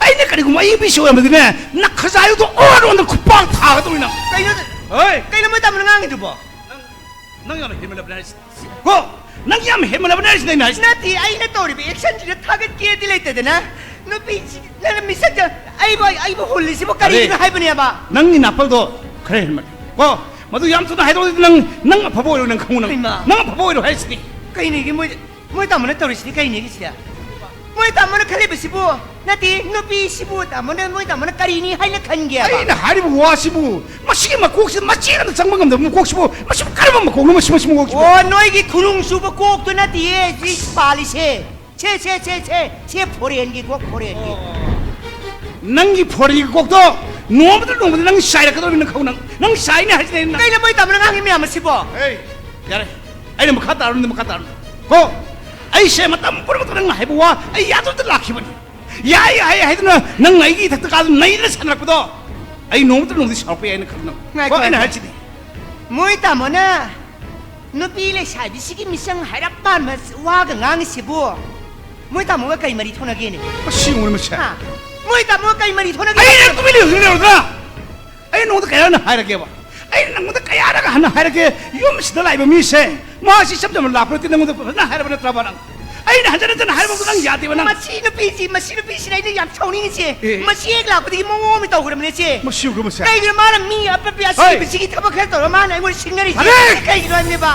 ꯑꯩꯅ ꯀꯔꯤꯒꯨꯝꯕ ꯑꯌꯤꯡ ꯄꯤ ꯁꯦ ꯑꯣꯏꯔꯝꯃꯗꯤꯅꯦ, ꯅꯈꯖꯥꯏꯗꯣ ꯑꯣꯟ ꯑꯣꯟꯗ ꯈꯨꯄꯥꯛ ꯊꯥꯒꯗꯧꯅꯤ ꯅꯪ꯫ ꯀꯩꯅꯣ? ꯍꯣꯏ꯫ ꯀꯩꯅꯣ ꯃꯣꯏ ꯇꯥꯃꯣꯅ ꯉꯥꯡꯉꯤꯗꯨꯕꯣ? ꯅꯪ, ꯅꯪ ꯌꯥꯝꯅ ꯍꯦꯟꯃꯜꯂꯕꯅꯦ ꯍꯥꯏꯁꯦ꯫ ꯀꯣ? ꯅꯪ ꯌꯥꯝ ꯍꯦꯟꯃꯜꯂꯕꯅꯦ ꯍꯥꯏꯁꯤꯅꯦ ꯑꯩꯅ ꯍꯥꯏꯁꯤꯅꯦ꯫ ꯅꯠꯇꯦ, ꯑꯩꯅ ꯇꯧꯔꯤꯕ actionꯁꯤꯗ ꯊꯥꯒꯠꯀꯦꯗꯤ ꯂꯩꯇꯗꯅ, ꯅꯨꯄꯤꯁꯤ, ꯅꯪꯅ ꯃꯤꯁꯛꯇ ꯑꯩꯕꯨ, ꯑꯩꯕꯨ ꯍꯨꯜꯂꯤꯁꯤꯕꯨ ꯀꯔꯤꯒꯤꯅꯣ ꯑꯔꯦ, ꯍꯥꯏꯕꯅꯦꯕ? ꯅꯪꯒꯤ ꯅꯥꯄꯜꯗꯣ ꯈꯔ ꯍꯦꯟꯃꯜꯂꯦ ꯀꯣ꯫ ꯃꯗꯨ ꯌꯥꯝ ꯊꯨꯅ ꯍꯥꯏꯗꯣꯛꯑꯗꯤ ꯅꯪ, ꯅꯪ ꯑꯐꯕ ꯑꯣꯏꯔꯣꯏ, ꯅꯪ ꯈꯪꯉꯨ, ꯅꯪ, ꯍꯩꯃꯥ꯫ ꯅꯪ ꯑꯐꯕ ꯑꯣꯏꯔꯣꯏ ꯍꯥꯏꯁꯤꯗꯤ꯫ ꯀꯩꯅꯤꯒꯤ ꯃꯣꯏ, ꯃꯣꯏ ꯇꯥꯃꯣꯅ ꯇꯧꯔꯤꯁꯤꯗꯤ ꯀꯩꯅꯤꯒꯤ ꯁꯤꯗ? ꯃꯣꯏ ꯇꯥꯃꯣꯅ ꯈꯜꯂꯤꯕꯁꯤꯕꯨ, ꯅꯠꯇꯦ, ꯅꯨꯄꯤꯁꯤꯕꯨ ꯇꯥꯃꯣꯅ, ꯃꯣꯏ ꯇꯥꯃꯣꯅ ꯀꯔꯤꯅꯤ ꯍꯥꯏꯅ ꯈꯟꯒꯦꯕ? ꯑꯩꯅ ꯍꯥꯏꯔꯤꯕ ꯋꯥꯁꯤꯕꯨ, ꯃꯁꯤꯒꯤ ꯃꯀꯣꯛꯁꯤꯗ ꯃꯆꯦꯠ ꯑꯃ ꯆꯪꯕ ꯉꯝꯗꯕ ꯃꯀꯣꯛꯁꯤꯕꯨ, ꯃꯁꯤꯕꯨ ꯀꯔꯝꯕ ꯃꯀꯣꯛꯅꯣ ꯃꯁꯤ, ꯃꯁꯤ ꯃꯀꯣꯛꯁꯤꯕꯨ? ꯑꯣ, ꯅꯣꯏꯒꯤ ꯈꯨꯅꯨꯡ ꯁꯨꯕ ꯀꯣꯛꯇꯨ ꯅꯠꯇꯦꯌꯦ ꯁꯤ ꯄꯥꯜꯂꯤꯁꯦ꯫ ꯁꯦ, ꯁꯦ, ꯁꯦ, ꯁꯦ, ꯁꯦ ꯐꯣꯔꯦꯟꯒꯤ ꯀꯣꯛ, ꯐꯣꯔꯦꯟꯒꯤ꯫ ꯅꯪꯒꯤ ꯐꯣꯔꯦꯟꯒꯤ ꯀꯣꯛꯇꯣ ꯅꯣꯡꯃꯗ ꯅꯣꯡꯃꯗ ꯅꯪ ꯆꯥꯏꯔꯛꯀꯗꯧꯔꯤꯕꯅꯤ ꯅꯪ ꯈꯪ-, ꯅꯪ, ꯅꯪ ꯆꯥꯏꯅꯦ ꯍꯥꯏꯁꯤꯅꯦ ꯑꯩꯅ꯫ ꯀꯩꯅꯣ ꯃꯣꯏ ꯇꯥꯃꯣꯅ ꯉꯥꯡꯉꯤ ꯃꯌꯥꯝ ꯑꯁꯤꯕꯣ? ꯑꯦ, ꯌꯥꯔꯦ, ꯑꯩꯅ ꯃꯈꯥ ꯇꯥꯔꯅꯨ, ꯃꯈꯥ ꯇꯥꯔꯅꯨ ꯀꯣ꯫ ꯑꯩꯁꯦ ꯃꯇꯝ ꯄꯨꯝꯅꯃꯛꯇ ꯅꯪꯅ ꯍꯥꯏꯕ ꯋꯥ ꯑꯩ ꯌꯥꯗꯕꯗ ꯂꯥꯛꯈꯤꯕꯅꯤ꯫ ꯌꯥꯏ, ꯌꯥꯏ ꯍꯥꯏꯗꯨꯅ ꯅꯪ ꯑꯩꯒꯤ ꯏꯊꯛꯇ ꯀꯥꯗꯨꯅ ꯅꯩꯗꯅ ꯁꯥꯟꯅꯔꯛꯄꯗꯣ, ꯑꯩ ꯅꯣꯡꯃꯇ ꯅꯣꯡꯃꯗꯤ ꯁꯥꯎꯔꯛꯄ ꯌꯥꯏꯅ ꯈꯜꯂꯨ ꯅꯪ꯫ ꯉꯥꯏꯈꯣ, ꯀꯣ, ꯑꯩꯅ ꯉꯥꯏꯈꯣ꯫ ꯍꯥꯏꯁꯤꯗꯤ꯫ ꯃꯣꯏ ꯇꯥꯃꯣꯅ ꯅꯨꯄꯤ ꯂꯩꯁꯥꯕꯤꯁꯤꯒꯤ ꯃꯤꯆꯪ ꯍꯥꯏꯔꯞ ꯄꯥꯟꯕ ꯋꯥꯒ ꯉꯥꯡꯉꯤꯁꯤꯕꯨ, ꯃꯣꯏ ꯇꯥꯃꯣꯒ ꯀꯩ ꯃꯔꯤ ꯊꯣꯛꯅꯒꯦꯅꯦ? ꯃꯁꯤ ꯌꯦꯡꯉꯨꯅꯦ, ꯃꯁꯦ꯫ ꯍꯥ? ꯃꯣꯏ ꯇꯥꯃꯣꯒ ꯀꯩ ꯃꯔꯤ ꯊꯣꯛꯅꯒꯦ? ꯑꯩ ꯅꯪ ꯇꯨꯃꯤꯟ ꯂꯩꯌꯨ, ꯇꯨꯃꯤꯟ ꯂꯩꯌꯨꯗꯅ꯫ ꯑꯩ ꯅꯉꯣꯟꯗ ꯀꯌꯥꯔꯛ ꯍꯥꯏꯔꯒꯦꯕ? ꯑꯩ ꯅꯉꯣꯟꯗ ꯀꯌꯥꯔꯛ ꯍꯟꯅ ꯍꯥꯏꯔꯒꯦ? ꯌꯨꯝꯁꯤꯗ ꯂꯥꯛꯏꯕ ꯃꯤꯁꯦ, ꯃꯥꯁꯤ ꯏꯆꯝ ꯆꯝꯅ ꯂꯥꯛꯄ ꯅꯠꯇꯦ, ꯅꯉꯣꯟꯗ ꯐꯖꯅ ꯍꯥꯏꯔꯕ ꯅꯠꯇ꯭ꯔꯕ ꯅꯪ? ꯑꯩꯅ ꯍꯟꯖꯟ ꯍꯟꯖꯟ ꯍꯥꯏꯔꯕ ꯅꯪ ꯌꯥꯗꯦꯕ ꯅꯪ꯫ ꯃꯁꯤ ꯅꯨꯄꯤꯁꯤ, ꯃꯁꯤ ꯅꯨꯄꯤꯁꯤꯅ ꯑꯩꯅ ꯌꯥꯝ ꯁꯥꯎꯅꯤꯡꯉꯤꯁꯦ꯫ ꯑꯦ꯫ ꯃꯁꯤ ꯍꯦꯛ ꯂꯥꯛꯄꯗꯒꯤ ꯃꯑꯣꯡ ꯑꯃ ꯇꯧꯈ꯭ꯔꯕꯅꯦ ꯁꯦ꯫ ꯃꯁꯤ ꯎꯈ꯭ꯔꯕ ꯁꯦ? ꯀꯩꯒꯤꯅꯣ ꯃꯥꯅ ꯃꯤ ꯑꯄꯠꯄꯤ ꯍꯩ! ꯑꯁꯤꯕꯁꯤꯒꯤ ꯊꯕꯛ ꯈꯔ ꯇꯧꯔ ꯃꯥꯅ ꯑꯩꯉꯣꯟꯗ ꯁꯤꯡꯅꯔꯤꯁꯦ? ꯐꯔꯦ! ꯀꯩꯒꯤꯅꯣ ꯍꯥꯏꯕꯅꯦꯕ?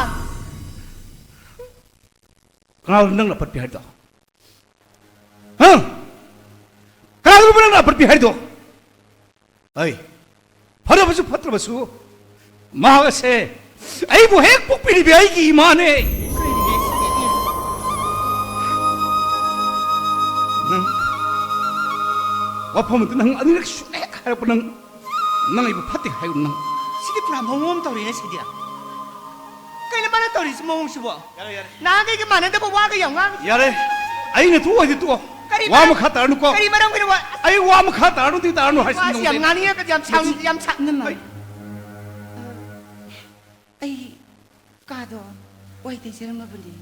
ꯀꯅꯥꯅꯣ ꯅꯪꯅ ꯑꯄꯠꯄꯤ ꯍꯥꯏꯔꯤꯗꯣ? ꯍꯥ? ꯀꯅꯥꯅꯣꯕ ꯅꯪꯅ ꯑꯄꯠꯄꯤ ꯍꯥꯏꯔꯤꯗꯣ? ꯑꯩ, ꯐꯔꯕꯁꯨ ꯐꯠꯇ꯭ꯔꯕꯁꯨ, ꯃꯍꯥꯛ ꯑꯁꯦ ꯑꯩꯕꯨ ꯍꯦꯛ ꯄꯣꯛꯄꯤꯔꯤꯕ ꯑꯩꯒꯤ ꯏꯃꯥꯅꯦ꯫ ꯅꯪ ꯋꯥꯐꯝ ꯑꯗꯨ ꯅꯪ ꯑꯅꯤꯔꯛ ꯁꯨꯅ ꯍꯦꯛ ꯍꯥꯏꯔꯛꯄ ꯅꯪ, ꯅꯪ ꯑꯩꯕꯨ ꯐꯠꯇꯦ ꯍꯥꯏꯌꯨ ꯅꯪ꯫ ꯁꯤꯗꯤ ꯄꯨꯔꯥ ꯃꯑꯣꯡ ꯑꯃ ꯇꯧꯔꯤꯅꯦ ꯁꯤꯗꯤ꯫ ꯀꯩꯅꯣ ꯃꯥꯅ ꯇꯧꯔꯤꯁꯤ ꯃꯑꯣꯡꯁꯤꯕꯣ? ꯌꯥꯔꯦ, ꯌꯥꯔꯦ꯫ ꯅꯍꯥꯟꯈꯩꯒ ꯃꯥꯟꯅꯗꯕ ꯋꯥꯒ ꯌꯥꯝ ꯉꯥꯡꯉꯤ꯫ ꯌꯥꯔꯦ, ꯑꯩꯅ ꯊꯣꯛꯑꯣꯏꯗꯤ ꯇꯣꯛꯑꯣ꯫ ꯀꯔꯤ ꯋꯥ ꯃꯔꯝ-, ꯃꯈꯥ ꯇꯥꯔꯅꯨꯀꯣ꯫ ꯀꯔꯤ ꯃꯔꯝꯒꯤꯅꯣ ꯋꯥ-, ꯑꯩ ꯋꯥ ꯃꯈꯥ ꯇꯥꯔꯅꯨꯗꯤ ꯇꯥꯔꯅꯨ ꯍꯥꯏꯁꯤ ꯋꯥꯁꯤ ꯌꯥꯝ ꯅꯉꯣꯟꯗ꯫ ꯉꯥꯡꯅꯤꯡꯉꯒ ꯌꯥꯝ ꯁꯥꯎꯅꯤꯡ-, ꯌꯥꯝ ꯁꯥ-, ꯅꯪ ꯑꯩ ꯑꯩ ꯀꯥꯗꯣ ꯋꯥꯏ ꯇꯩꯖꯔꯝꯃꯕꯅꯤ꯫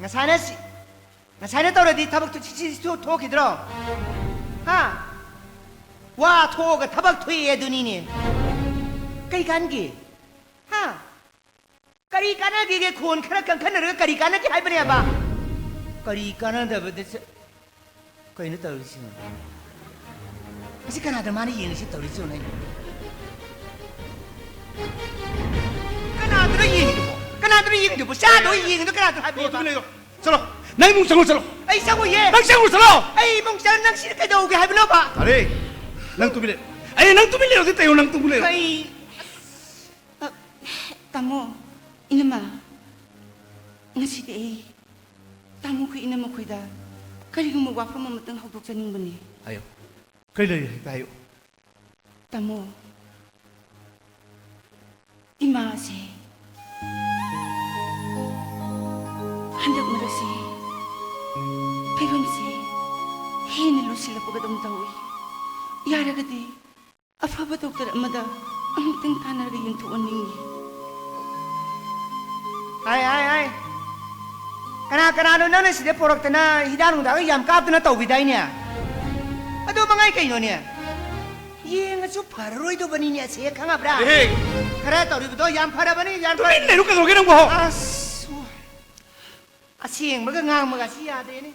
ꯉꯁꯥꯏꯅ ꯁꯤ-, ꯉꯁꯥꯏꯅ ꯇꯧꯔꯗꯤ ꯊꯕꯛꯇꯨ ꯁꯤ-, ꯁꯤ-, ꯁꯤ ꯊꯣꯛꯈꯤꯗ꯭ꯔꯣ? ꯍꯥ? ꯋꯥ ꯊꯣꯛꯑꯒ ꯊꯕꯛ ꯊꯣꯛꯑꯦ ꯑꯗꯨꯅꯤꯅꯦ꯫ ꯀꯩ ꯀꯥꯟꯒꯦ? ꯍꯥ? ꯀꯔꯤ ꯀꯥꯟꯅꯒꯦ? ꯈꯣꯟ ꯈꯔ ꯀꯟꯈꯠꯅꯔꯒ ꯀꯔꯤ ꯀꯥꯟꯅꯒꯦ ꯍꯥꯏꯕꯅꯦꯕ? ꯀꯔꯤ ꯀꯥꯟꯅꯗꯕꯗ ꯆ-, ꯀꯩꯅꯣ ꯇꯧꯔꯤꯁꯤꯅ? ꯃꯁꯤ ꯀꯅꯥꯗ ꯃꯥꯅ ꯌꯦꯡꯉꯤꯁꯤ ꯇꯧꯔꯤꯁꯤ ꯌꯦꯡꯉꯨꯅꯦ꯫ ꯀꯅꯥꯗꯅꯣ ꯌꯦꯡꯉꯤꯗꯨꯕꯣ? ꯀꯅꯥꯗꯅꯣ ꯌꯦꯡꯉꯤꯗꯨꯕꯣ? ꯆꯥꯗꯣ ꯌꯦꯡꯉꯤꯗꯣ ꯀꯅꯥꯗꯅꯣ ꯍꯥꯏꯕꯅꯦꯕ? ꯇꯨꯃꯤꯟ ꯂꯩꯌꯣ꯫ ꯆꯠꯂꯣ꯫ ꯅꯪ ꯏꯃꯨꯡ ꯆꯪꯉꯣ, ꯆꯠꯂꯣ꯫ ꯑꯩ ꯆꯪꯉꯣꯏꯌꯦ꯫ ꯅꯪ ꯆꯪꯉꯨ, ꯆꯠꯂꯣ꯫ ꯑꯩ ꯏꯃꯨꯡ ꯆꯪ-, ꯅꯪ ꯁꯤꯗ ꯀꯩꯗꯧꯒꯦ ꯍꯥꯏꯕꯅꯣꯕ? ꯑꯔꯦ, ꯅꯪ ꯇꯨꯃꯤꯟ ꯂꯩ-, ꯑꯩ ꯅꯪ ꯇꯨꯃꯤꯟ ꯂꯩꯌꯣ, ꯑꯗꯨ ꯇꯩꯌꯣ, ꯅꯪ ꯇꯨꯃꯤꯟ ꯂꯩꯌꯣ꯫ ꯀꯩ-, ꯑ, ꯇꯥꯃꯣ, ꯏꯅꯝꯃ, ꯉꯁꯤꯗꯤ ꯑꯩ ꯇꯥꯃꯣꯈꯣꯏ ꯏꯅꯝꯃꯈꯣꯏꯗ ꯀꯔꯤꯒꯨꯝꯕ ꯋꯥꯐꯝ ꯑꯃꯇꯪ ꯍꯧꯗꯣꯛꯆꯅꯤꯡꯕꯅꯤ꯫ ꯍꯥꯏꯌꯣ꯫ ꯀꯔꯤ ꯂꯩꯔꯤ? ꯍꯦꯛꯇ ꯍꯥꯏꯌꯨ꯫ ꯇꯥꯃꯣ, ꯏꯃꯥꯁꯦ ꯍꯟꯗꯛ ꯃꯔꯛꯁꯦ ꯐꯤꯕꯝꯁꯦ ꯍꯦꯟꯅ ꯂꯨꯁꯤꯜꯂꯛꯄꯒꯗꯧꯅ ꯇꯧꯏ꯫ ꯌꯥꯔꯒꯗꯤ ꯑꯐꯕ ꯗꯣꯛꯇꯔ ꯑꯃꯗ ꯑꯃꯨꯛꯇꯪ ꯇꯥꯟꯅꯔꯒ ꯌꯦꯡꯊꯣꯛꯍꯟꯅꯤꯡꯏ꯫ ꯍꯥꯏ, ꯍꯥꯏ, ꯍꯥꯏ꯫ ꯀꯅꯥ ꯀꯅꯥꯅꯣ ꯅꯪꯅ ꯁꯤꯗ ꯄꯣꯔꯛꯇꯅ ꯍꯤꯗꯥꯛ ꯅꯨꯡꯗꯥꯛ ꯌꯥꯝ ꯀꯥꯞꯇꯅ ꯇꯧꯈꯤꯗꯥꯏꯅꯦ? ꯑꯗꯨ ꯃꯉꯥꯏ ꯀꯩꯅꯣꯅꯦ? ꯌꯦꯡꯉꯁꯨ ꯐꯔꯔꯣꯏꯗꯧꯕꯅꯤꯅꯦ, ꯑꯁꯦ, ꯈꯪꯉꯕ꯭ꯔꯥ? ꯑꯦꯍꯦ! ꯈꯔ ꯇꯧꯔꯤꯕꯗꯣ ꯌꯥꯝ ꯐꯔꯕꯅꯤ, ꯌꯥꯝ ꯇꯨꯃꯤꯟ ꯐꯔꯕꯅꯤ꯫ ꯂꯩꯔꯨ ꯀꯩꯗꯧꯒꯦ ꯅꯪꯕꯣ? ꯑꯁ, ꯑꯁꯦꯡꯕꯒ ꯉꯥꯡꯕꯒ ꯑꯁꯤ ꯌꯥꯗꯦꯅꯦ꯫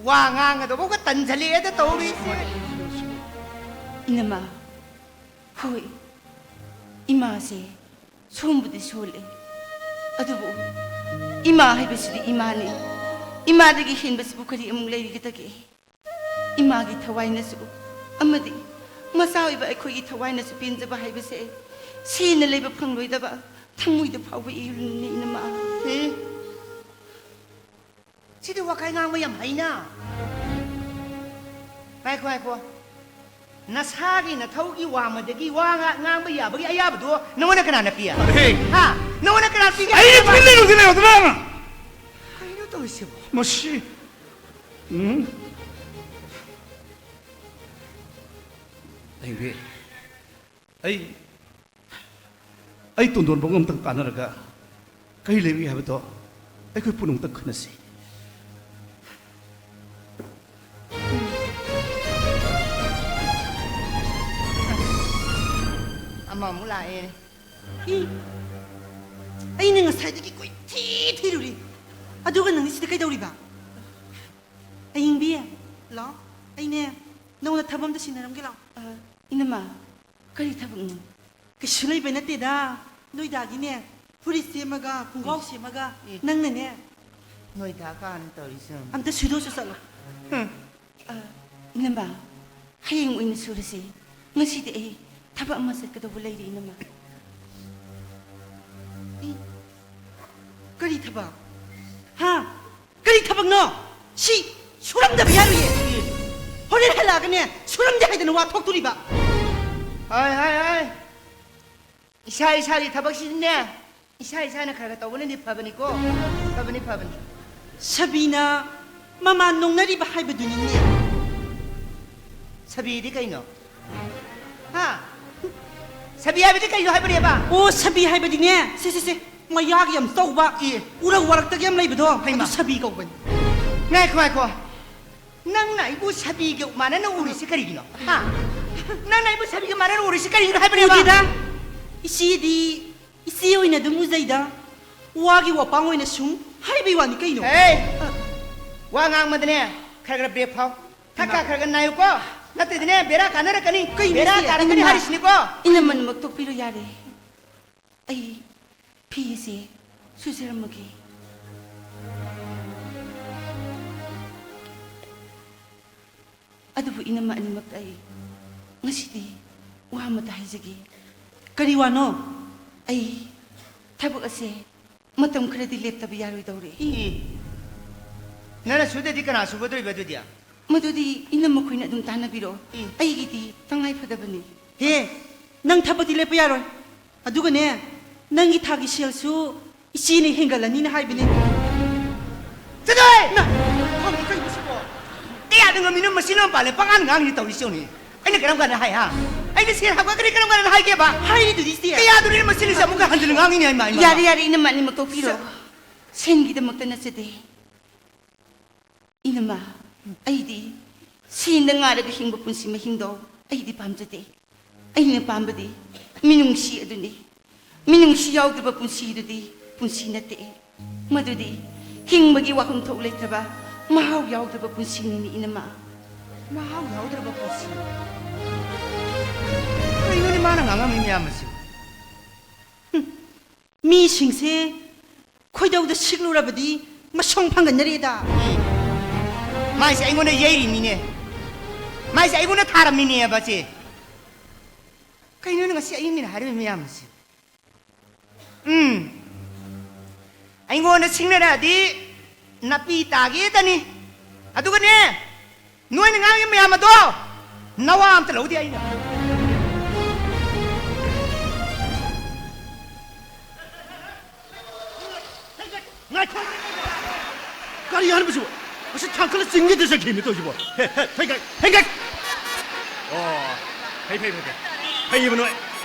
ꯋꯥ ꯉꯥꯡꯒꯗꯧꯕꯒ ꯇꯟꯖꯜꯂꯛꯑꯦꯗ ꯇꯧꯔꯤꯁꯦ꯫ ꯏꯅꯝꯃ, ꯍꯣꯏ, ꯏꯃꯥꯁꯦ ꯁꯣꯝꯕꯨꯗꯤ ꯁꯣꯜꯂꯦ, ꯑꯗꯨꯕꯨ ꯏꯃꯥ ꯍꯥꯏꯕꯁꯤꯗꯤ ꯏꯃꯥꯅꯤ꯫ ꯏꯃꯥꯗꯒꯤ ꯍꯦꯟꯕꯁꯤꯕꯨ ꯀꯔꯤ ꯑꯃꯨꯛ ꯂꯩꯔꯤꯒꯗꯒꯦ? ꯏꯃꯥꯒꯤ ꯊꯋꯥꯏꯅꯁꯨ ꯑꯃꯗꯤ ꯃꯆꯥ ꯑꯣꯏꯕ ꯑꯩꯈꯣꯏꯒꯤ ꯊꯋꯥꯏꯅꯁꯨ ꯄꯦꯟꯖꯕ ꯍꯥꯏꯕꯁꯦ ꯁꯤꯅ ꯂꯩꯕ ꯐꯪꯂꯣꯏꯗꯕ ꯊꯃꯣꯏꯗ ꯐꯥꯎꯕ ꯏꯍꯨꯜꯅꯤ, ꯏꯅꯝꯃ꯫ ꯑꯦ? ꯁꯤꯗꯤ ꯋꯥꯈꯜ ꯉꯥꯡꯕ ꯌꯥꯝ ꯍꯩꯅ꯫ ꯉꯥꯏꯈꯣ, ꯉꯥꯏꯈꯣ꯫ ꯅꯁꯥꯒꯤ ꯅꯊꯧꯒꯤ ꯋꯥꯡꯃꯗꯒꯤ ꯋꯥ ꯉꯥ-, ꯉꯥꯡꯕ ꯌꯥꯕꯒꯤ ꯑꯌꯥꯕꯗꯣ ꯅꯉꯣꯟꯗ ꯀꯅꯥꯅ ꯄꯤ? ꯑꯔꯦ! ꯍꯥ? ꯅꯉꯣꯟꯗ ꯀꯅꯥꯅ ꯄꯤꯒꯦ? ꯑꯩ ꯇꯨꯃꯤꯟ ꯂꯩꯔꯨꯗꯤ ꯂꯩꯔꯨꯗꯅ! ꯀꯩꯅꯣ ꯇꯧꯔꯤꯁꯤꯕꯣ? ꯃꯁꯤ, ꯎꯝ? ꯂꯩꯕꯤ, ꯑꯩ ꯑꯩ ꯇꯣꯟꯗꯣꯟꯕꯒ ꯑꯝꯇꯪ ꯇꯥꯟꯅꯔꯒ ꯀꯔꯤ ꯂꯩꯕꯒꯦ ꯍꯥꯏꯕꯗꯣ ꯑꯩꯈꯣꯏ ꯄꯨꯝꯅꯃꯛꯇ ꯈꯟꯅꯁꯤ꯫ ꯑꯃꯃꯨꯛ ꯂꯥꯛꯑꯦ꯫ ꯏ꯫ ꯑꯩꯅ ꯉꯁꯥꯏꯗꯒꯤ ꯀꯣꯏꯊꯤ ꯊꯤꯔꯨꯔꯤ꯫ ꯑꯗꯨꯒ ꯅꯪꯗꯤ ꯁꯤꯗ ꯀꯩꯗꯧꯔꯤꯕ? ꯑꯌꯤꯡꯕꯤ, ꯂꯥꯛꯑꯣ꯫ ꯑꯩꯅꯦ, ꯅꯉꯣꯟꯗ ꯊꯕꯛ ꯑꯝꯇ ꯁꯤꯟꯅꯔꯝꯒꯦ, ꯂꯥꯛꯑꯣ꯫ ꯑ, ꯏꯅꯝꯃ, ꯀꯔꯤ ꯊꯕꯛꯅꯣ? ꯀꯩꯁꯨ ꯂꯩꯕ ꯅꯠꯇꯦꯗ꯫ ꯅꯣꯏꯗꯥꯒꯤꯅꯦ, ꯐꯨꯔꯤꯠ ꯁꯦꯝꯃꯒ, ꯈꯣꯡꯒ꯭ꯔꯥꯎ ꯁꯦꯝꯃꯒ, ꯑꯦ꯫ ꯅꯪꯅꯅꯦ, ꯅꯣꯏꯗꯥ ꯀꯥꯟꯅ ꯇꯧꯔꯤꯁꯦ꯫ ꯑꯝꯇ ꯁꯨꯗꯣꯛꯑꯁꯨ ꯆꯠꯂꯣ꯫ ꯍꯨꯝ꯫ ꯑ, ꯏꯅꯝꯃ, ꯍꯌꯦꯡ ꯑꯣꯏꯅ ꯁꯨꯔꯁꯤ꯫ ꯉꯁꯤꯗꯤ ꯑꯩ ꯊꯕꯛ ꯑꯃ ꯆꯠꯀꯗꯧꯕ ꯂꯩꯔꯦ, ꯏꯅꯝꯃ꯫ ꯀꯔꯤ ꯊꯕꯛ? ꯍꯥ? ꯀꯔꯤ ꯊꯕꯛꯅꯣ? ꯁꯤ ꯁꯨꯔꯝꯗꯕ ꯌꯥꯔꯣꯏꯌꯦ꯫ ꯍꯣꯔꯦꯟ ꯍꯜꯂꯛꯑꯒꯅꯦ, ꯁꯨꯔꯝꯗꯦ ꯍꯥꯏꯗꯅ ꯋꯥ ꯊꯣꯛꯇꯣꯔꯤꯕ꯫ ꯍꯥꯏ, ꯍꯥꯏ, ꯍꯥꯏ꯫ ꯏꯁꯥ ꯏꯁꯥꯒꯤ ꯊꯕꯛꯁꯤꯗꯤꯅꯦ, ꯏꯁꯥ ꯏꯁꯥꯅ ꯈꯔ ꯈꯔ ꯇꯧꯕꯅꯗꯤ ꯐꯕꯅꯤꯀꯣ꯫ ꯐꯕꯅꯤ, ꯐꯕꯅꯤ꯫ ꯁꯕꯤꯅ ꯃꯃꯥꯟ ꯅꯣꯡꯅꯔꯤꯕ ꯍꯥꯏꯕꯗꯨꯅꯤꯅꯦ꯫ ꯁꯕꯤꯗꯤ ꯀꯩꯅꯣ? ꯍꯥ? ꯁꯕꯤ ꯍꯥꯏꯕꯗꯤ ꯀꯩꯅꯣ ꯍꯥꯏꯕꯅꯦꯕ? ꯑꯣ, ꯁꯕꯤ ꯍꯥꯏꯕꯗꯤꯅꯦ, ꯁꯦ, ꯁꯦ, ꯁꯦ, ꯃꯌꯥꯒ ꯌꯥꯝ ꯆꯧꯕ, ꯏ꯫ ꯎꯔꯛ ꯋꯥꯔꯛꯇꯒ ꯌꯥꯝ ꯂꯩꯕꯗꯣ, ꯍꯩꯃꯥ꯫ ꯑꯗꯨ ꯁꯕꯤ ꯀꯧꯕꯅꯤ꯫ ꯉꯥꯏꯈꯣ, ꯉꯥꯏꯈꯣ꯫ ꯅꯪꯅ ꯑꯩꯕꯨ ꯁꯕꯤꯒ ꯃꯥꯟꯅꯅ ꯎꯔꯤꯁꯤ ꯀꯔꯤꯒꯤꯅꯣ? ꯍꯥ? ꯅꯪꯅ ꯑꯩꯕꯨ ꯁꯕꯤꯒ ꯃꯥꯟꯅꯅ ꯎꯔꯤꯁꯤ ꯀꯔꯤꯒꯤꯅꯣ ꯍꯥꯏꯕꯅꯦꯕ? ꯎꯗꯦꯗ꯫ ꯏꯆꯦꯗꯤ ꯏꯆꯦ ꯑꯣꯏꯅ ꯑꯗꯨꯝ ꯎꯖꯩꯗ꯫ ꯋꯥꯒꯤ ꯋꯥꯄꯥꯡ ꯑꯣꯏꯅ ꯁꯨꯝ ꯍꯥꯏꯕꯩ ꯋꯥꯅꯤ ꯀꯩꯅꯣ꯫ ꯍꯦ! ꯋꯥ ꯉꯥꯡꯕꯗꯅꯦ, ꯈꯔ ꯈꯔ ꯕ꯭ꯔꯦꯛ ꯐꯥꯎ꯫ ꯈꯔ ꯈꯔ ꯈꯔ ꯈꯔ ꯅꯥꯏꯌꯨꯀꯣ꯫ ꯅꯠꯇ꯭ꯔꯗꯤꯅꯦ, ꯕꯦꯔꯥ ꯀꯥꯟꯅꯔꯛꯀꯅꯤ꯫ ꯀꯩꯅꯣ ꯕꯦꯔꯥ ꯁꯤ? ꯀꯥꯔꯛꯀꯅꯤ ꯏꯅꯝꯃ, ꯍꯥꯏꯔꯤꯁꯤꯅꯤꯀꯣ꯫ ꯏꯅꯝꯃꯅꯃꯛ ꯇꯣꯛꯄꯤꯔꯣ ꯌꯥꯔꯦ꯫ ꯑꯩ ꯐꯤ ꯑꯁꯤ ꯁꯨꯖꯔꯝꯃꯒꯦ꯫ ꯑꯗꯨꯕꯨ ꯏꯅꯝꯃ ꯑꯅꯤꯃꯛꯇ ꯑꯩ ꯉꯁꯤꯗꯤ ꯋꯥ ꯑꯃꯇ ꯍꯥꯏꯖꯒꯦ꯫ ꯀꯔꯤ ꯋꯥꯅꯣ? ꯑꯩ ꯊꯕꯛ ꯑꯁꯦ ꯃꯇꯝ ꯈꯔꯗꯤ ꯂꯦꯞꯇꯕ ꯌꯥꯔꯣꯏꯗꯧꯔꯦ꯫ ꯏ꯫ ꯅꯪꯅ ꯁꯨꯗ꯭ꯔꯗꯤ ꯀꯅꯥ ꯁꯨꯒꯗꯧꯔꯤꯕ ꯑꯗꯨꯗꯤ? ꯃꯗꯨꯗꯤ ꯏꯅꯝꯃ ꯈꯣꯏꯅ ꯑꯗꯨꯝ ꯇꯥꯟꯅꯕꯤꯔꯣ꯫ ꯏ꯫ ꯑꯩꯒꯤꯗꯤ ꯇꯉꯥꯏ ꯐꯗꯕꯅꯤ꯫ ꯍꯦ, ꯅꯪ ꯊꯕꯛꯇꯤ ꯂꯦꯞꯄ ꯌꯥꯔꯣꯏ꯫ ꯑꯗꯨꯒꯅꯦ, ꯅꯪꯒꯤ ꯊꯥꯒꯤ ꯁꯦꯜꯁꯨ ꯏꯆꯦꯅ ꯍꯦꯟꯒꯠꯂꯅꯤꯅ ꯍꯥꯏꯕꯅꯦ꯫ ꯆꯠꯂꯣꯍꯦ! ꯅ-, ꯈꯪꯉꯤ ꯀꯩꯅꯣ ꯁꯤꯕꯣ? ꯀꯌꯥꯗ ꯉꯝꯃꯤꯅꯣ ꯃꯁꯤ ꯅꯪ ꯄꯥꯜꯂꯦ ꯄꯉꯥꯡ ꯉꯥꯡꯉꯤ ꯇꯧꯔꯤꯁꯤ ꯌꯦꯡꯉꯨꯅꯦ꯫ ꯑꯩꯅ ꯀꯔꯝ ꯀꯥꯟꯗ ꯍꯥꯏ, ꯍꯥ? ꯑꯩꯅ ꯁꯦꯜ ꯍꯥꯞꯀꯠꯀꯅꯤ ꯀꯔꯝ ꯀꯥꯟꯗ ꯍꯥꯏꯒꯦꯕ? ꯍꯥꯏꯔꯤꯗꯨꯗꯤ ꯏꯆꯦ꯫ ꯀꯌꯥꯗꯨꯅ ꯃꯁꯤꯅꯁꯦ ꯑꯃꯨꯛꯀ ꯍꯟꯖꯤꯟꯅ ꯉꯥꯡꯉꯤꯅꯦ, ꯍꯥꯏꯃ, ꯍꯥꯏꯃ꯫ ꯌꯥꯔꯦ, ꯌꯥꯔꯦ, ꯏꯅꯝꯃ ꯑꯅꯤꯃꯛ ꯇꯣꯛꯄꯤꯔꯣ꯫ ꯁꯦ-, ꯁꯦꯟꯒꯤꯗꯃꯛꯇ ꯅꯠꯆꯗꯦ꯫ ꯏꯅꯝꯃ, ꯑꯩꯗꯤ ꯁꯦꯟꯗ ꯉꯥꯏꯔꯒ ꯍꯤꯡꯕ ꯄꯨꯟꯁꯤ ꯃꯍꯤꯡꯗꯣ ꯑꯩꯗꯤ ꯄꯥꯝꯖꯗꯦ꯫ ꯑꯩꯅ ꯄꯥꯝꯕꯗꯤ ꯃꯤꯅꯨꯡꯁꯤ ꯑꯗꯨꯅꯤ꯫ ꯃꯤꯅꯨꯡꯁꯤ ꯌꯥꯎꯗꯕ ꯄꯨꯟꯁꯤꯗꯨꯗꯤ ꯄꯨꯟꯁꯤ ꯅꯠꯇꯦ꯫ ꯃꯗꯨꯗꯤ ꯍꯤꯡꯕꯒꯤ ꯋꯥꯍꯟꯊꯣꯛ ꯂꯩꯇ꯭ꯔꯕ ꯃꯍꯥꯎ ꯌꯥꯎꯗ꯭ꯔꯕ ꯄꯨꯟꯁꯤꯅꯤ, ꯏꯅꯝꯃ꯫ ꯃꯍꯥꯎ ꯌꯥꯎꯗ꯭ꯔꯕ ꯄꯨꯟꯁꯤ꯫ ꯀꯩꯅꯣꯅꯦ ꯃꯥꯅ ꯉꯥꯡꯉꯝꯃꯤ ꯃꯌꯥꯝ ꯑꯁꯤꯕꯨ? ꯍꯨꯝ, ꯃꯤꯁꯤꯡꯁꯦ ꯈꯣꯏꯗꯧꯗ ꯁꯤꯛꯂꯨꯔꯕꯗꯤ ꯃꯁꯣꯡ ꯐꯪꯒꯟꯅꯔꯦꯗ꯫ ꯎꯝ꯫ ꯃꯥꯏꯁꯦ ꯑꯩꯉꯣꯟꯗ ꯌꯩꯔꯤꯅꯤꯅꯦ꯫ ꯃꯥꯏꯁꯦ ꯑꯩꯉꯣꯟꯗ ꯊꯥꯔꯝꯃꯤꯅꯦꯕ ꯁꯦ꯫ ꯀꯩꯅꯣꯅꯦ ꯉꯁꯤ ꯑꯌꯨꯛꯅꯤꯅ ꯍꯥꯏꯔꯤꯕ ꯃꯌꯥꯝ ꯑꯁꯤ? ꯎꯝ꯫ ꯑꯩꯉꯣꯟꯗ ꯁꯤꯡꯅꯔꯛꯑꯗꯤ ꯅꯥꯄꯤ ꯇꯥꯒꯦꯗꯅꯤ꯫ ꯑꯗꯨꯒꯅꯦ, ꯅꯣꯏꯅ ꯉꯥꯡꯉꯤ ꯃꯌꯥꯝ ꯑꯗꯣ ꯅꯋꯥ ꯑꯝꯇ ꯂꯧꯗꯦ ꯑꯩꯅ꯫ ꯉꯥꯏꯈꯣ! ꯀꯔꯤ ꯍꯥꯏꯔꯤꯕꯁꯤꯕꯣ? ꯑꯁꯤ ꯊꯥꯡꯀꯠꯂ ꯆꯤꯡꯒꯦꯗ ꯆꯠꯈꯤꯕꯅꯤ ꯇꯧꯔꯤꯁꯤꯕꯣ꯫ ꯍꯦ, ꯍꯦ, ꯍꯦꯡꯒꯠ! ꯍꯦꯡꯒꯠ! ꯑꯣ, ꯐꯩ, ꯐꯩ, ꯐꯩ, ꯐꯩ꯫ ꯐꯩꯌꯦꯕ ꯅꯣꯏ꯫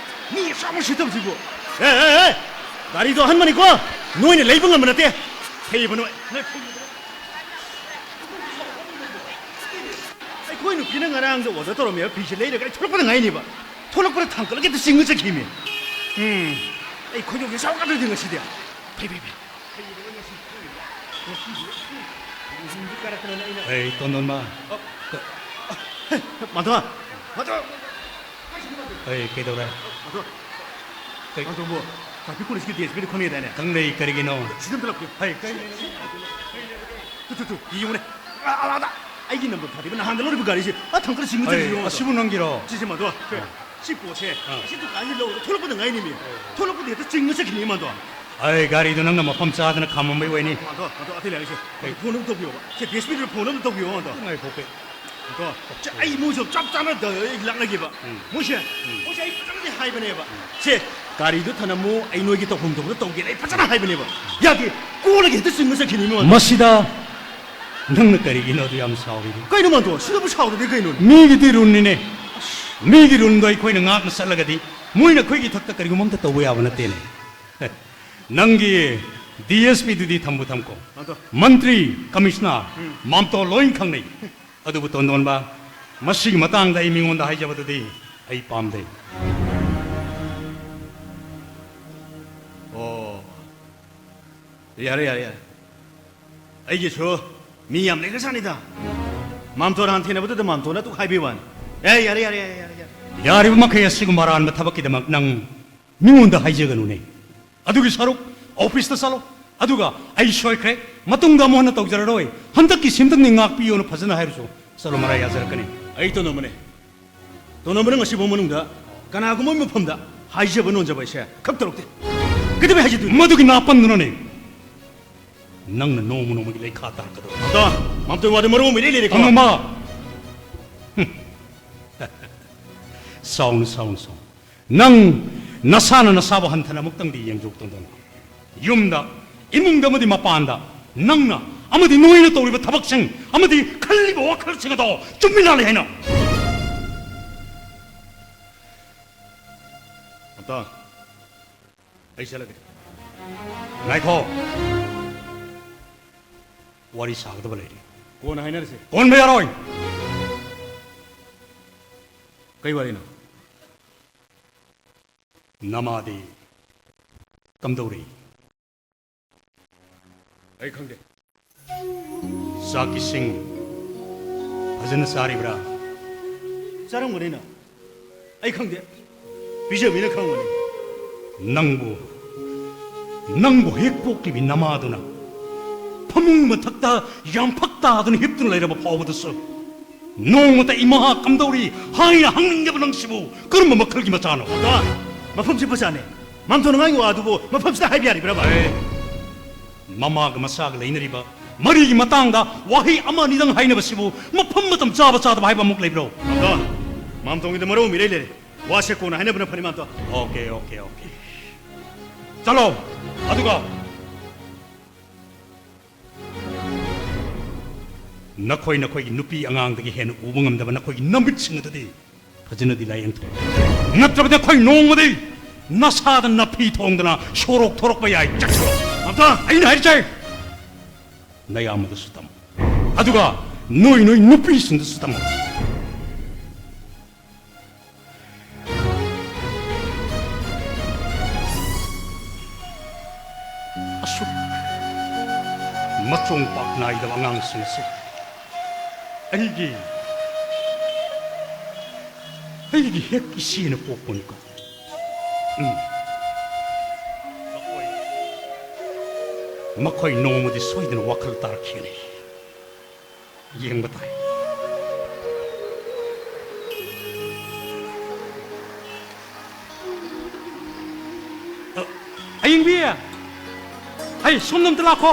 ꯃꯤ ꯑꯁꯥꯎꯕ ꯁꯤꯠꯇꯕꯁꯤꯕꯨ꯫ ꯍꯦ, ꯍꯦ, ꯍꯦ! ꯒꯥꯔꯤꯗꯣ ꯑꯍꯟꯕꯅꯤꯀꯣ꯫ ꯅꯣꯏꯅ ꯂꯩꯕ ꯉꯝꯕ ꯅꯠꯇꯦ꯫ ꯐꯩꯌꯦꯕ ꯅꯣꯏ꯫ ꯅꯣꯏ ꯐꯩꯌꯦꯕ ꯅꯣꯏ꯫ ꯑꯩꯈꯣꯏ ꯅꯨꯄꯤꯅ ꯉꯔꯥꯡꯗ order ꯇꯧꯔꯝꯃꯦꯕ ꯐꯤꯁꯦ ꯂꯩꯔꯒ ꯑꯩ ꯊꯣꯛꯂꯛꯄꯗ ꯉꯥꯏꯅꯦꯕ꯫ ꯊꯣꯛꯂꯛꯄꯗ ꯊꯥꯡꯀꯠꯂꯒ ꯍꯦꯛꯇ ꯆꯤꯡꯉ ꯆꯠꯈꯤꯃꯤ꯫ ꯎꯝ꯫ ꯑꯩ ꯈꯣꯏꯗꯧꯁꯦ ꯁꯥꯎꯒꯠꯇ꯭ꯔꯗꯤ ꯉꯁꯤꯗꯤ꯫ ꯐꯩ, ꯐꯩ, ꯐꯩ꯫ ꯑꯩ ꯇꯣꯟꯗꯣꯟꯕ꯫ ꯑ, ꯀ- ꯃꯥꯙꯕ! ꯃꯥꯙꯕ! ꯑꯩ ꯀꯩꯗꯧꯔꯦ? ꯃꯥꯙꯕ! ꯀꯩ- ꯃꯥꯙꯕꯕꯨ traffic policeꯀꯤ DSPꯗ ꯈꯪꯅꯩꯗꯥꯏꯅꯦ? ꯈꯪꯅꯩ, ꯀꯔꯤꯒꯤꯅꯣ? ꯁꯤꯗ ꯑꯝꯇ ꯂꯥꯛꯄꯤꯌꯨ꯫ ꯍꯩ, ꯀꯩ- ꯇꯨ, ꯇꯨ, ꯇꯨ, ꯌꯦꯡꯉꯨꯅꯦ꯫ ꯑ, ꯑ, ꯑꯗ ꯑꯩꯒꯤ number ꯊꯥꯗꯦꯕ ꯅꯍꯥꯟꯗ ꯂꯧꯔꯤꯕ ꯒꯥꯔꯤꯁꯦ꯫ ꯑ, ꯊꯥꯡꯀꯠꯂ ꯆꯤꯡꯉ ꯆꯠꯂꯤꯁꯦ ꯑꯩ, ꯌꯦꯡꯉꯣ꯫ ꯑꯁꯤꯕꯨ ꯅꯪꯒꯤꯔꯣ? ꯁꯤꯁꯦ ꯃꯥꯙꯕ꯫ ꯑꯥ꯫ ꯁꯤ ꯄꯣꯠꯁꯦ ꯑꯥ꯫ ꯑꯁꯤ ꯗꯨꯀꯥꯟꯁꯤ ꯂꯧꯔꯒ ꯊꯣꯛꯂꯛꯄꯗ ꯉꯥꯏꯅꯤꯃꯤ꯫ ꯊꯣꯛꯂꯛꯄꯗ ꯍꯦꯛꯇ ꯆꯤꯡꯉ ꯆꯠꯈꯤꯅꯤ ꯃꯥꯗꯣ꯫ ꯑꯩ ꯒꯥꯔꯤꯗꯣ ꯅꯪꯅ ꯃꯐꯝ ꯆꯥꯗꯅ ꯈꯥꯝꯃꯝꯕꯩ ꯑꯣꯏꯅꯤ꯫ ꯃꯥꯗꯣ, ꯃꯥꯗꯣ, ꯑꯇꯩ ꯂꯥꯛꯏꯁꯦ꯫ ꯀꯩ? ꯐꯣꯟ ꯑꯝ ꯇꯧꯕꯤꯌꯣꯕ꯫ ꯁꯦ, DSPꯗꯨꯗ ꯐꯣꯟ ꯑꯝ ꯇꯧꯕꯤꯌꯣ ꯃꯥꯗꯣ꯫ ꯉꯥꯏꯈꯣ, ꯀꯩ? ꯃꯥꯗꯣ, ꯆ-, ꯑꯩ ꯃꯣꯏꯁꯨ ꯆꯞ ꯆꯥꯅ ꯗ-, ꯑꯩ ꯂꯥꯛꯅꯒꯦꯕ꯫ ꯎꯝ꯫ ꯃꯣꯏꯁꯦ, ꯎꯝ꯫ ꯃꯣꯏꯁꯦ ꯑꯩ ꯐꯖꯅꯗꯤ ꯍꯥꯏꯕꯅꯦꯕ꯫ ꯎꯝ꯫ ꯁꯦ, ꯒꯥꯔꯤꯗꯣ ꯊꯅꯝꯃꯨ, ꯑꯩ ꯅꯣꯏꯒꯤ ꯇꯧꯐꯝ ꯊꯣꯛꯄꯗ ꯇꯧꯒꯦꯅ ꯑꯩ ꯐꯖꯅ ꯍꯥꯏꯕꯅꯦꯕ꯫ ꯌꯥꯗꯦ, ꯀꯣꯜꯂꯒ ꯍꯦꯛꯇ ꯆꯤꯡꯉ ꯆꯠꯈꯤꯅꯤ ꯃꯥꯗꯣ꯫ ꯃꯁꯤꯗ ꯅꯪꯅ ꯀꯔꯤꯒꯤꯅꯣ ꯑꯗꯨ ꯌꯥꯝ ꯁꯥꯎꯔꯤꯗꯤ? ꯀꯩꯅꯣ ꯃꯥꯗꯣ, ꯁꯤꯗꯕꯨ ꯁꯥꯎꯗꯗꯤ ꯀꯩꯅꯣꯅꯦ? ꯃꯤꯒꯤꯗꯤ ꯔꯨꯜꯅꯤꯅꯦ꯫ ꯃꯤꯒꯤ ꯔꯨꯜꯗꯣ ꯑꯩꯈꯣꯏꯅ ꯉꯥꯛꯅ ꯆꯠꯂꯒꯗꯤ ꯃꯣꯏꯅ ꯑꯩꯈꯣꯏꯒꯤ ꯏꯊꯛꯇ ꯀꯔꯤꯒꯨꯝꯕ ꯑꯝꯇ ꯇꯧꯕ ꯌꯥꯕ ꯅꯠꯇꯦꯅꯦ꯫ ꯅꯪꯒꯤ DSPꯗꯨꯗꯤ ꯊꯝꯕꯨ ꯊꯝꯈꯣ꯫ ꯃꯥꯗꯣ꯫ ꯃꯟꯇ꯭ꯔꯤ, ꯀꯃꯤꯁꯅꯔ, ꯎꯝ꯫ ꯃꯥꯝꯇꯣ ꯂꯣꯏ ꯈꯪꯅꯩ꯫ ꯑꯗꯨꯕꯨ ꯇꯣꯟꯗꯣꯟꯕ, ꯃꯁꯤꯒꯤ ꯃꯇꯥꯡꯗ ꯑꯩ ꯃꯤꯉꯣꯟꯗ ꯍꯥꯏꯖꯕꯗꯨꯗꯤ ꯑꯩ ꯄꯥꯝꯗꯦ꯫ ꯌꯥꯔꯦ, ꯌꯥꯔꯦ, ꯌꯥꯔꯦ꯫ ꯑꯩꯒꯤꯁꯨ ꯃꯤ ꯌꯥꯝ ꯂꯩꯈ꯭ꯔꯖꯥꯠꯅꯤꯗ꯫ ꯃꯥꯝꯇꯣꯟ ꯍꯥꯟꯅ ꯊꯦꯡꯅꯕꯗꯨꯗ ꯃꯥꯝꯇꯣꯟꯅ ꯑꯗꯨꯛ ꯍꯥꯏꯕꯤ ꯋꯥꯅꯤ꯫ ꯑꯦ, ꯌꯥꯔꯦ, ꯌꯥꯔꯦ, ꯌꯥꯔꯦ, ꯌꯥꯔꯦ, ꯌꯥꯔꯦ꯫ ꯌꯥꯔꯤꯕ ꯃꯈꯩ ꯑꯁꯤꯒꯨꯝꯕ ꯑꯔꯥꯟꯕ ꯊꯕꯛꯀꯤꯗꯃꯛ ꯅꯪ ꯃꯤꯉꯣꯟꯗ ꯍꯥꯏꯖꯒꯅꯨꯅꯦ꯫ ꯑꯗꯨꯒꯤ ꯁꯔꯨꯛ ꯑꯣꯐꯤꯁꯇ ꯆꯠꯂꯣ꯫ ꯑꯗꯨꯒ "ꯑꯩ ꯁꯣꯏꯈ꯭ꯔꯦ, ꯃꯇꯨꯡꯗ ꯑꯃꯨꯛ ꯍꯟꯅ ꯇꯧꯖꯔꯔꯣꯏ, ꯍꯟꯗꯛꯀꯤ ꯁꯤꯝꯇꯪꯗꯤ ꯉꯥꯛꯄꯤꯌꯣꯅ" ꯐꯖꯅ ꯍꯥꯏꯔꯨꯆꯣ꯫ ꯆꯠꯂꯣ, ꯃꯔꯥꯏ ꯌꯥꯖꯔꯛꯀꯅꯤ꯫ ꯑꯩ ꯇꯣꯅꯣꯝꯕꯅꯦ꯫ ꯇꯣꯅꯣꯝꯕꯅ ꯉꯁꯤꯐꯥꯎ ꯃꯅꯨꯡꯗ ꯀꯅꯥꯒꯨꯝꯕ ꯑꯃꯒꯤ ꯃꯐꯝꯗ ꯍꯥꯏꯖꯕ ꯅꯣꯟꯖꯕ ꯑꯩꯁꯦ ꯈꯛ ꯇꯧꯔꯛꯇꯦ꯫ ꯀꯩꯗꯧꯕꯩ ꯍꯥꯏꯖꯗꯣꯏꯅꯣ? ꯃꯗꯨꯒꯤ ꯅꯥꯄꯟꯗꯨꯅꯅꯦ ꯅꯪꯅ ꯅꯣꯡꯃ ꯅꯣꯡꯃꯒꯤ ꯂꯩꯈꯥ ꯇꯥꯔꯛꯀꯗꯧꯔꯤꯕ꯫ ꯃꯥꯝꯇꯣꯟ, ꯃꯥꯝꯇꯣꯟ ꯋꯥꯗꯨ ꯃꯔꯨ ꯑꯃ ꯏꯔꯩ ꯂꯩꯔꯦꯀꯣ꯫ ꯈꯪꯉꯕ? ꯍꯨꯝ꯫ ꯁꯥꯎꯅꯨ, ꯁꯥꯎꯅꯨ, ꯁꯥꯎꯅꯨ꯫ ꯅꯪ ꯅꯁꯥꯅ ꯅꯁꯥꯕꯨ ꯍꯟꯊꯅ ꯑꯃꯨꯛꯇꯪꯗꯤ ꯌꯦꯡꯊꯣꯛꯇꯣꯟꯗꯣꯟ꯫ ꯌꯨꯝꯗ, ꯏꯃꯨꯡꯗ ꯑꯃꯗꯤ ꯃꯄꯥꯟꯗ ꯅꯪꯅ ꯑꯃꯗꯤ ꯅꯣꯏꯅ ꯇꯧꯔꯤꯕ ꯊꯕꯛꯁꯤꯡ ꯑꯃꯗꯤ ꯈꯜꯂꯤꯕ ꯋꯥꯈꯜꯁꯤꯡ ꯑꯗꯣ ꯆꯨꯝꯃꯤ ꯂꯥꯜꯂꯤ ꯍꯥꯏꯅ꯫ ꯃꯥꯝꯇꯣꯟ, ꯑꯩ ꯆꯠꯂꯒꯦ꯫ ꯉꯥꯏꯈꯣ꯫ ꯋꯥꯔꯤ ꯁꯥꯒꯗꯕ ꯂꯩꯔꯤ꯫ ꯀꯣꯟꯅ ꯍꯥꯏꯅꯔꯁꯦ꯫ ꯀꯣꯟꯕ ꯌꯥꯔꯣꯏ꯫ ꯀꯩ ꯋꯥꯔꯤꯅꯣ? ꯅꯃꯥꯗꯤ ꯀꯝꯗꯧꯔꯤ? ꯑꯩ ꯈꯪꯗꯦ꯫ ꯆꯥꯛ ꯏꯁꯤꯡ ꯐꯖꯅ ꯆꯥꯔꯤꯕ꯭ꯔꯥ? ꯆꯥꯔꯝꯒꯅꯤꯅ꯫ ꯑꯩ ꯈꯪꯗꯦ꯫ ꯄꯤꯖꯕꯤꯅ ꯈꯪꯕꯅꯤ꯫ ꯅꯪꯕꯨ, ꯅꯪꯕꯨ ꯍꯦꯛ ꯄꯣꯛꯂꯤꯕꯤ ꯅꯃꯥꯗꯨꯅ ꯐꯃꯨꯡ ꯃꯊꯛꯇ ꯌꯥꯝꯐꯛ ꯇꯥꯗꯨꯅ ꯍꯤꯞꯇꯨꯅ ꯂꯩꯔꯕ ꯐꯥꯎꯕꯗꯁꯨ ꯅꯣꯡꯃꯇ "ꯏꯃꯥ ꯀꯝꯗꯧꯔꯤ?" ꯍꯥꯏꯅ ꯍꯪꯅꯤꯡꯗꯕ ꯅꯪꯁꯤꯕꯨ ꯀꯔꯝꯕ ꯃꯈꯜꯒꯤ ꯃꯆꯥꯅꯣ? ꯃꯥꯝꯇꯣꯟ, ꯃꯐꯝꯁꯤ ꯕꯖꯥꯔꯅꯦ꯫ ꯃꯥꯝꯇꯣꯟꯅ ꯉꯥꯡꯉꯤꯕ ꯋꯥ ꯑꯗꯨꯕꯨ ꯃꯐꯝꯁꯤꯗ ꯍꯥꯏꯕ ꯌꯥꯔꯤꯕ꯭ꯔꯕ? ꯑꯦ, ꯃꯃꯥꯒ ꯃꯆꯥꯒ ꯂꯩꯅꯔꯤꯕ ꯃꯔꯤꯒꯤ ꯃꯇꯥꯡꯗ ꯋꯥꯍꯩ ꯑꯃ ꯑꯅꯤꯗꯪ ꯍꯥꯏꯅꯕꯁꯤꯕꯨ ꯃꯐꯝ ꯃꯇꯝ ꯆꯥꯕ ꯆꯥꯗꯕ ꯍꯥꯏꯕ ꯑꯃꯨꯛ ꯂꯩꯕ꯭ꯔꯣ? ꯃꯥꯝꯇꯣꯟ, ꯃꯥꯝꯇꯣꯟꯒꯤꯗ ꯃꯔꯧ ꯑꯃ ꯏꯔꯩ ꯂꯩꯔꯦ꯫ ꯋꯥꯁꯦ ꯀꯣꯟꯅ ꯍꯥꯏꯅꯕꯅ ꯐꯅꯤ, ꯃꯥꯝꯇꯣꯟ꯫ Okay, okay, okay. ꯆꯠꯂꯣ꯫ ꯑꯗꯨꯒ ꯅꯈꯣꯏ, ꯅꯈꯣꯏꯒꯤ ꯅꯨꯄꯤ ꯑꯉꯥꯡꯗꯒꯤ ꯍꯦꯟꯅ ꯎꯕ ꯉꯝꯗꯕ ꯅꯈꯣꯏꯒꯤ ꯅꯃꯤꯠꯁꯤꯡ ꯑꯗꯨꯗꯤ ꯐꯖꯅꯗꯤ ꯂꯥꯏꯌꯦꯡꯊꯣꯛꯎ꯫ ꯅꯠꯇ꯭ꯔꯕꯗꯤ ꯑꯩꯈꯣꯏ ꯅꯣꯡꯃꯗꯤ ꯅꯁꯥꯗ ꯅꯥꯄꯤ ꯊꯣꯡꯗꯅ ꯁꯣꯔꯣꯛ ꯊꯣꯔꯛꯄ ꯌꯥꯏ꯫ ꯆꯠꯈ꯭ꯔꯣ꯫ ꯃꯥꯝꯇꯣꯟ! ꯑꯩꯅ ꯍꯥꯏꯔꯤꯁꯦ ꯅꯌꯥꯝꯕꯗꯁꯨ ꯇꯝꯃꯨ꯫ ꯑꯗꯨꯒ ꯅꯣꯏ ꯅꯣꯏ ꯅꯨꯄꯤꯁꯤꯡꯗꯁꯨ ꯇꯝꯃꯨ꯫ ꯑꯁꯨꯛ ꯃꯆꯣꯡ ꯄꯥꯛ ꯅꯥꯏꯗꯕ ꯑꯉꯥꯡꯁꯤꯡ ꯑꯁꯤ ꯑꯩꯒꯤ, ꯑꯩꯒꯤ ꯍꯦꯛ ꯏꯆꯦꯅ ꯄꯣꯛꯄꯅꯤꯀꯣ꯫ ꯎꯝ꯫ ꯃꯈꯣꯏ, ꯃꯈꯣꯏ ꯅꯣꯡꯃꯗꯤ ꯁꯣꯏꯗꯅ ꯋꯥꯈꯜ ꯇꯥꯔꯛꯈꯤꯒꯅꯤ꯫ ꯌꯦꯡꯕ ꯇꯥꯏ꯫ ꯑ, ꯑꯌꯤꯡꯕꯤ! ꯍꯩ, ꯁꯣꯝꯗ ꯑꯝꯇ ꯂꯥꯛꯈꯣ꯫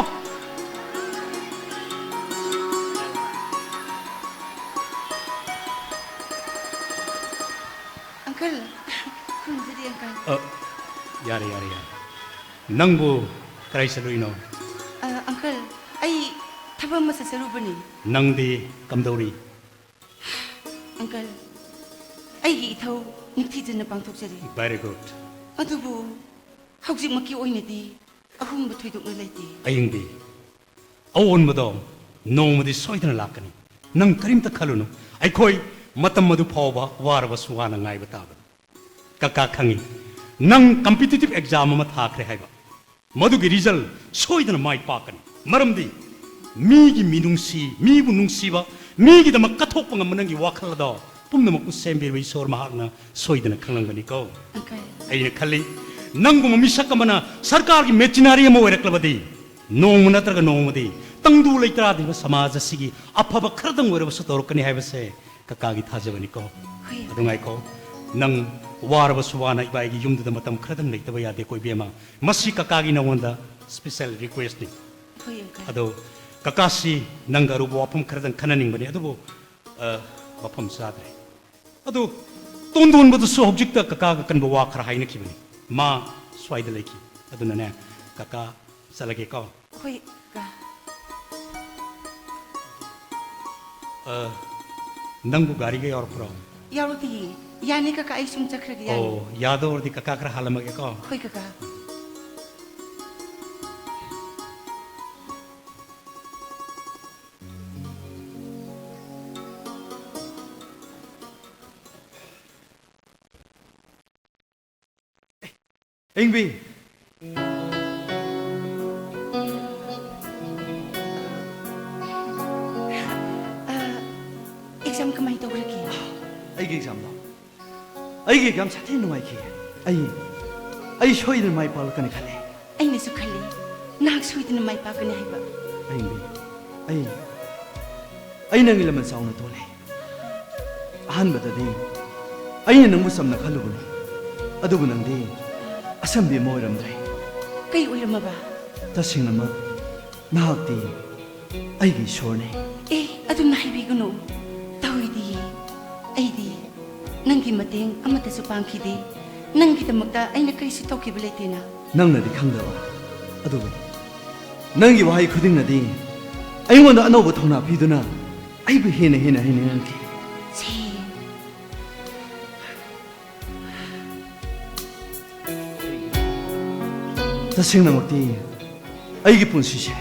ꯑꯪꯀꯜ, ꯈꯨꯔꯨꯝꯖꯔꯤ, ꯑꯪꯀꯜ꯫ ꯑ, ꯌꯥꯔꯦ, ꯌꯥꯔꯦ, ꯌꯥꯔꯦ꯫ ꯅꯪꯕꯨ ꯀꯗꯥꯏ ꯆꯠꯂꯨꯏꯅꯣ? ꯑ, ꯑꯪꯀꯜ, ꯑꯩ ꯊꯕꯛ ꯑꯃ ꯆꯠꯆꯔꯨꯕꯅꯤ꯫ ꯅꯪꯗꯤ ꯀꯝꯗꯧꯔꯤ? ꯑꯪꯀꯜ, ꯑꯩꯒꯤ ꯏꯊꯧ ꯅꯤꯡꯊꯤꯖꯅ ꯄꯥꯡꯊꯣꯛꯆꯔꯤ꯫ Very good. ꯑꯗꯨꯕꯨ ꯍꯧꯖꯤꯛꯃꯛꯀꯤ ꯑꯣꯏꯅꯗꯤ ꯑꯍꯣꯡꯕ ꯊꯣꯏꯗꯣꯛꯅ ꯂꯩꯇꯦ꯫ ꯑꯌꯤꯡꯕꯤ, ꯑꯑꯣꯟꯕꯗꯣ ꯅꯣꯡꯃꯗꯤ ꯁꯣꯏꯗꯅ ꯂꯥꯛꯀꯅꯤ꯫ ꯅꯪ ꯀꯔꯤꯝꯇ ꯈꯜꯂꯨꯅꯨ꯫ ꯑꯩꯈꯣꯏ ꯃꯇꯝ ꯑꯗꯨ ꯐꯥꯎꯕ ꯋꯥꯔꯕꯁꯨ ꯋꯥꯅ ꯉꯥꯏꯕ ꯇꯥꯕꯅꯤ꯫ ꯀꯀꯥ ꯈꯪꯏ, ꯅꯪ competitive exam ꯑꯃ ꯊꯥꯈ꯭ꯔꯦ ꯍꯥꯏꯕ꯫ ꯃꯗꯨꯒꯤ result ꯁꯣꯏꯗꯅ ꯃꯥꯏ ꯄꯥꯛꯀꯅꯤ꯫ ꯃꯔꯝꯗꯤ ꯃꯤꯒꯤ ꯃꯤꯅꯨꯡꯁꯤ, ꯃꯤꯕꯨ ꯅꯨꯡꯁꯤꯕ, ꯃꯤꯒꯤꯗꯃꯛ ꯀꯠꯊꯣꯛꯄ ꯉꯝꯕ ꯅꯪꯒꯤ ꯋꯥꯈꯜ ꯑꯗꯣ ꯄꯨꯝꯅꯃꯛꯄꯨ ꯁꯦꯝꯕꯤꯔꯕ ꯏꯁꯣꯔ ꯃꯍꯥꯛꯅ ꯁꯣꯏꯗꯅ ꯈꯪꯂꯝꯒꯅꯤꯀꯣ꯫ ꯑꯪꯀꯜ꯫ ꯑꯩꯅ ꯈꯜꯂꯤ, ꯅꯪꯒꯨꯝꯕ ꯃꯤꯁꯛ ꯑꯃꯅ ꯁꯔꯀꯥꯔꯒꯤ machinery ꯑꯃ ꯑꯣꯏꯔꯛꯂꯕꯗꯤ, ꯅꯣꯡꯃ ꯅꯠꯇ꯭ꯔꯒ ꯅꯣꯡꯃꯗꯤ ꯇꯪꯗꯨ ꯂꯩꯇꯥꯗ꯭ꯔꯤꯕ ꯁꯃꯥꯖ ꯑꯁꯤꯒꯤ ꯑꯐꯕ ꯈꯔꯗꯪ ꯑꯣꯏꯔꯕꯁꯨ ꯇꯧꯔꯛꯀꯅꯤ ꯍꯥꯏꯕꯁꯦ ꯀꯀꯥꯒꯤ ꯊꯥꯖꯕꯅꯤꯀꯣ꯫ ꯍꯣꯏ꯫ ꯑꯗꯨ ꯉꯥꯏꯈꯣ, ꯅꯪ ꯋꯥꯔꯕꯁꯨ ꯋꯥꯅ ꯏꯕꯥꯏꯒꯤ ꯌꯨꯝꯗꯨꯗ ꯃꯇꯝ ꯈꯔꯗꯪ ꯂꯩꯇꯕ ꯌꯥꯗꯦꯀꯣ, ꯏꯕꯦꯝꯃ꯫ ꯃꯁꯤ ꯀꯀꯥꯒꯤ ꯅꯉꯣꯟꯗ special request ꯅꯤ꯫ ꯍꯣꯏ, ꯑꯪꯀꯜ꯫ ꯑꯗꯣ ꯀꯀꯥꯁꯤ ꯅꯪꯒ ꯑꯔꯨꯕ ꯋꯥꯐꯝ ꯈꯔꯗꯪ ꯈꯟꯅꯅꯤꯡꯕꯅꯤ, ꯑꯗꯨꯕꯨ, ꯑ, ꯃꯐꯝ ꯆꯥꯗ꯭ꯔꯦ꯫ ꯑꯗꯨ ꯇꯣꯟꯗꯣꯟꯕꯗꯨꯁꯨ ꯍꯧꯖꯤꯛꯇ ꯀꯀꯥꯒ ꯀꯟꯕ ꯋꯥ ꯈꯔ ꯍꯥꯏꯅꯈꯤꯕꯅꯤ꯫ ꯃꯥ ꯁ꯭ꯋꯥꯏꯗ ꯂꯩꯈꯤ꯫ ꯑꯗꯨꯅꯅꯦ, ꯀꯀꯥ ꯆꯠꯂꯒꯦꯀꯣ꯫ ꯍꯣꯏ, ꯀꯀꯥ꯫ ꯑ, ꯅꯪꯕꯨ ꯒꯥꯔꯤꯒ ꯌꯥꯎꯔꯛꯄ꯭ꯔꯣ? ꯌꯥꯎꯔꯛꯇꯤꯌꯦ꯫ ꯌꯥꯅꯤ, ꯀꯀꯥ, ꯑꯩ ꯁꯨꯝ ꯆꯠꯈ꯭ꯔꯒꯦ, ꯌꯥꯅꯤ꯫ ꯑꯣ, ꯌꯥꯗꯧ ꯑꯣꯏꯔꯗꯤ ꯀꯀꯥ ꯈꯔ ꯍꯥꯜꯂꯝꯃꯒꯦꯀꯣ꯫ ꯍꯣꯏ, ꯀꯀꯥ꯫ ꯑꯌꯤꯡꯕꯤ꯫ ꯑꯩꯒꯤ ꯑꯦꯛꯖꯥꯝꯗꯣ, ꯑꯩꯒꯤ ꯑꯦꯛꯖꯥꯝ ꯁꯥꯊꯤꯅ ꯅꯨꯡꯉꯥꯏꯈꯤ꯫ ꯑꯩ ꯑꯩ ꯁꯣꯏꯗꯅ ꯃꯥꯏ ꯄꯥꯛꯂꯛꯀꯅꯤ ꯈꯜꯂꯦ꯫ ꯑꯩꯅꯁꯨ ꯈꯜꯂꯤ, ꯅꯍꯥꯛ ꯁꯣꯏꯗꯅ ꯃꯥꯏ ꯄꯥꯛꯀꯅꯤ ꯍꯥꯏꯕ꯫ ꯑꯩ ꯑꯩ ꯑꯩ ꯅꯪꯒꯤ ꯂꯃꯟ ꯆꯥꯎꯅ ꯇꯣꯜꯂꯦ꯫ ꯑꯍꯥꯟꯕꯗꯗꯤ ꯑꯩꯅ ꯅꯪꯕꯨ ꯆꯝꯅ ꯈꯜꯂꯨꯕꯅꯤ, ꯑꯗꯨꯕꯨ ꯅꯪꯗꯤ ꯑꯁꯝꯕꯤ ꯑꯃ ꯑꯣꯏꯔꯝꯗ꯭ꯔꯦ꯫ ꯀꯩ ꯑꯣꯏꯔꯝꯃꯕ? ꯇꯁꯦꯡꯅꯃꯛ ꯅꯍꯥꯛꯇꯤ ꯑꯩꯒꯤ ꯏꯁꯣꯔꯅꯤ꯫ ꯑꯦ, ꯑꯗꯨꯝꯅ ꯍꯥꯏꯕꯤꯒꯅꯨ꯫ ꯇꯧꯏꯗꯤ, ꯑꯩꯗꯤ ꯅꯪꯒꯤ ꯃꯇꯦꯡ ꯑꯃꯠꯇꯁꯨ ꯄꯥꯡꯈꯤꯗꯦ꯫ ꯅꯪꯒꯤꯗꯃꯛꯇ ꯑꯩꯅ ꯀꯔꯤꯁꯨ ꯇꯧꯈꯤꯕ ꯂꯩꯇꯦꯅ꯫ ꯅꯪꯅꯗꯤ ꯈꯪꯗꯕ, ꯑꯗꯨꯕꯨ ꯅꯪꯒꯤ ꯋꯥꯍꯩ ꯈꯨꯗꯤꯡꯅꯗꯤ ꯑꯩꯉꯣꯟꯗ ꯑꯅꯧꯕ ꯊꯧꯅꯥ ꯄꯤꯗꯨꯅ ꯑꯩꯕꯨ ꯍꯦꯟꯅ ꯍꯦꯟꯅ ꯍꯩꯅꯤꯡꯍꯟꯈꯤ꯫ ꯁꯦ꯫ ꯇꯁꯦꯡꯅꯃꯛꯇꯤ ꯑꯩꯒꯤ ꯄꯨꯟꯁꯤꯁꯦ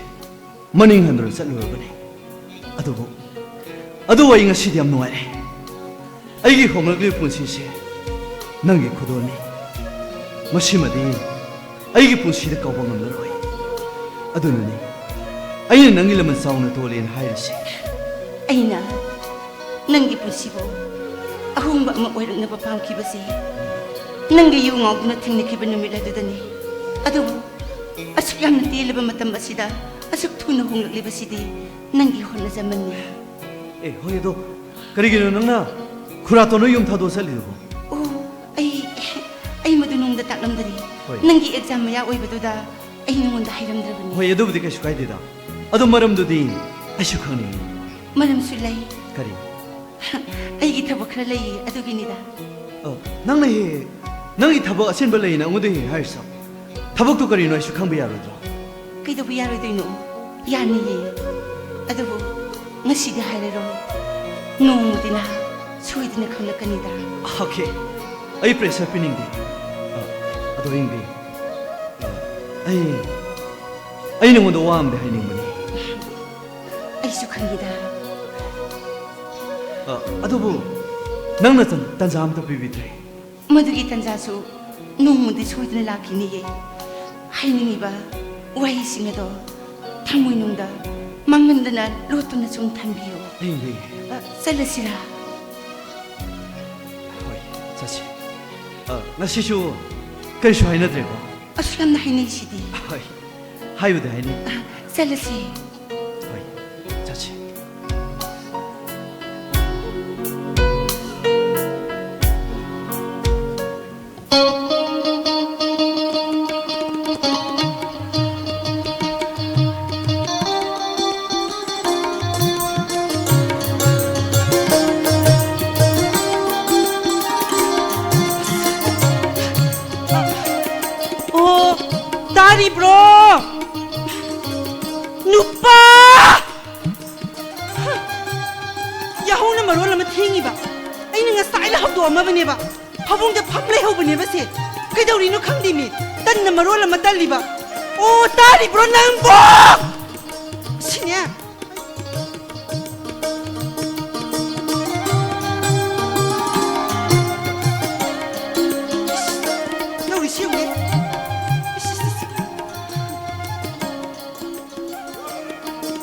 ꯃꯅꯤꯡ ꯍꯟꯗꯨꯅ ꯆꯠꯂꯨꯔꯕꯅꯤ꯫ ꯑꯗꯨꯕꯨ, ꯑꯗꯨꯕꯨ ꯑꯩ ꯉꯁꯤꯗꯤ ꯌꯥꯝ ꯅꯨꯡꯉꯥꯏꯔꯦ꯫ ꯑꯩꯒꯤ ꯍꯣꯡꯂꯛꯂꯤꯕ ꯄꯨꯟꯁꯤꯁꯦ ꯅꯪꯒꯤ ꯈꯨꯗꯣꯜꯅꯤ꯫ ꯃꯁꯤꯃꯗꯤ ꯑꯩꯒꯤ ꯄꯨꯟꯁꯤꯗ ꯀꯥꯎꯕ ꯉꯝꯂꯔꯣꯏ꯫ ꯑꯗꯨꯅꯅꯤ ꯑꯩꯅ ꯅꯪꯒꯤ ꯂꯃꯟ ꯆꯥꯎꯅ ꯇꯣꯜꯂꯦꯅ ꯍꯥꯏꯔꯤꯁꯦ꯫ ꯑꯩꯅ ꯅꯪꯒꯤ ꯄꯨꯟꯁꯤꯕꯨ ꯑꯍꯣꯡꯕ ꯑꯃ ꯑꯣꯏꯔꯛꯅꯕ ꯄꯥꯝꯈꯤꯕꯁꯦ ꯅꯪꯒꯤ ꯌꯨ ꯉꯥꯎꯗꯨꯅ ꯊꯦꯡꯅꯈꯤꯕ ꯅꯨꯃꯤꯠ ꯑꯗꯨꯗꯅꯤ꯫ ꯑꯗꯨꯕꯨ ꯑꯁꯨꯛ ꯌꯥꯝꯅ ꯇꯦꯜꯂꯕ ꯃꯇꯝ ꯑꯁꯤꯗ ꯑꯁꯨꯛ ꯊꯨꯅ ꯍꯣꯡꯂꯛꯂꯤꯕꯁꯤꯗꯤ ꯅꯪꯒꯤ ꯍꯣꯠꯅꯖꯃꯟꯅꯤ꯫ ꯑꯦ, ꯍꯣꯏ, ꯑꯗꯣ ꯀꯔꯤꯒꯤꯅꯣ ꯅꯪꯅ ꯈꯨꯔꯥꯇꯣꯟ ꯍꯣꯏ ꯌꯨꯝ ꯊꯥꯗꯣꯛꯑ ꯆꯠꯂꯤꯗꯨꯕꯣ? ꯑꯣ, ꯑꯩ, ꯑꯩ ꯃꯗꯨ ꯅꯉꯣꯟꯗ ꯇꯥꯛꯂꯝꯗꯔꯤ꯫ ꯍꯣꯏ꯫ ꯅꯪꯒꯤ ꯑꯦꯛꯖꯥꯝ ꯃꯌꯥ ꯑꯣꯏꯕꯗꯨꯗ ꯑꯩ ꯅꯉꯣꯟꯗ ꯍꯥꯏꯔꯝꯗ꯭ꯔꯕꯅꯤ꯫ ꯍꯣꯏ, ꯑꯗꯨꯕꯨꯗꯤ ꯀꯩꯁꯨ ꯀꯥꯏꯗꯦꯗ꯫ ꯑꯗꯣ ꯃꯔꯝꯗꯨꯗꯤ ꯑꯩꯁꯨ ꯈꯪꯅꯤꯡꯉꯤ꯫ ꯃꯔꯝꯁꯨ ꯂꯩ꯫ ꯀꯔꯤ? ꯑꯩꯒꯤ ꯊꯕꯛ ꯈꯔ ꯂꯩꯌꯦ, ꯑꯗꯨꯒꯤꯅꯤꯗ꯫ ꯑ, ꯅꯪꯅ ꯍꯦꯛ ꯍꯦꯛ ꯅꯪꯒꯤ ꯊꯕꯛ ꯑꯆꯤꯟꯕ ꯂꯩꯌꯦꯅ ꯑꯩꯉꯣꯟꯗ ꯍꯦꯛ ꯍꯦꯛ ꯍꯥꯏꯔꯤꯁꯤꯕꯣ? ꯊꯕꯛꯇꯨ ꯀꯔꯤꯅꯣ ꯑꯩꯁꯨ ꯈꯪꯕ ꯌꯥꯔꯣꯏꯗ꯭ꯔꯣ? ꯀꯩꯗꯧꯕ ꯌꯥꯔꯣꯏꯗꯣꯏꯅꯣ? ꯌꯥꯅꯤꯌꯦ꯫ ꯑꯗꯨꯕꯨ ꯉꯁꯤꯗꯤ ꯍꯥꯏꯔꯔꯣꯏ꯫ ꯅꯣꯡꯃꯗꯤ ꯅꯍꯥꯛ ꯁꯣꯏꯗꯅ ꯈꯪꯂꯛꯀꯅꯤꯗ꯫ ꯑꯣꯀꯦ꯫ ꯑꯩ ꯄ꯭ꯔꯦꯁꯔ ꯄꯤꯅꯤꯡꯗꯦ꯫ ꯑ, ꯑꯗꯣ ꯏꯪꯕꯤ, ꯑ, ꯑꯩ, ꯑꯩ ꯅꯉꯣꯟꯗ ꯋꯥ ꯑꯃꯗꯤ ꯍꯥꯏꯅꯤꯡꯕꯅꯤ꯫ ꯑꯩꯁꯨ ꯈꯪꯉꯤꯗ꯫ ꯑ, ꯑꯗꯨꯕꯨ ꯅꯪꯅ ꯇꯟ-, ꯇꯟꯖꯥ ꯑꯃꯇ ꯄꯤꯕꯤꯗ꯭ꯔꯦ꯫ ꯃꯗꯨꯒꯤ ꯇꯟꯖꯥꯁꯨ ꯅꯣꯡꯃꯗꯤ ꯁꯣꯏꯗꯅ ꯂꯥꯛꯈꯤꯅꯤꯌꯦ꯫ ꯍꯥꯏꯅꯤꯡꯉꯤꯕ ꯋꯥꯍꯩꯁꯤꯡ ꯑꯗꯣ ꯊꯃꯣꯏꯅꯨꯡꯗ ꯃꯥꯡꯍꯟꯗꯅ ꯂꯣꯠꯇꯨꯅ ꯁꯨꯝ ꯊꯝꯕꯤꯌꯨ꯫ ꯑꯩ, ꯑꯩ꯫ ꯑ, ꯆꯠꯂꯁꯤꯔꯥ? ꯑ, ꯉꯁꯤꯁꯨ ꯀꯔꯤꯁꯨ ꯍꯥꯏꯅꯗ꯭ꯔꯦꯀꯣ? ꯑꯁꯨꯂꯝꯅ ꯍꯥꯏꯅꯩꯁꯤꯗꯤ꯫ ꯍꯣꯏ, ꯍꯥꯏꯕꯨꯗꯤ ꯍꯥꯏꯅꯩ꯫ ꯑ, ꯆꯠꯂꯁꯤ꯫ ꯍꯣꯏ, ꯆꯠꯁꯤ꯫ ꯑꯣ, ꯇꯥꯔꯤꯕ꯭ꯔꯣ? ꯅꯨꯄꯥ! ꯌꯥꯍꯧꯅ ꯃꯔꯣꯜ ꯑꯃ ꯊꯦꯡꯉꯤꯕ꯫ ꯑꯩꯅ ꯉꯁꯥꯏꯅ ꯍꯧꯗꯣꯛꯑꯝꯃꯕꯅꯦꯕ꯫ ꯐꯃꯨꯡꯗ ꯐꯝ ꯂꯩꯍꯧꯕꯅꯦꯕ ꯁꯦ꯫ ꯀꯩꯗꯧꯔꯤꯅꯣ ꯈꯪꯗꯦꯃꯤ꯫ ꯇꯟꯅ ꯃꯔꯣꯜ ꯑꯃ ꯇꯜꯂꯤꯕ꯫ ꯑꯣ, ꯇꯥꯔꯤꯕ꯭ꯔꯣ ꯅꯪꯕꯣ? ꯁꯤꯅꯦ꯫ ꯏꯁ, ꯇꯧꯔꯤꯁꯤ ꯌꯦꯡꯉꯨꯅꯦ꯫ ꯏꯁ, ꯏꯁ, ꯏꯁ꯫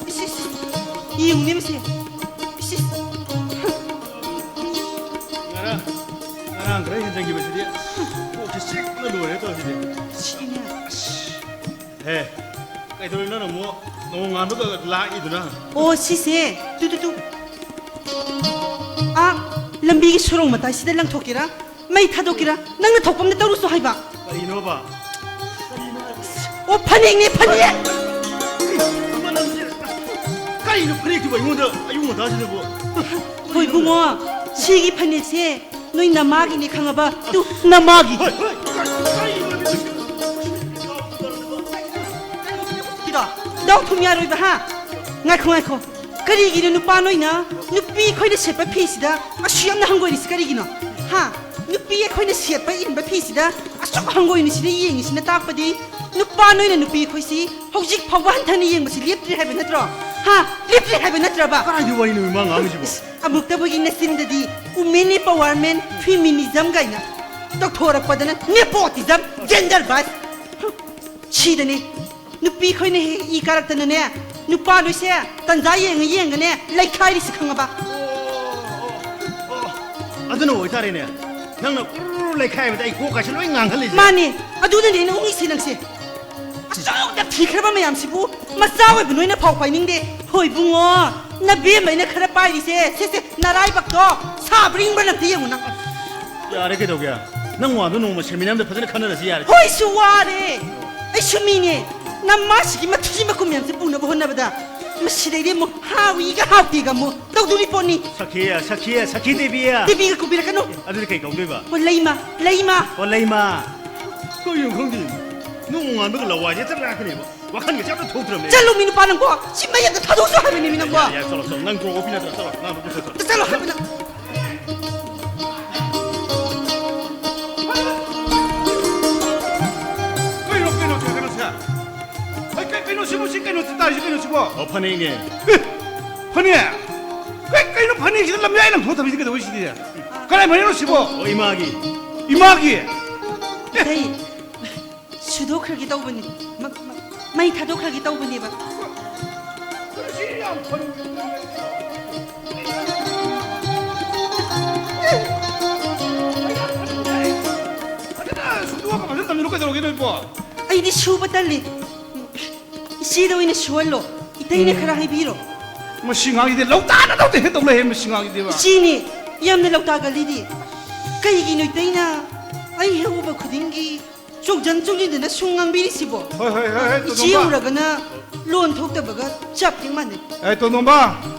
ꯏꯁ, ꯏꯁ, ꯏꯁ꯫ ꯌꯦꯡꯉꯨꯅꯦ ꯃꯁꯦ꯫ ꯏꯁ, ꯏꯁ꯫ ꯉꯔꯥꯡ, ꯉꯔꯥꯡ ꯈꯔ ꯍꯦꯟꯖꯟꯈꯤꯕꯁꯤꯗꯤ ꯀꯣꯛꯁꯦ ꯆꯤꯛꯄꯅ ꯂꯣꯏꯔꯦ ꯇꯧꯔꯤꯁꯤꯗꯤ꯫ ꯁꯤꯅꯦ꯫ ꯍꯦ, ꯀꯩꯗꯧꯔꯤꯅꯣ ꯅꯪꯕꯨ? ꯅꯣꯡꯉꯥꯟꯕꯒ ꯂꯥꯛꯏꯗꯨꯅ? ꯑꯣ, ꯁꯤꯁꯦ꯫ Two, two, two. ꯑꯥ, ꯂꯝꯕꯤꯒꯤ ꯁꯣꯔꯣꯛ ꯃꯇꯥꯏꯁꯤꯗ ꯂꯪꯊꯣꯛꯀꯦꯔꯥ? ꯃꯩ ꯊꯥꯗꯣꯛꯀꯦꯔꯥ? ꯅꯪꯅ ꯊꯣꯛꯄ ꯑꯃꯗ ꯇꯧꯔꯨꯁꯣ ꯍꯥꯏꯕ꯫ ꯀꯔꯤꯅꯣꯕ? ꯀꯔꯤꯅꯣ ꯍꯥꯏꯕ? ꯑꯣ, ꯐꯅꯦꯛꯅꯦ, ꯐꯅꯦꯛ! ꯀꯔꯤꯅꯣ ꯐꯅꯦꯛꯇꯨꯕꯨ ꯑꯩꯉꯣꯟꯗ ꯑꯌꯨꯛ ꯉꯟꯇꯥꯁꯤꯗꯕꯨ? ꯍꯣꯏ, ꯏꯕꯨꯡꯉꯣ, ꯁꯤꯒꯤ ꯐꯅꯦꯛꯁꯦ ꯅꯣꯏ ꯅꯃꯥꯒꯤꯅꯦ ꯈꯪꯉꯕ? ꯇꯨ, ꯅꯃꯥꯒꯤ꯫ ꯍꯣꯏ, ꯍꯣꯏ, ꯀꯔꯤ, ꯀꯔꯤꯅꯣ? ꯀꯤꯗꯣ, ꯗꯥꯎ ꯊꯨꯝ ꯌꯥꯔꯣꯏꯕ, ꯍꯥ? ꯉꯥꯏꯈꯣ, ꯉꯥꯏꯈꯣ꯫ ꯀꯔꯤꯒꯤꯅꯣ ꯅꯨꯄꯥ ꯅꯣꯏꯅ ꯅꯨꯄꯤ ꯑꯩꯈꯣꯏꯅ ꯁꯦꯠꯄ ꯐꯤꯁꯤꯗ ꯑꯁꯨꯛ ꯌꯥꯝꯅ ꯍꯪꯒꯣꯏꯔꯤꯁꯤ ꯀꯔꯤꯒꯤꯅꯣ? ꯍꯥ? ꯅꯨꯄꯤ ꯑꯩꯈꯣꯏꯅ ꯁꯦꯠꯄ ꯏꯟꯕ ꯐꯤꯁꯤꯗ ꯑꯁꯨꯛ ꯍꯪꯒꯣꯏꯅ ꯁꯤꯗ ꯌꯦꯡꯉꯤꯁꯤꯅ ꯇꯥꯛꯄꯗꯤ ꯅꯨꯄꯥ ꯅꯣꯏꯅ ꯅꯨꯄꯤ ꯑꯩꯈꯣꯏꯁꯤ ꯍꯧꯖꯤꯛ ꯐꯥꯎꯕ ꯍꯟꯊꯅ ꯌꯦꯡꯕꯁꯤ ꯂꯦꯞꯇ꯭ꯔꯤ ꯍꯥꯏꯕ ꯅꯠꯇ꯭ꯔꯣ? ꯍꯥ? ꯂꯦꯞꯇ꯭ꯔꯤ ꯍꯥꯏꯕ ꯅꯠꯇ꯭ꯔꯕ? ꯀꯗꯥꯏꯗ ꯋꯥꯔꯤꯅꯣ ꯏꯃꯥ ꯉꯥꯡꯉꯤꯁꯤꯕꯣ? ꯑꯃꯨꯛꯇꯕꯨꯒꯤ ꯅꯆꯤꯟꯗꯗꯤ women empowerment, feminism ꯀꯥꯏꯅ ꯇꯧꯊꯣꯔꯛꯄꯗꯅ nepotism, gender bias꯫ ꯁꯤꯗꯅꯤ ꯅꯨꯄꯤ ꯑꯩꯈꯣꯏꯅ ꯍꯦꯛ ꯏ ꯀꯥꯔꯛꯇꯅꯅꯦ, ꯅꯨꯄꯥ ꯂꯣꯏꯁꯦ ꯇꯟꯖꯥ ꯌꯦꯡꯉ ꯌꯦꯡꯉꯒꯅꯦ ꯂꯩꯈꯥꯏꯔꯤꯁꯤ ꯈꯪꯉꯕ? ꯑꯣ, ꯑꯗꯨꯅ ꯑꯣꯏꯇꯥꯔꯦꯅꯦ, ꯅꯪꯅ ꯎꯔꯨ ꯂꯩꯈꯥꯏꯕꯗ ꯑꯩ ꯀꯣꯛ ꯀꯥꯏꯁꯦ ꯂꯣꯏ ꯉꯥꯡꯍꯜꯂꯤꯁꯦ꯫ ꯃꯥꯅꯦ, ꯑꯗꯨꯅꯅꯦ ꯑꯩꯅ ꯎꯛꯏꯁꯦ ꯅꯪꯁꯦ꯫ ꯑꯆꯧꯕ ꯊꯤꯈ꯭ꯔꯕ ꯃꯌꯥꯝꯁꯤꯕꯨ ꯃꯆꯥ ꯑꯣꯏꯕ ꯅꯣꯏꯅ ꯐꯥꯎ ꯄꯥꯏꯅꯤꯡꯗꯦ꯫ ꯍꯣꯏ ꯏꯕꯨꯡꯉꯣ, ꯅꯕꯦꯝꯃ ꯑꯩꯅ ꯈꯔ ꯄꯥꯏꯔꯤꯁꯦ, ꯁꯦ ꯁꯦ, ꯅꯔꯥꯏꯕꯛꯇꯣ ꯁꯥꯕ꯭ꯔꯥ ꯏꯪꯕ꯭ꯔꯥ ꯑꯝꯇ ꯌꯦꯡꯉꯨ ꯅꯪ꯫ ꯌꯥꯔꯦ, ꯀꯩꯗꯧꯒꯦ? ꯅꯪ ꯋꯥꯗꯣ ꯅꯣꯡꯃ ꯁꯦꯃꯤꯅꯥꯔ ꯑꯃꯗ ꯐꯖꯅ ꯈꯟꯅꯔꯁꯤ, ꯌꯥꯔꯦ꯫ ꯍꯣꯏꯁꯨ ꯋꯥꯔꯦ, ꯑꯩꯁꯨ ꯃꯤꯅꯦ꯫ ꯅꯃꯥꯁꯤꯒꯤ ꯃꯊꯤ ꯃꯀꯨꯝ ꯃꯌꯥꯝꯁꯦ ꯄꯨꯅꯕ ꯍꯣꯠꯅꯕꯗ ꯃꯁꯤꯗꯩꯗꯤ ꯑꯃꯨꯛ ꯍꯥꯎꯏꯒ ꯍꯥꯎꯇꯦꯒ ꯑꯃꯨꯛ ꯇꯧꯗꯣꯔꯤ ꯄꯣꯠꯅꯤ꯫ ꯁꯈꯤ, ꯁꯈꯤ, ꯁꯈꯤ ꯗꯦꯕꯤ꯫ ꯗꯦꯕꯤꯒ ꯀꯧꯕꯤꯔꯛꯀꯅꯨ꯫ ꯑꯗꯨꯗꯤ ꯀꯩ ꯀꯧꯗꯣꯏꯕ? ꯑꯣ, ꯂꯩꯃ, ꯂꯩꯃ꯫ ꯑꯣ, ꯂꯩꯃ꯫ ꯀꯩꯅꯣ ꯈꯪꯗꯦ, ꯅꯣꯡ ꯉꯥꯟꯕꯒ ꯂꯋꯥꯏꯁꯦ ꯆꯠ ꯂꯥꯛꯀꯅꯦꯕ꯫ ꯋꯥꯈꯜꯒꯁꯦ ꯑꯝꯇ ꯊꯣꯛꯇ꯭ꯔꯕꯅꯦ꯫ ꯆꯠꯂꯨ ꯃꯤ ꯅꯨꯄꯥ ꯅꯪꯕꯣ꯫ ꯁꯤ ꯃꯩ ꯑꯝꯇ ꯊꯥꯗꯣꯛꯁꯨ ꯍꯥꯏꯕꯅꯦ ꯃꯤ ꯅꯪꯕꯣ꯫ ꯌꯥꯔꯦ, ꯌꯥꯔꯦ, ꯆꯠꯂꯣ, ꯆꯠꯂꯣ꯫ ꯅꯪ ꯀ꯭ꯔꯣ ꯑꯣꯄꯤ ꯅꯠꯇ꯭ꯔꯣ? ꯆꯠꯂꯣ, ꯅꯪ ꯑꯗꯨꯝ ꯆꯠꯂꯣ꯫ ꯆꯠꯂꯣ ꯍꯥꯏꯕ ꯅꯪ꯫ ꯀꯩꯅꯣ, ꯀꯩꯅꯣ, ꯀꯩꯅꯣ, ꯁꯦ? ꯑꯩ, ꯀꯩ-, ꯀꯩꯅꯣ ꯁꯤꯕꯨ, ꯁꯤ ꯀꯩꯅꯣ ꯁꯤ ꯇꯥꯔꯤꯁꯤ ꯀꯩꯅꯣ ꯁꯤꯕꯣ? ꯑꯣ, ꯐꯅꯦꯛꯅꯦ꯫ ꯑꯦ, ꯐꯅꯦꯛ? ꯀꯩ-, ꯀꯩꯅꯣ ꯐꯅꯦꯛꯁꯤꯗ ꯂꯝꯌꯥꯏ ꯂꯪꯊꯣꯛꯇꯕꯤꯁꯤ ꯀꯩꯗꯧꯕꯩ ꯁꯤꯗꯤ? ꯀꯅꯥꯏ ꯐꯅꯦꯛꯅꯣ ꯁꯤꯕꯣ? ꯑꯣ, ꯏꯃꯥꯒꯤ꯫ ꯏꯃꯥꯒꯤ? ꯑꯦ, ꯏꯇꯩ, ꯁꯨꯗꯣꯛꯈ꯭ꯔꯒꯦ ꯇꯧꯕꯅꯤ꯫ ꯃ-, ꯃ-, ꯃꯩ ꯊꯥꯗꯣꯛꯈ꯭ꯔꯒꯦ ꯇꯧꯕꯅꯦꯕ꯫ ꯁꯤ ꯌꯥꯝ ꯐꯔꯝꯃꯦ꯫ ꯐꯖꯅ ꯁꯨꯗꯣꯛꯑꯒ ꯐꯖꯅ ꯊꯝꯖꯤꯜꯂꯨ ꯀꯩꯗꯧꯔꯒꯦ ꯅꯣꯏꯕꯣ? ꯑꯩꯗꯤ ꯁꯨꯕ ꯇꯜꯂꯤ꯫ ꯏꯆꯦꯗ ꯑꯣꯏꯅ ꯁꯨꯍꯜꯂꯣ꯫ ꯏꯇꯩꯅ ꯈꯔ ꯍꯥꯏꯕꯤꯔꯣ꯫ ꯃꯁꯤ ꯉꯥꯡꯁꯤꯗꯤ ꯂꯧꯇꯥꯅ ꯇꯧꯗꯦ ꯍꯦꯛ ꯇꯧ ꯂꯩꯍꯦ ꯃꯁꯤ ꯉꯥꯡꯁꯤꯗꯤꯕ꯫ ꯏꯆꯦꯅꯦ, ꯌꯥꯝꯅ ꯂꯧꯇꯥꯒꯜꯂꯤꯗꯤ꯫ ꯀꯩꯒꯤꯅꯣ ꯏꯇꯩꯅ ꯑꯩ ꯍꯦꯛ ꯎꯕ ꯈꯨꯗꯤꯡꯒꯤ ꯆꯣꯡꯖꯟ ꯆꯣꯡꯖꯤꯟꯗꯅ ꯁꯨꯝ ꯉꯥꯡꯕꯤꯔꯤꯁꯤꯕꯣ? ꯍꯣꯏ, ꯍꯣꯏ, ꯍꯣꯏ, ꯍꯣꯏ, ꯏꯆꯦ ꯇꯣꯟꯗꯣꯝꯕ꯫ ꯎꯔꯒꯅ ꯂꯣꯟ ꯊꯣꯛꯇꯕꯒ ꯆꯞ ꯍꯦꯛ ꯃꯥꯟꯅꯩ꯫ ꯑꯦ, ꯇꯣꯟꯗꯣꯝꯕ,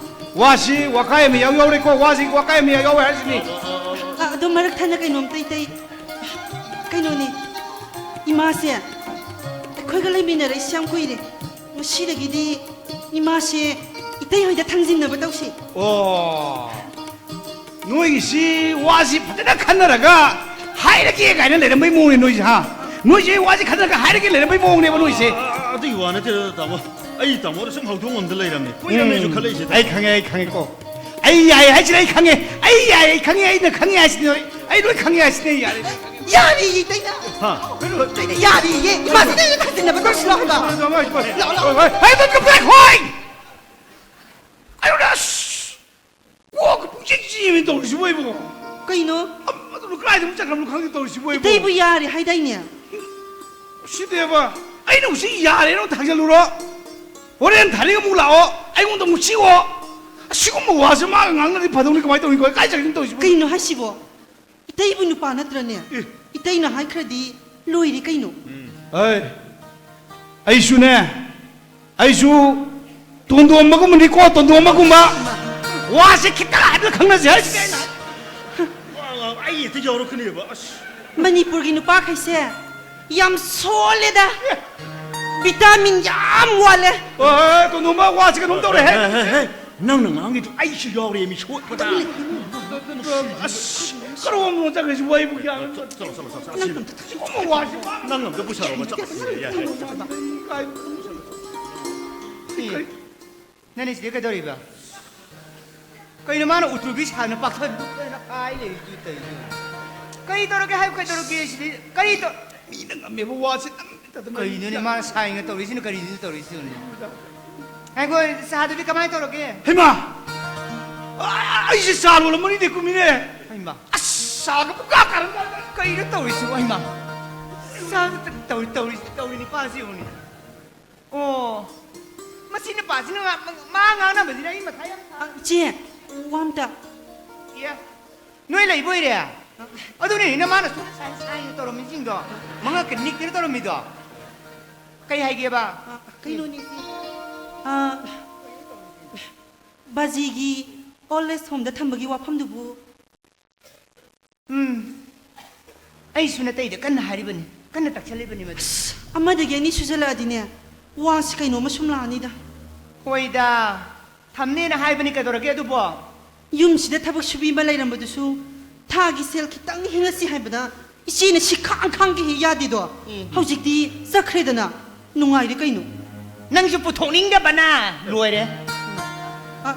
ꯋꯥꯁꯤ ꯋꯥꯀꯥꯏ ꯑꯃ ꯌꯥꯎ ꯌꯥꯎꯔꯦꯀꯣ, ꯋꯥꯁꯤ ꯋꯥꯀꯥꯏ ꯑꯃ ꯌꯥꯎ ꯌꯥꯎꯔꯦ ꯍꯥꯏꯁꯤꯅꯤ꯫ ꯑ, ꯑꯗꯣ ꯃꯔꯛ ꯊꯠꯅ ꯀꯩꯅꯣꯝꯇ ꯏꯇꯩ, ꯀꯩꯅꯣꯅꯦ, ꯏꯃꯥꯁꯦ ꯑꯩꯈꯣꯏꯒ ꯂꯩꯃꯤꯟꯅꯔꯛꯏꯁꯦ ꯌꯥꯝ ꯀꯨꯏꯔꯦ꯫ ꯉꯁꯤꯗꯒꯤꯗꯤ ꯏꯃꯥꯁꯦ ꯏꯇꯩ ꯍꯣꯏꯗ ꯊꯥꯡꯖꯤꯟꯅꯕ ꯇꯧꯁꯤ꯫ ꯑꯣ꯫ ꯅꯣꯏꯒꯤꯁꯤ ꯋꯥꯁꯤ ꯐꯖꯅ ꯈꯟꯅꯔꯒ ꯍꯥꯏꯔꯒꯦ ꯀꯥꯏꯅ ꯂꯩꯔꯝꯕꯩ ꯃꯑꯣꯡꯅꯦ ꯅꯣꯏꯁꯦ, ꯍꯥ? ꯅꯣꯏꯁꯦ ꯋꯥꯁꯤ ꯈꯟꯅꯔꯒ ꯍꯥꯏꯔꯒꯦ ꯂꯩꯔꯝꯕꯩ ꯃꯑꯣꯡꯅꯦꯕ ꯅꯣꯏꯁꯦ꯫ ꯑ, ꯑ, ꯑꯗꯨꯒꯤ ꯋꯥ ꯅꯠꯇꯦꯗ, ꯇꯥꯃꯣ꯫ ꯑꯩ ꯇꯥꯃꯣꯗ ꯁꯨꯝ ꯍꯧꯗꯣꯛ ꯉꯝꯗ ꯂꯩꯔꯝꯅꯦ꯫ ꯀꯨꯏꯔꯕꯅꯦ ꯑꯩꯁꯨ ꯎꯝ, ꯈꯜꯂꯛꯏꯁꯦ, ꯇꯥꯃꯣ꯫ ꯑꯩ ꯈꯪꯉꯦ, ꯑꯩ ꯈꯪꯉꯦꯀꯣ꯫ ꯑꯩ ꯌꯥꯏ ꯍꯥꯏꯁꯤꯅ ꯑꯩ ꯈꯪꯉꯦ꯫ ꯑꯩ ꯌꯥꯏ, ꯑꯩ ꯈꯪꯉꯦ, ꯑꯩꯅ ꯈꯪꯉꯦ ꯍꯥꯏꯁꯤꯅ ꯑꯩ, ꯑꯩ ꯂꯣꯏ ꯈꯪꯉꯦ ꯍꯥꯏꯁꯤꯅꯦ, ꯌꯥꯔꯦ꯫ ꯌꯥꯔꯤꯌꯦ, ꯏꯇꯩꯅ꯫ ꯍꯥ? ꯏꯇꯩꯅ ꯌꯥꯔꯤꯌꯦ꯫ ꯏꯃꯥꯁꯤꯅ ꯑꯩꯅ ꯊꯥꯖꯤꯟꯅꯕ ꯇꯧꯁꯤꯔꯣ ꯍꯥꯏꯕ? ꯂꯥꯛꯑꯣ, ꯂꯥꯛꯑꯣ꯫ ꯍꯣꯏ, ꯍꯣꯏ꯫ ꯍꯦ, ꯇꯨ ꯆꯨꯞꯄꯦ, ꯈꯣꯏ! ꯑꯩꯉꯣꯟꯗ ꯑꯁ! ꯀꯣꯛꯀ ꯄꯨꯡꯆꯤꯛ ꯆꯤꯛꯑꯦꯃꯤ ꯇꯧꯔꯤꯁꯤꯕꯣ ꯑꯩꯕꯣ꯫ ꯀꯩꯅꯣ? ꯑꯃꯗꯨ ꯀꯗꯥꯏꯗ ꯑꯃꯨꯛ ꯆꯠꯈ꯭ꯔꯕꯅꯣ ꯈꯪꯗꯦ ꯇꯧꯔꯤꯁꯤꯕꯨ ꯑꯩꯕꯨ꯫ ꯏꯇꯩꯕꯨ ꯌꯥꯔꯦ ꯍꯥꯏꯗꯥꯏꯅꯦ? ꯁꯤꯗꯦꯕ, ꯑꯩꯅ ꯍꯧꯖꯤꯛ ꯌꯥꯔꯦꯅ ꯑꯃꯨꯛ ꯊꯥꯡꯖꯜꯂꯨꯔꯣ? ꯍꯣꯔꯦꯟ ꯊꯥꯔꯤꯛ ꯑꯃꯨꯛ ꯂꯥꯛꯑꯣ, ꯑꯩꯉꯣꯟꯗ ꯑꯃꯨꯛ ꯆꯤꯛꯑꯣ꯫ ꯑꯁꯤꯒꯨꯝꯕ ꯋꯥꯁꯦ ꯃꯥꯒ ꯉꯥꯡꯅꯗꯤ ꯐꯗꯧꯅꯤ, ꯀꯃꯥꯏꯅ ꯇꯧꯅꯤ? ꯀꯥꯏ ꯆꯠꯈꯤꯅꯣ ꯇꯧꯔꯤꯁꯤꯕꯨ? ꯀꯩꯅꯣ ꯍꯥꯏꯁꯤꯕꯣ? ꯏꯇꯩꯕꯨ ꯅꯨꯄꯥ ꯅꯠꯇ꯭ꯔꯅꯦ? ꯑꯦ꯫ ꯏꯇꯩꯅ ꯍꯥꯏꯈ꯭ꯔꯗꯤ ꯂꯣꯏꯔꯦ ꯀꯩꯅꯣ꯫ ꯑꯩ, ꯑꯩꯁꯨꯅꯦ, ꯑꯩꯁꯨ ꯇꯣꯟꯗꯣꯝꯕꯒꯨꯝꯕꯅꯤꯀꯣ, ꯇꯣꯟꯗꯣꯝꯕꯒꯨꯝꯕ꯫ ꯋꯥꯁꯦ ꯈꯤꯇꯪ ꯍꯥꯏꯕꯗ ꯈꯪꯅꯁꯦ ꯍꯥꯏꯁꯤꯗꯤ ꯑꯩꯅ꯫ ꯋꯥ ꯉꯥꯡ-, ꯑꯩ ꯍꯦꯛꯇ ꯌꯥꯎꯔꯛꯀꯅꯦꯕ, ꯑꯁ꯫ ꯃꯅꯤꯄꯨꯔꯒꯤ ꯅꯨꯄꯥꯈꯩꯁꯦ ꯌꯥꯝ ꯁꯣꯜꯂꯦꯗ꯫ ꯚꯤꯇꯥꯃꯤꯟ ꯌꯥꯝ ꯋꯥꯠꯂꯦ꯫ ꯍꯣꯏ, ꯍꯣꯏ, ꯍꯣꯏ, ꯇꯣꯟꯗꯣꯝꯕ, ꯋꯥꯁꯦ ꯀꯩꯅꯣꯝ ꯇꯧꯔꯦꯍꯦ꯫ ꯍꯦ, ꯍꯦ, ꯍꯦ, ꯍꯦ꯫ ꯅꯪꯅ ꯉꯥꯡꯉꯤꯗꯣ ꯑꯩꯁꯨ ꯌꯥꯎꯔꯦ, ꯃꯤ ꯁꯣꯠꯄꯗ꯫ ꯑꯁ, ꯀꯔꯣꯝꯅꯣ ꯆꯠꯈ꯭ꯔꯤꯁꯤꯕꯨ ꯑꯩꯕꯨ ꯒ꯭ꯌꯥꯟ ꯑꯃ ꯇꯥꯗꯦ꯫ ꯆꯠꯂꯣ, ꯆꯠꯂꯣ, ꯆꯠꯂꯣ, ꯆꯠꯂꯣ, ꯁꯤꯗ꯫ ꯁꯤꯒꯨꯝꯕ ꯋꯥꯁꯤꯕꯨ꯫ ꯅꯪ ꯑꯝꯇ ꯄꯨꯁꯜꯂꯣꯕ, ꯆꯠꯂꯣ, ꯁꯤꯗ, ꯌꯥꯏ, ꯌꯥꯏ꯫ ꯀꯥꯏ ꯄꯨꯁꯜꯂꯣ? ꯁꯤ, ꯀꯔꯤ? ꯅꯪꯅꯦ ꯁꯤꯗ ꯀꯩꯗꯧꯔꯤꯕ? ꯀꯩꯅꯣ ꯃꯥꯅ ꯎꯇ꯭ꯔꯨꯕꯤ ꯁꯥꯗꯅ ꯄꯥꯛꯊꯗꯅ ꯍꯥꯏ ꯂꯩꯔꯤꯗꯨ ꯇꯧꯔꯤꯗꯨ? ꯀꯔꯤ ꯇꯧꯔꯒꯦ ꯍꯥꯏꯕ, ꯀꯩꯗꯧꯔꯒꯦ ꯁꯤꯗꯤ? ꯀꯔꯤ ꯇꯧ-, ꯃꯤꯅ ꯉꯝꯃꯦꯕ ꯋꯥꯁꯦ ꯅꯪ ꯇꯗꯅ ꯀꯩꯅꯣꯅꯦ ꯃꯥꯅ ꯁꯥꯏꯅ ꯇꯧꯔꯤꯁꯤꯅ, ꯀꯔꯤꯅꯣ ꯇꯧꯔꯤꯁꯤꯅꯅꯦ? ꯉꯥꯏꯈꯣ, ꯆꯥꯗꯨꯗꯤ ꯀꯃꯥꯏꯅ ꯇꯧꯔꯒꯦ? ꯍꯩꯃꯥ! ꯑ-, ꯑꯩꯁꯦ ꯆꯥ ꯂꯣꯜꯂꯝꯕꯅꯤꯅꯦ, ꯀꯨꯝꯃꯤꯅꯦ꯫ ꯍꯩꯃꯥ! ꯑꯁ, ꯆꯥꯒ ꯄꯨꯀꯥ ꯀꯥꯔꯝꯗꯥꯏꯗ꯫ ꯀꯩꯅꯣ ꯇꯧꯔꯤꯁꯤꯕꯣ? ꯍꯩꯃꯥ! ꯆꯥ ꯇꯧꯔꯤ, ꯇꯧꯔꯤ, ꯇꯧꯔꯤ ꯅꯤꯄꯥꯁꯤ ꯌꯦꯡꯉꯨꯅꯦ꯫ ꯑꯣ, ꯃꯁꯤ ꯅꯨꯄꯥꯁꯤꯅ ꯃꯥ, ꯃꯥ ꯉꯥꯡꯅꯕꯁꯤꯅ ꯑꯩ ꯃꯊꯥ ꯌꯥꯝ ꯁꯥ-, ꯑ, ꯏꯆꯦ, ꯋꯥ ꯑꯝꯇ꯫ ꯑꯦ, ꯅꯣꯏ ꯂꯩꯕ ꯑꯣꯏꯔꯦ? ꯑꯗꯨꯅꯅꯤꯅ ꯃꯥꯅ ꯁꯨꯝ ꯁꯥꯏ, ꯁꯥꯏꯅ ꯇꯧꯔꯝꯃꯤꯁꯤꯡꯗꯣ, ꯃꯉꯛꯀ ꯅꯤꯛꯇꯅ ꯇꯧꯔꯝꯃꯤꯗꯣ꯫ ꯀꯩ ꯍꯥꯏꯒꯦꯕ? ꯑ, ꯀꯩꯅꯣꯅꯦ, ꯏꯆꯦ꯫ ꯑ, ꯕꯥꯖꯤꯒꯤ old age homeꯗ ꯊꯝꯕꯒꯤ ꯋꯥꯐꯝꯗꯨꯕꯨ? ꯎꯝ꯫ ꯑꯩꯁꯨ ꯅꯇꯩꯗ ꯀꯟꯅ ꯍꯥꯏꯔꯤꯕꯅꯤ, ꯀꯟꯅ ꯇꯛꯁꯜꯂꯤꯕꯅꯤ ꯃꯗꯨ꯫ ꯑꯁ, ꯑꯃꯗꯒꯤ ꯑꯅꯤ ꯁꯨꯖꯜꯂꯛꯑꯗꯤꯅꯦ, ꯋꯥꯁꯤ ꯀꯩꯅꯣꯝꯃ ꯁꯨꯝ ꯂꯥꯛꯑꯅꯤꯗ꯫ ꯍꯣꯏꯗ, ꯊꯝꯅꯦꯅ ꯍꯥꯏꯕꯅꯤ, ꯀꯩꯗꯧꯔꯒꯦ ꯑꯗꯨꯕꯣ? ꯌꯨꯝꯁꯤꯗ ꯊꯕꯛ ꯁꯨꯕꯤ ꯑꯃ ꯂꯩꯔꯝꯕꯗꯨꯁꯨ ꯊꯥꯒꯤ ꯁꯦꯜ ꯈꯤꯇꯪ ꯍꯦꯡꯉꯁꯤ ꯍꯥꯏꯕꯗ ꯏꯆꯦꯅ ꯁꯤꯈꯥꯡ ꯈꯥꯡꯒꯦ ꯍꯦꯛ ꯌꯥꯗꯦꯗꯣ꯫ ꯎꯝ꯫ ꯍꯧꯖꯤꯛꯇꯤ ꯆꯠꯈ꯭ꯔꯦꯗꯅ, ꯅꯨꯡꯉꯥꯏꯔꯦ ꯀꯩꯅꯣ꯫ ꯅꯪꯁꯨ ꯄꯨꯊꯣꯛꯅꯤꯡꯗꯕꯅ ꯂꯣꯏꯔꯦ꯫ ꯑ, ꯑ,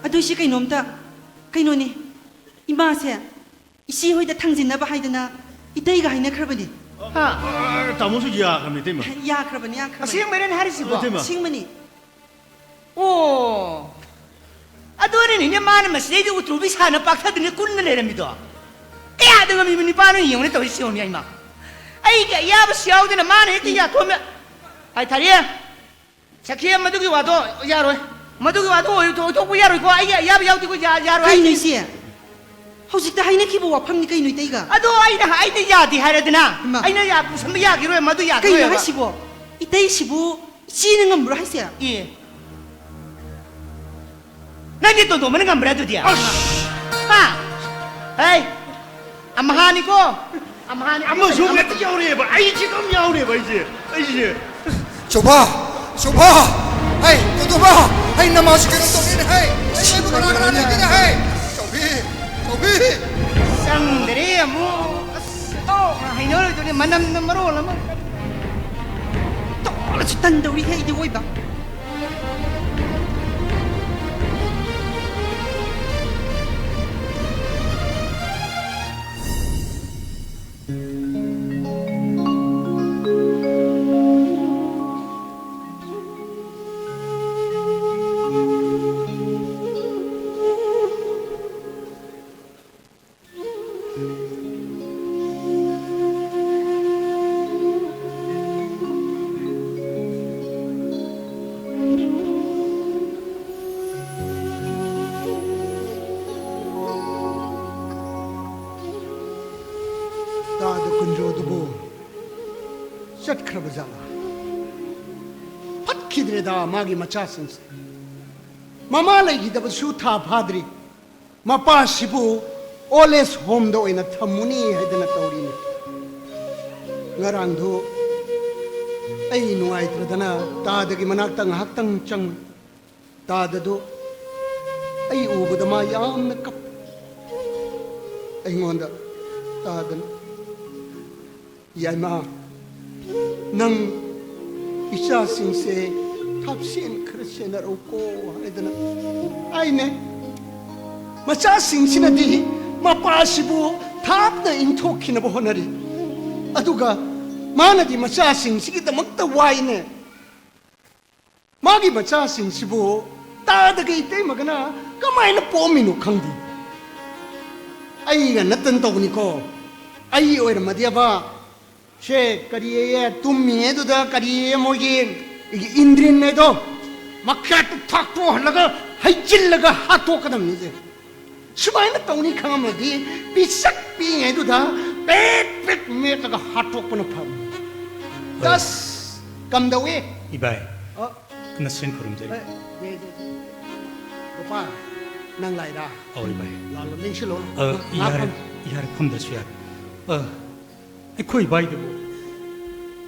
ꯑꯗꯨ ꯏꯆꯦ ꯀꯩꯅꯣꯝꯇ, ꯀꯩꯅꯣꯅꯦ, ꯏꯃꯥꯁꯦ ꯏꯆꯦ ꯍꯣꯏꯗ ꯊꯥꯡꯖꯤꯟꯅꯕ ꯍꯥꯏꯗꯅ ꯏꯇꯩꯒ ꯍꯥꯏꯅꯈ꯭ꯔꯕꯅꯤ꯫ ꯍꯥ? ꯑ, ꯇꯥꯃꯣꯁꯨ ꯌꯥꯈ꯭ꯔꯕꯅꯤ, ꯏꯇꯩꯃ꯫ ꯌꯥꯈ꯭ꯔꯕꯅꯤ, ꯌꯥꯈ꯭ꯔꯕꯅꯤ꯫ ꯑꯁꯦꯡꯕꯩꯔꯅꯦ ꯍꯥꯏꯔꯤꯁꯤꯕꯣ? ꯏꯇꯩꯃ꯫ ꯑꯁꯦꯡꯕꯅꯤ꯫ ꯑꯣ, ꯑꯗꯨꯅꯤꯅꯦ ꯃꯥꯅ ꯃꯁꯤꯗꯩꯗ ꯎꯇ꯭ꯔꯨꯕꯤ ꯁꯥꯅ ꯄꯥꯛꯊꯗꯅ ꯀꯨꯟꯅ ꯂꯩꯔꯝꯃꯤꯗꯣ꯫ ꯀꯌꯥꯗ ꯉꯝꯃꯤꯕ ꯅꯤꯄꯥꯅꯣ ꯌꯦꯡꯉꯨꯅꯦ ꯇꯧꯔꯤꯁꯤ ꯌꯦꯡꯉꯨꯅꯦ ꯑꯩꯃ꯫ ꯑꯩꯒꯤ ꯑꯌꯥꯕꯁꯨ ꯌꯥꯎꯗꯅ ꯃꯥꯅ ꯍꯦꯛꯇ ꯌꯥꯊꯣꯛꯑꯝꯃꯦ꯫ ꯍꯥꯏ ꯊꯥꯔꯤ, ꯁꯈꯤ, ꯃꯗꯨꯒꯤ ꯋꯥꯗꯣ ꯌꯥꯔꯣꯏ꯫ ꯃꯗꯨꯒꯤ ꯋꯥꯗꯣ ꯑꯣꯏ-, ꯑꯣꯏꯊꯣꯛꯄ ꯌꯥꯔꯣꯏꯀꯣ꯫ ꯑꯩꯒꯤ ꯑꯌꯥꯕ ꯌꯥꯎꯗꯦꯀꯣ, ꯌꯥ-, ꯌꯥꯔꯣꯏ ꯀꯩꯅꯣ ꯍꯥꯏꯁꯤ꯫ ꯏꯆꯦ? ꯍꯧꯖꯤꯛꯇ ꯍꯥꯏꯅꯈꯤꯕ ꯋꯥꯐꯝꯅꯤ ꯀꯩꯅꯣ ꯏꯇꯩꯒ꯫ ꯑꯗꯣ ꯑꯩꯅ, ꯑꯩꯅ ꯌꯥꯗꯦ ꯍꯥꯏꯔꯦꯗꯅ꯫ ꯏꯃꯥ꯫ ꯑꯩꯅ ꯌꯥ-, ꯄꯨꯁꯟꯕ ꯌꯥꯈꯤꯔꯣꯏ, ꯃꯗꯨ ꯌꯥꯈꯤꯔꯣꯏ ꯀꯩꯅꯣ ꯍꯥꯏꯕ꯫ ꯍꯥꯏꯁꯤꯕꯣ? ꯏꯇꯩꯁꯤꯕꯨ ꯏꯆꯦꯅ ꯉꯝꯕ꯭ꯔꯣ ꯍꯥꯏꯁꯦ? ꯑꯦ꯫ ꯅꯪꯗꯤ ꯇꯣꯟꯗꯣꯝꯕꯅ ꯉꯝꯕ꯭ꯔꯥ ꯑꯗꯨꯗꯤ? ꯑꯁ! ꯍꯥ? ꯍꯩ! ꯑꯝꯍꯥꯅꯤꯀꯣ? ꯑꯝꯍꯥꯅꯤ꯫ ꯑꯃꯁꯨ ꯍꯦꯛꯇ ꯌꯥꯎꯔꯛꯑꯦꯕ꯫ ꯑꯩꯁꯦ ꯑꯗꯨꯝ ꯌꯥꯎꯔꯦꯕ ꯑꯩꯁꯦ꯫ ꯑꯩꯁꯦ꯫ ꯆꯣꯕꯥ! ꯆꯣꯕꯥ! ꯍꯩ, ꯇꯣꯟꯗꯣꯝꯕ! ꯍꯩ, ꯅꯃꯥꯁꯤ ꯀꯩꯅꯣ ꯇꯧꯔꯦꯅꯦ, ꯍꯩ! ꯍꯩ, ꯅꯣꯏꯕꯨ ꯀꯅꯥ ꯀꯅꯥ ꯂꯩꯒꯦꯅꯦ, ꯍꯩ! ꯆꯥꯎꯕꯤ! ꯆꯥꯎꯕꯤ! ꯆꯪꯗ꯭ꯔꯦ ꯑꯃꯨꯛ꯫ ꯑꯁ, ꯑꯣꯟꯊꯣꯛꯅ ꯍꯩꯅꯔꯣꯏꯗꯣꯔꯤ, ꯃꯅꯝꯅ ꯃꯔꯣꯜ ꯑꯃ꯫ ꯇꯣꯛꯂꯁꯨ ꯇꯟꯗꯧꯔꯤꯍꯦ ꯑꯩꯗꯤ ꯑꯣꯏꯕ꯫ ꯇꯥꯗ ꯀꯨꯟꯖꯣꯗꯨꯕꯨ ꯆꯠꯈ꯭ꯔꯕ ꯖꯥꯠꯂꯥ? ꯐꯠꯈꯤꯗ꯭ꯔꯦꯗ ꯃꯥꯒꯤ ꯃꯆꯥꯁꯤꯡꯁꯦ꯫ ꯃꯃꯥ ꯂꯩꯈꯤꯗꯕꯁꯨ ꯊꯥ ꯐꯥꯗ꯭ꯔꯤ꯫ ꯃꯄꯥꯁꯤꯕꯨ old age homeꯗ ꯑꯣꯏꯅ ꯊꯝꯃꯨꯅꯤ ꯍꯥꯏꯗꯅ ꯇꯧꯔꯤꯅꯤ꯫ ꯉꯔꯥꯡꯗꯨ ꯑꯩ ꯅꯨꯡꯉꯥꯏꯇ꯭ꯔꯗꯅ ꯇꯥꯗꯒꯤ ꯃꯅꯥꯛꯇ ꯉꯥꯏꯍꯥꯛꯇꯪ ꯆꯪꯉꯨꯏ꯫ ꯇꯥꯗꯗꯨ ꯑꯩ ꯎꯕꯗ ꯃꯥ ꯌꯥꯝꯅ ꯀꯞꯄꯤ꯫ ꯑꯩꯉꯣꯟꯗ ꯇꯥꯗꯅ, "ꯌꯥꯏꯃ, ꯅꯪ ꯏꯆꯥꯁꯤꯡꯁꯦ ꯊꯥꯞꯁꯦꯟ ꯈꯔ ꯁꯦꯟꯅꯔꯛꯎꯀꯣ" ꯍꯥꯏꯗꯅ ꯍꯥꯏꯅꯦ꯫ ꯃꯆꯥꯁꯤꯡꯁꯤꯅꯗꯤ ꯃꯄꯥꯁꯤꯕꯨ ꯊꯥꯞꯅ ꯏꯟꯊꯣꯛꯈꯤꯅꯕ ꯍꯣꯠꯅꯔꯤ, ꯑꯗꯨꯒ ꯃꯥꯅꯗꯤ ꯃꯆꯥꯁꯤꯡꯁꯤꯒꯤꯗꯃꯛꯇ ꯋꯥꯏꯅꯦ꯫ ꯃꯥꯒꯤ ꯃꯆꯥꯁꯤꯡꯁꯤꯕꯨ ꯇꯥꯗꯒ ꯏꯇꯩꯃꯒꯅ ꯀꯃꯥꯏꯅ ꯄꯣꯛꯑꯝꯃꯤꯅꯣ ꯈꯪꯗꯦ꯫ ꯑꯩꯒ ꯅꯠꯇꯅ ꯇꯧꯕꯅꯤꯀꯣ꯫ ꯑꯩ ꯑꯣꯏꯔꯝꯃꯗꯤꯕ, ꯁꯦ ꯀꯔꯤꯌꯦ, ꯇꯨꯝꯃꯤꯉꯩꯗꯨꯗ ꯀꯔꯤꯌꯦ, ꯃꯣꯏꯒꯤ ꯏꯟꯗ꯭ꯔꯤꯟ ꯍꯥꯏꯗꯣ, ꯃꯈꯥꯇ ꯊꯥꯛꯇꯣꯛꯍꯜꯂꯒ, ꯍꯩꯖꯤꯜꯂꯒ ꯍꯥꯠꯇꯣꯛꯀꯗꯕꯅꯤꯁꯦ꯫ ꯁꯨꯃꯥꯏꯅ ꯇꯧꯅꯤ ꯈꯪꯉꯝꯃꯗꯤ, ꯄꯤꯁꯛ ꯄꯤꯛꯏꯉꯩꯗꯨꯗ ꯄꯦꯛ ꯄꯦꯛ ꯃꯦꯠꯂꯒ ꯍꯥꯠꯇꯣꯛꯄꯅ ꯐꯕꯅꯤ꯫ ꯍꯣꯏ꯫ ꯗꯁ ꯀꯝꯗꯧꯏ? ꯏꯕꯥꯏ, ꯑ? ꯅꯁꯦꯟ ꯈꯨꯔꯨꯝꯖꯔꯤ꯫ ꯑꯦ, ꯌꯦ, ꯌꯦ, ꯌꯦ꯫ ꯒꯣꯄꯥꯜ, ꯅꯪ ꯂꯥꯛꯏꯔꯥ? ꯑꯧ, ꯏꯕꯥꯏ꯫ ꯂꯥꯛꯂꯣ, ꯂꯦꯡꯁꯤꯜꯂꯣ꯫ ꯑ, ꯉꯥꯏꯍꯥꯛ ꯌꯥꯔꯦ, ꯐꯝ- ꯌꯥꯔꯦ, ꯐꯝꯗ꯭ꯔꯁꯨ ꯌꯥꯔꯦ꯫ ꯑ, ꯑꯩꯈꯣꯏ ꯏꯕꯥꯏꯗꯨꯕꯨ?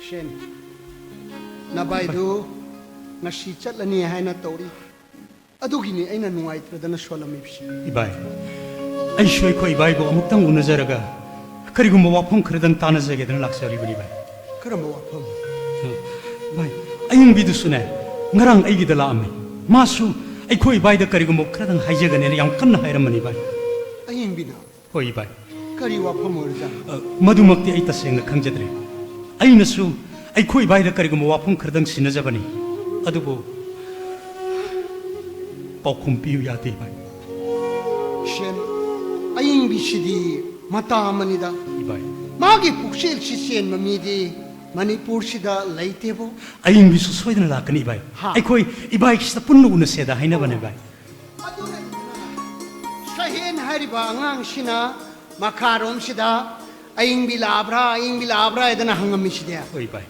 ꯁꯦꯟ, ꯅꯕꯥꯏꯗꯨ ꯉꯁꯤ ꯆꯠꯂꯅꯤ ꯍꯥꯏꯅ ꯇꯧꯔꯤ꯫ ꯑꯗꯨꯒꯤꯅꯤ ꯑꯩꯅ ꯅꯨꯡꯉꯥꯏꯇ꯭ꯔꯗꯅ ꯁꯣꯜꯂꯝꯃꯤꯕꯁꯤ꯫ ꯏꯕꯥꯏ, ꯑꯩꯁꯨ ꯑꯩꯈꯣꯏ ꯏꯕꯥꯏꯕꯨ ꯑꯃꯨꯛꯇꯪ ꯎꯅꯖꯔꯒ ꯀꯔꯤꯒꯨꯝꯕ ꯋꯥꯐꯝ ꯈꯔꯗꯪ ꯇꯥꯟꯅꯖꯒꯦꯗꯅ ꯂꯥꯛꯆꯔꯤꯕꯅꯤ, ꯏꯕꯥꯏ꯫ ꯀꯔꯝꯕ ꯋꯥꯐꯝ? ꯏꯕꯥꯏ, ꯑꯌꯤꯡꯕꯤꯗꯨꯁꯨꯅꯦ, ꯉꯔꯥꯡ ꯑꯩꯒꯤꯗ ꯂꯥꯛꯑꯝꯃꯤ꯫ ꯃꯥꯁꯨ ꯑꯩꯈꯣꯏ ꯏꯕꯥꯏꯗ ꯀꯔꯤꯒꯨꯝꯕ ꯈꯔꯗꯪ ꯍꯥꯏꯖꯒꯅꯦꯅ ꯌꯥꯝ ꯀꯟꯅ ꯍꯥꯏꯔꯝꯕꯅꯤ, ꯏꯕꯥꯏ꯫ ꯑꯌꯤꯡꯕꯤꯅ? ꯍꯣꯏ, ꯏꯕꯥꯏ꯫ ꯀꯔꯤ ꯋꯥꯐꯝ ꯑꯣꯏꯔꯖꯥꯠꯅꯣ? ꯑ, ꯃꯗꯨꯃꯛꯇꯤ ꯑꯩ ꯇꯁꯦꯡꯅ ꯈꯪꯖꯗ꯭ꯔꯦ꯫ ꯑꯩꯅꯁꯨ ꯑꯩꯈꯣꯏ ꯏꯕꯥꯏꯗ ꯀꯔꯤꯒꯨꯝꯕ ꯋꯥꯐꯝ ꯈꯔꯗꯪ ꯁꯤꯟꯅꯖꯕꯅꯤ, ꯑꯗꯨꯕꯨ ꯄꯥꯎꯈꯨꯝ ꯄꯤꯌꯨ ꯌꯥꯗꯦ, ꯏꯕꯥꯏ꯫ ꯁꯦꯟ, ꯑꯌꯤꯡꯕꯤꯁꯤꯗꯤ ꯃꯇꯥ ꯑꯃꯅꯤꯗ꯫ ꯏꯕꯥꯏ꯫ ꯃꯥꯒꯤ ꯄꯨꯛꯆꯦꯜꯁꯤ ꯆꯦꯟꯕ ꯃꯤꯗꯤ ꯃꯅꯤꯄꯨꯔꯁꯤꯗ ꯂꯩꯇꯦꯕꯣ꯫ ꯑꯌꯤꯡꯕꯤꯁꯨ ꯁꯣꯏꯗꯅ ꯂꯥꯛꯀꯅꯤ, ꯏꯕꯥꯏ꯫ ꯍꯥ꯫ ꯑꯩꯈꯣꯏ ꯏꯕꯥꯏꯒꯤꯁꯤꯗ ꯄꯨꯟꯅ ꯎꯅꯁꯦꯗ ꯍꯥꯏꯅꯕꯅꯦ, ꯏꯕꯥꯏ꯫ ꯑꯗꯨꯅ ꯁꯍꯦꯟ ꯍꯥꯏꯔꯤꯕ ꯑꯉꯥꯡꯁꯤꯅ ꯃꯈꯥꯔꯣꯝꯁꯤꯗ "ꯑꯌꯤꯡꯕꯤ ꯂꯥꯛꯑꯕ꯭ꯔꯥ, ꯑꯌꯤꯡꯕꯤ ꯂꯥꯛꯑꯕ꯭ꯔꯥ?" ꯍꯥꯏꯗꯅ ꯍꯪꯉꯝꯃꯤꯁꯤꯗꯤ꯫ ꯍꯣꯏ, ꯏꯕꯥꯏ꯫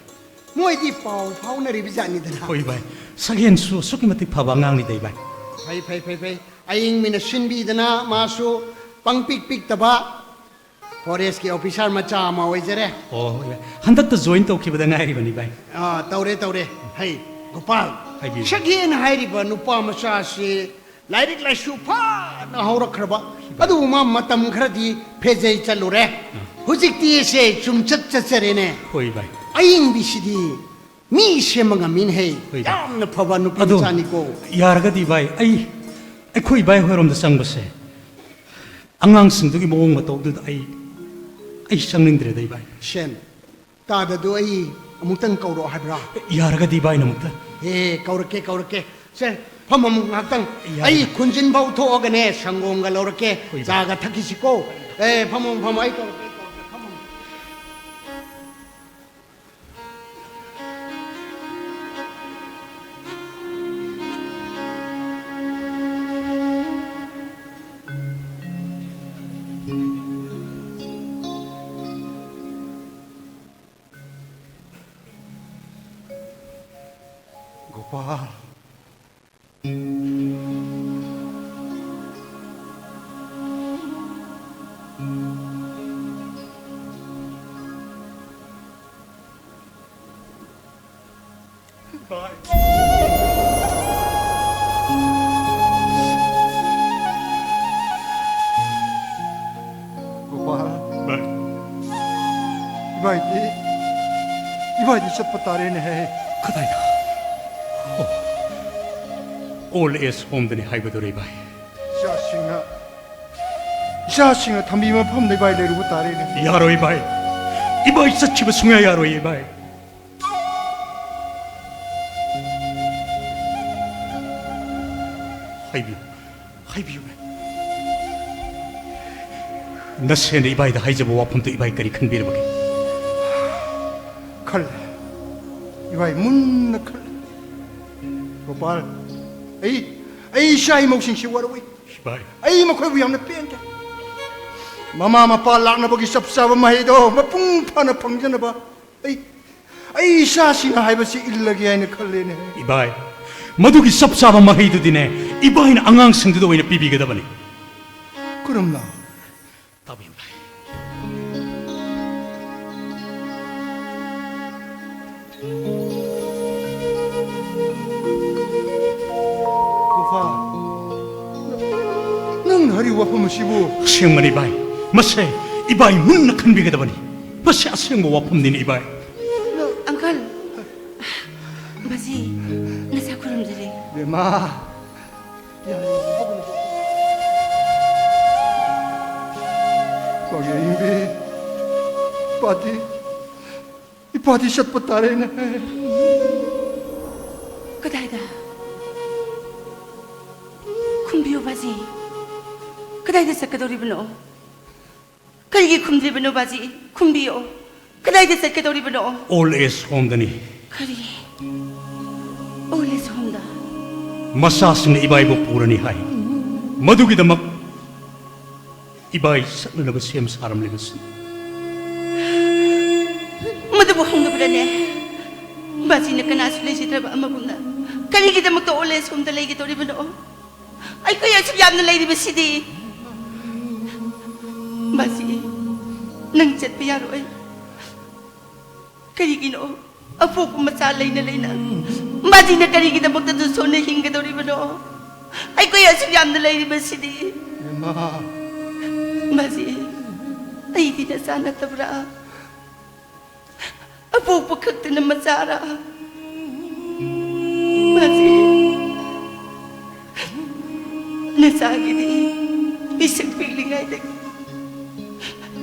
ꯃꯣꯏꯗꯤ ꯄꯥꯎ ꯐꯥꯎꯅꯔꯤꯕ ꯖꯥꯠꯅꯤꯗꯅ꯫ ꯍꯣꯏ, ꯏꯕꯥꯏ꯫ ꯁꯒꯦꯟꯁꯨ ꯑꯁꯨꯛꯀꯤ ꯃꯇꯤꯛ ꯐꯕ ꯑꯉꯥꯡꯅꯤꯗ, ꯏꯕꯥꯏ꯫ ꯐꯩ, ꯐꯩ, ꯐꯩ, ꯐꯩ꯫ ꯑꯌꯤꯡꯕꯤꯅ ꯁꯤꯟꯕꯤꯗꯅ ꯃꯥꯁꯨ ꯄꯪꯄꯤꯛ ꯄꯤꯛꯇꯕ ꯐꯣꯔꯦꯁꯀꯤ ꯑꯣꯐꯤꯁꯥꯔ ꯃꯆꯥ ꯑꯃ ꯑꯣꯏꯖꯔꯦ꯫ ꯑꯣ, ꯍꯣꯏ, ꯏꯕꯥꯏ꯫ ꯍꯟꯗꯛꯇ ꯖꯣꯏꯟ ꯇꯧꯈꯤꯕꯗ ꯉꯥꯏꯔꯤꯕꯅꯤ, ꯏꯕꯥꯏ꯫ ꯑꯥ, ꯇꯧꯔꯦ, ꯇꯧꯔꯦ꯫ ꯍꯩ, ꯒꯣꯄꯥꯜ, ꯍꯥꯏꯕꯤꯌꯨ꯫ ꯁꯒꯦꯟ ꯍꯥꯏꯔꯤꯕ ꯅꯨꯄꯥ ꯃꯆꯥꯁꯤ ꯂꯥꯏꯔꯤꯛ ꯂꯥꯏꯁꯨ ꯐꯅ ꯍꯧꯔꯛꯈ꯭ꯔꯕ, ꯏꯕꯥꯏ꯫ ꯑꯗꯨꯕꯨ ꯃꯥ ꯃꯇꯝ ꯈꯔꯗꯤ ꯐꯦꯖꯩ ꯆꯠꯂꯨꯔꯦ꯫ ꯑꯥ꯫ ꯍꯧꯖꯤꯛꯇꯤ ꯑꯁꯦ ꯆꯨꯝꯆꯠ ꯆꯠꯆꯔꯦꯅꯦ꯫ ꯍꯣꯏ, ꯏꯕꯥꯏ꯫ ꯑꯌꯤꯡꯕꯤꯁꯤꯗꯤ ꯃꯤ ꯁꯦꯝꯕ ꯉꯝꯃꯤꯅꯦꯍꯦ꯫ ꯍꯣꯏ, ꯏꯕꯥꯏ꯫ ꯌꯥꯝꯅ ꯐꯕ ꯅꯨꯄꯤ ꯑꯗꯣ, ꯃꯆꯥꯅꯤꯀꯣ꯫ ꯌꯥꯔꯒꯗꯤ, ꯏꯕꯥꯏ, ꯑꯩ, ꯑꯩꯈꯣꯏ ꯏꯕꯥꯏ ꯍꯣꯏꯔꯣꯝꯗ ꯆꯪꯕꯁꯦ, ꯑꯉꯥꯡꯁꯤꯡꯗꯨꯒꯤ ꯃꯑꯣꯡ ꯃꯇꯧꯗꯨꯗ ꯑꯩ, ꯑꯩ ꯆꯪꯅꯤꯡꯗ꯭ꯔꯦꯗ, ꯏꯕꯥꯏ꯫ ꯁꯦꯟ, ꯇꯥꯗꯗꯨ ꯑꯩ ꯑꯃꯨꯛꯇꯪ ꯀꯧꯔꯛꯑꯣ ꯍꯥꯏꯕ꯭ꯔꯥ? ꯌꯥꯔꯒꯗꯤ, ꯏꯕꯥꯏ, ꯑꯃꯨꯛꯇ꯫ ꯑꯦ, ꯀꯧꯔꯛꯀꯦ, ꯀꯧꯔꯛꯀꯦ꯫ ꯁꯦ, ꯐꯝꯃꯝꯃꯨ ꯉꯥꯛꯇꯪ꯫ ꯌꯥꯔꯦ꯫ ꯑꯩ ꯈꯨꯟꯖꯤꯟ ꯐꯥꯎ ꯊꯣꯛꯑꯒꯅꯦ, ꯁꯪꯒꯣꯝꯒ ꯂꯧꯔꯛꯀꯦ, ꯍꯣꯏ, ꯏꯕꯥꯏ꯫ ꯆꯥꯒ ꯊꯛꯈꯤꯁꯤꯀꯣ꯫ ꯑꯦ, ꯐꯝꯃꯣ, ꯐꯝꯃꯣ, ꯑꯩ ꯀꯧꯔꯛꯀꯦ, ꯑꯩ ꯀꯧꯔꯛꯀꯦ, ꯐꯝꯃꯣ꯫ ꯒꯣꯄꯥꯜ꯫ ꯒꯣꯄꯥꯜ꯫ ꯚꯥꯏ꯫ ꯏꯕꯥꯏꯗꯤ, ꯏꯕꯥꯏꯗꯤ ꯆꯠꯄ ꯇꯥꯔꯦꯅꯦꯍꯦ꯫ ꯀꯗꯥꯏꯗ? ꯑꯣ, old age homeꯗꯅꯤ ꯍꯥꯏꯕꯗꯨꯔ, ꯏꯕꯥꯏ? ꯏꯆꯥꯁꯤꯡꯅ, ꯏꯆꯥꯁꯤꯡꯅ ꯊꯝꯕꯤꯕ ꯃꯐꯝꯗ ꯏꯕꯥꯏ ꯂꯩꯔꯨꯕ ꯇꯥꯔꯦꯅꯦ꯫ ꯌꯥꯔꯣꯏ, ꯏꯕꯥꯏ꯫ ꯏꯕꯥꯏ ꯆꯠꯈꯤꯕ ꯁꯨꯡꯌꯥ ꯌꯥꯔꯣꯏ, ꯏꯕꯥꯏ꯫ ꯍꯥꯏꯕꯤꯌꯨ, ꯍꯥꯏꯕꯤꯌꯨ, ꯏꯕꯥꯏ꯫ ꯅꯁꯦꯅ ꯏꯕꯥꯏꯗ ꯍꯥꯏꯖꯕ ꯋꯥꯐꯝꯗꯨ ꯏꯕꯥꯏ ꯀꯔꯤ ꯈꯟꯕꯤꯔꯕꯒꯦ? ꯈꯜꯂꯦ꯫ ꯏꯕꯥꯏ ꯃꯨꯟꯅ ꯈꯜꯂꯦ꯫ ꯒꯣꯄꯥꯜ, ꯑꯩ, ꯑꯩ ꯏꯆꯥ ꯏꯃꯧꯁꯤꯡꯁꯤ ꯋꯥꯔꯧꯏ꯫ ꯏꯕꯥꯏ꯫ ꯑꯩ ꯃꯈꯣꯏꯕꯨ ꯌꯥꯝꯅ ꯄꯦꯟꯗꯦ꯫ ꯃꯃꯥ ꯃꯄꯥ ꯂꯥꯛꯅꯕꯒꯤ ꯆꯞ ꯆꯥꯕ ꯃꯍꯩꯗꯣ ꯃꯄꯨꯡ ꯐꯥꯅ ꯐꯪꯖꯅꯕ ꯑꯩ, ꯑꯩ ꯏꯆꯥꯁꯤꯡꯅ ꯍꯥꯏꯕꯁꯤ ꯏꯜꯂꯒꯦ ꯍꯥꯏꯅ ꯈꯜꯂꯦꯅꯦ꯫ ꯏꯕꯥꯏ, ꯃꯗꯨꯒꯤ ꯆꯞ ꯆꯥꯕ ꯃꯍꯩꯗꯨꯗꯤꯅꯦ, ꯏꯕꯥꯏꯅ ꯑꯉꯥꯡꯁꯤꯡꯗꯨꯗ ꯑꯣꯏꯅ ꯄꯤꯕꯤꯒꯗꯕꯅꯤ꯫ ꯀꯔꯝꯅ? ꯇꯥꯕꯤꯌꯨ, ꯏꯕꯥꯏ꯫ ꯒꯣꯄꯥꯜ, ꯅꯪꯅ ꯍꯥꯏꯔꯤꯕ ꯋꯥꯐꯝ ꯑꯁꯤꯕꯨ? ꯑꯁꯦꯡꯕꯅꯤ, ꯏꯕꯥꯏ꯫ ꯃꯁꯦ ꯏꯕꯥꯏ ꯃꯨꯟꯅ ꯈꯟꯕꯤꯒꯗꯕꯅꯤ꯫ ꯃꯁꯤ ꯑꯁꯦꯡꯕ ꯋꯥꯐꯝꯅꯤꯅꯦ, ꯏꯕꯥꯏ꯫ ꯑꯪꯀꯜ, ꯕꯥꯖꯤ, ꯅꯁꯥ ꯈꯨꯔꯨꯝꯖꯔꯤ꯫ ꯕꯦꯝꯃ, ꯌꯥꯔꯦ, ꯄꯥꯒꯦ ꯏꯕꯤ, ꯄꯥꯗꯤ, ꯏꯄꯥꯗꯤ ꯆꯠꯄ ꯇꯥꯔꯦꯅꯦ꯫ ꯀꯗꯥꯏꯗ? ꯈꯨꯝꯕꯤꯌꯨ ꯕꯥꯖꯤ, ꯀꯗꯥꯏꯗ ꯆꯠꯀꯗꯧꯔꯤꯕꯅꯣ? ꯀꯔꯤꯒꯤ ꯈꯨꯝꯗ꯭ꯔꯤꯕꯅꯣ ꯕꯥꯖꯤ? ꯈꯨꯝꯕꯤꯌꯣ꯫ ꯀꯗꯥꯏꯗ ꯆꯠꯀꯗꯧꯔꯤꯕꯅꯣ? ꯑꯣꯜ ꯑꯦꯖ ꯍꯣꯝꯗꯅꯤ꯫ ꯀꯔꯤ? ꯑꯣꯜ ꯑꯦꯖ ꯍꯣꯝꯗ? ꯃꯆꯥꯁꯤꯡꯅ ꯏꯕꯥꯏꯕꯨ ꯄꯨꯔꯅꯤ ꯍꯥꯏ꯫ ꯃꯗꯨꯒꯤꯗꯃꯛ ꯏꯕꯥꯏ ꯆꯠꯅꯅꯕ ꯁꯦꯝ ꯁꯥꯔꯝꯂꯤꯕꯁꯤ꯫ ꯃꯗꯨꯕꯨ ꯍꯪꯅꯕ꯭ꯔꯅꯦ? ꯕꯥꯖꯤꯅ ꯀꯅꯥꯁꯨ ꯂꯩꯖꯗ꯭ꯔꯕ ꯑꯃꯒꯨꯝꯅ ꯀꯔꯤꯒꯤꯗꯃꯛꯇ ꯑꯣꯜ ꯑꯦꯖ ꯍꯣꯝꯗ ꯂꯩꯒꯗꯧꯔꯤꯕꯅꯣ? ꯑꯩꯈꯣꯏ ꯑꯁꯨꯛ ꯌꯥꯝꯅ ꯂꯩꯔꯤꯕꯁꯤꯗꯤ꯫ ꯕꯥꯖꯤ, ꯅꯪ ꯆꯠꯄ ꯌꯥꯔꯣꯏ꯫ ꯀꯔꯤꯒꯤꯅꯣ? ꯑꯄꯣꯛꯄ ꯃꯆꯥ ꯂꯩꯅ ꯂꯩꯅ ꯕꯥꯖꯤꯅ ꯀꯔꯤꯒꯤꯗꯃꯛꯇ ꯁꯣꯟꯅ ꯍꯤꯡꯒꯗꯧꯔꯤꯕꯅꯣ? ꯑꯩꯈꯣꯏ ꯑꯁꯨꯛ ꯌꯥꯝꯅ ꯂꯩꯔꯤꯕꯁꯤꯗꯤ꯫ ꯏꯃꯥ꯫ ꯕꯥꯖꯤ, ꯑꯩꯗꯤ ꯅꯆꯥ ꯅꯠꯇꯕ꯭ꯔꯥ? ꯑꯄꯣꯛꯄ ꯈꯛꯇꯅ ꯃꯆꯥꯔꯥ? ꯕꯥꯖꯤ, ꯅꯆꯥꯒꯤꯗꯤ ꯄꯤꯁꯛ ꯄꯤꯛꯂꯤꯉꯩꯗꯒꯤ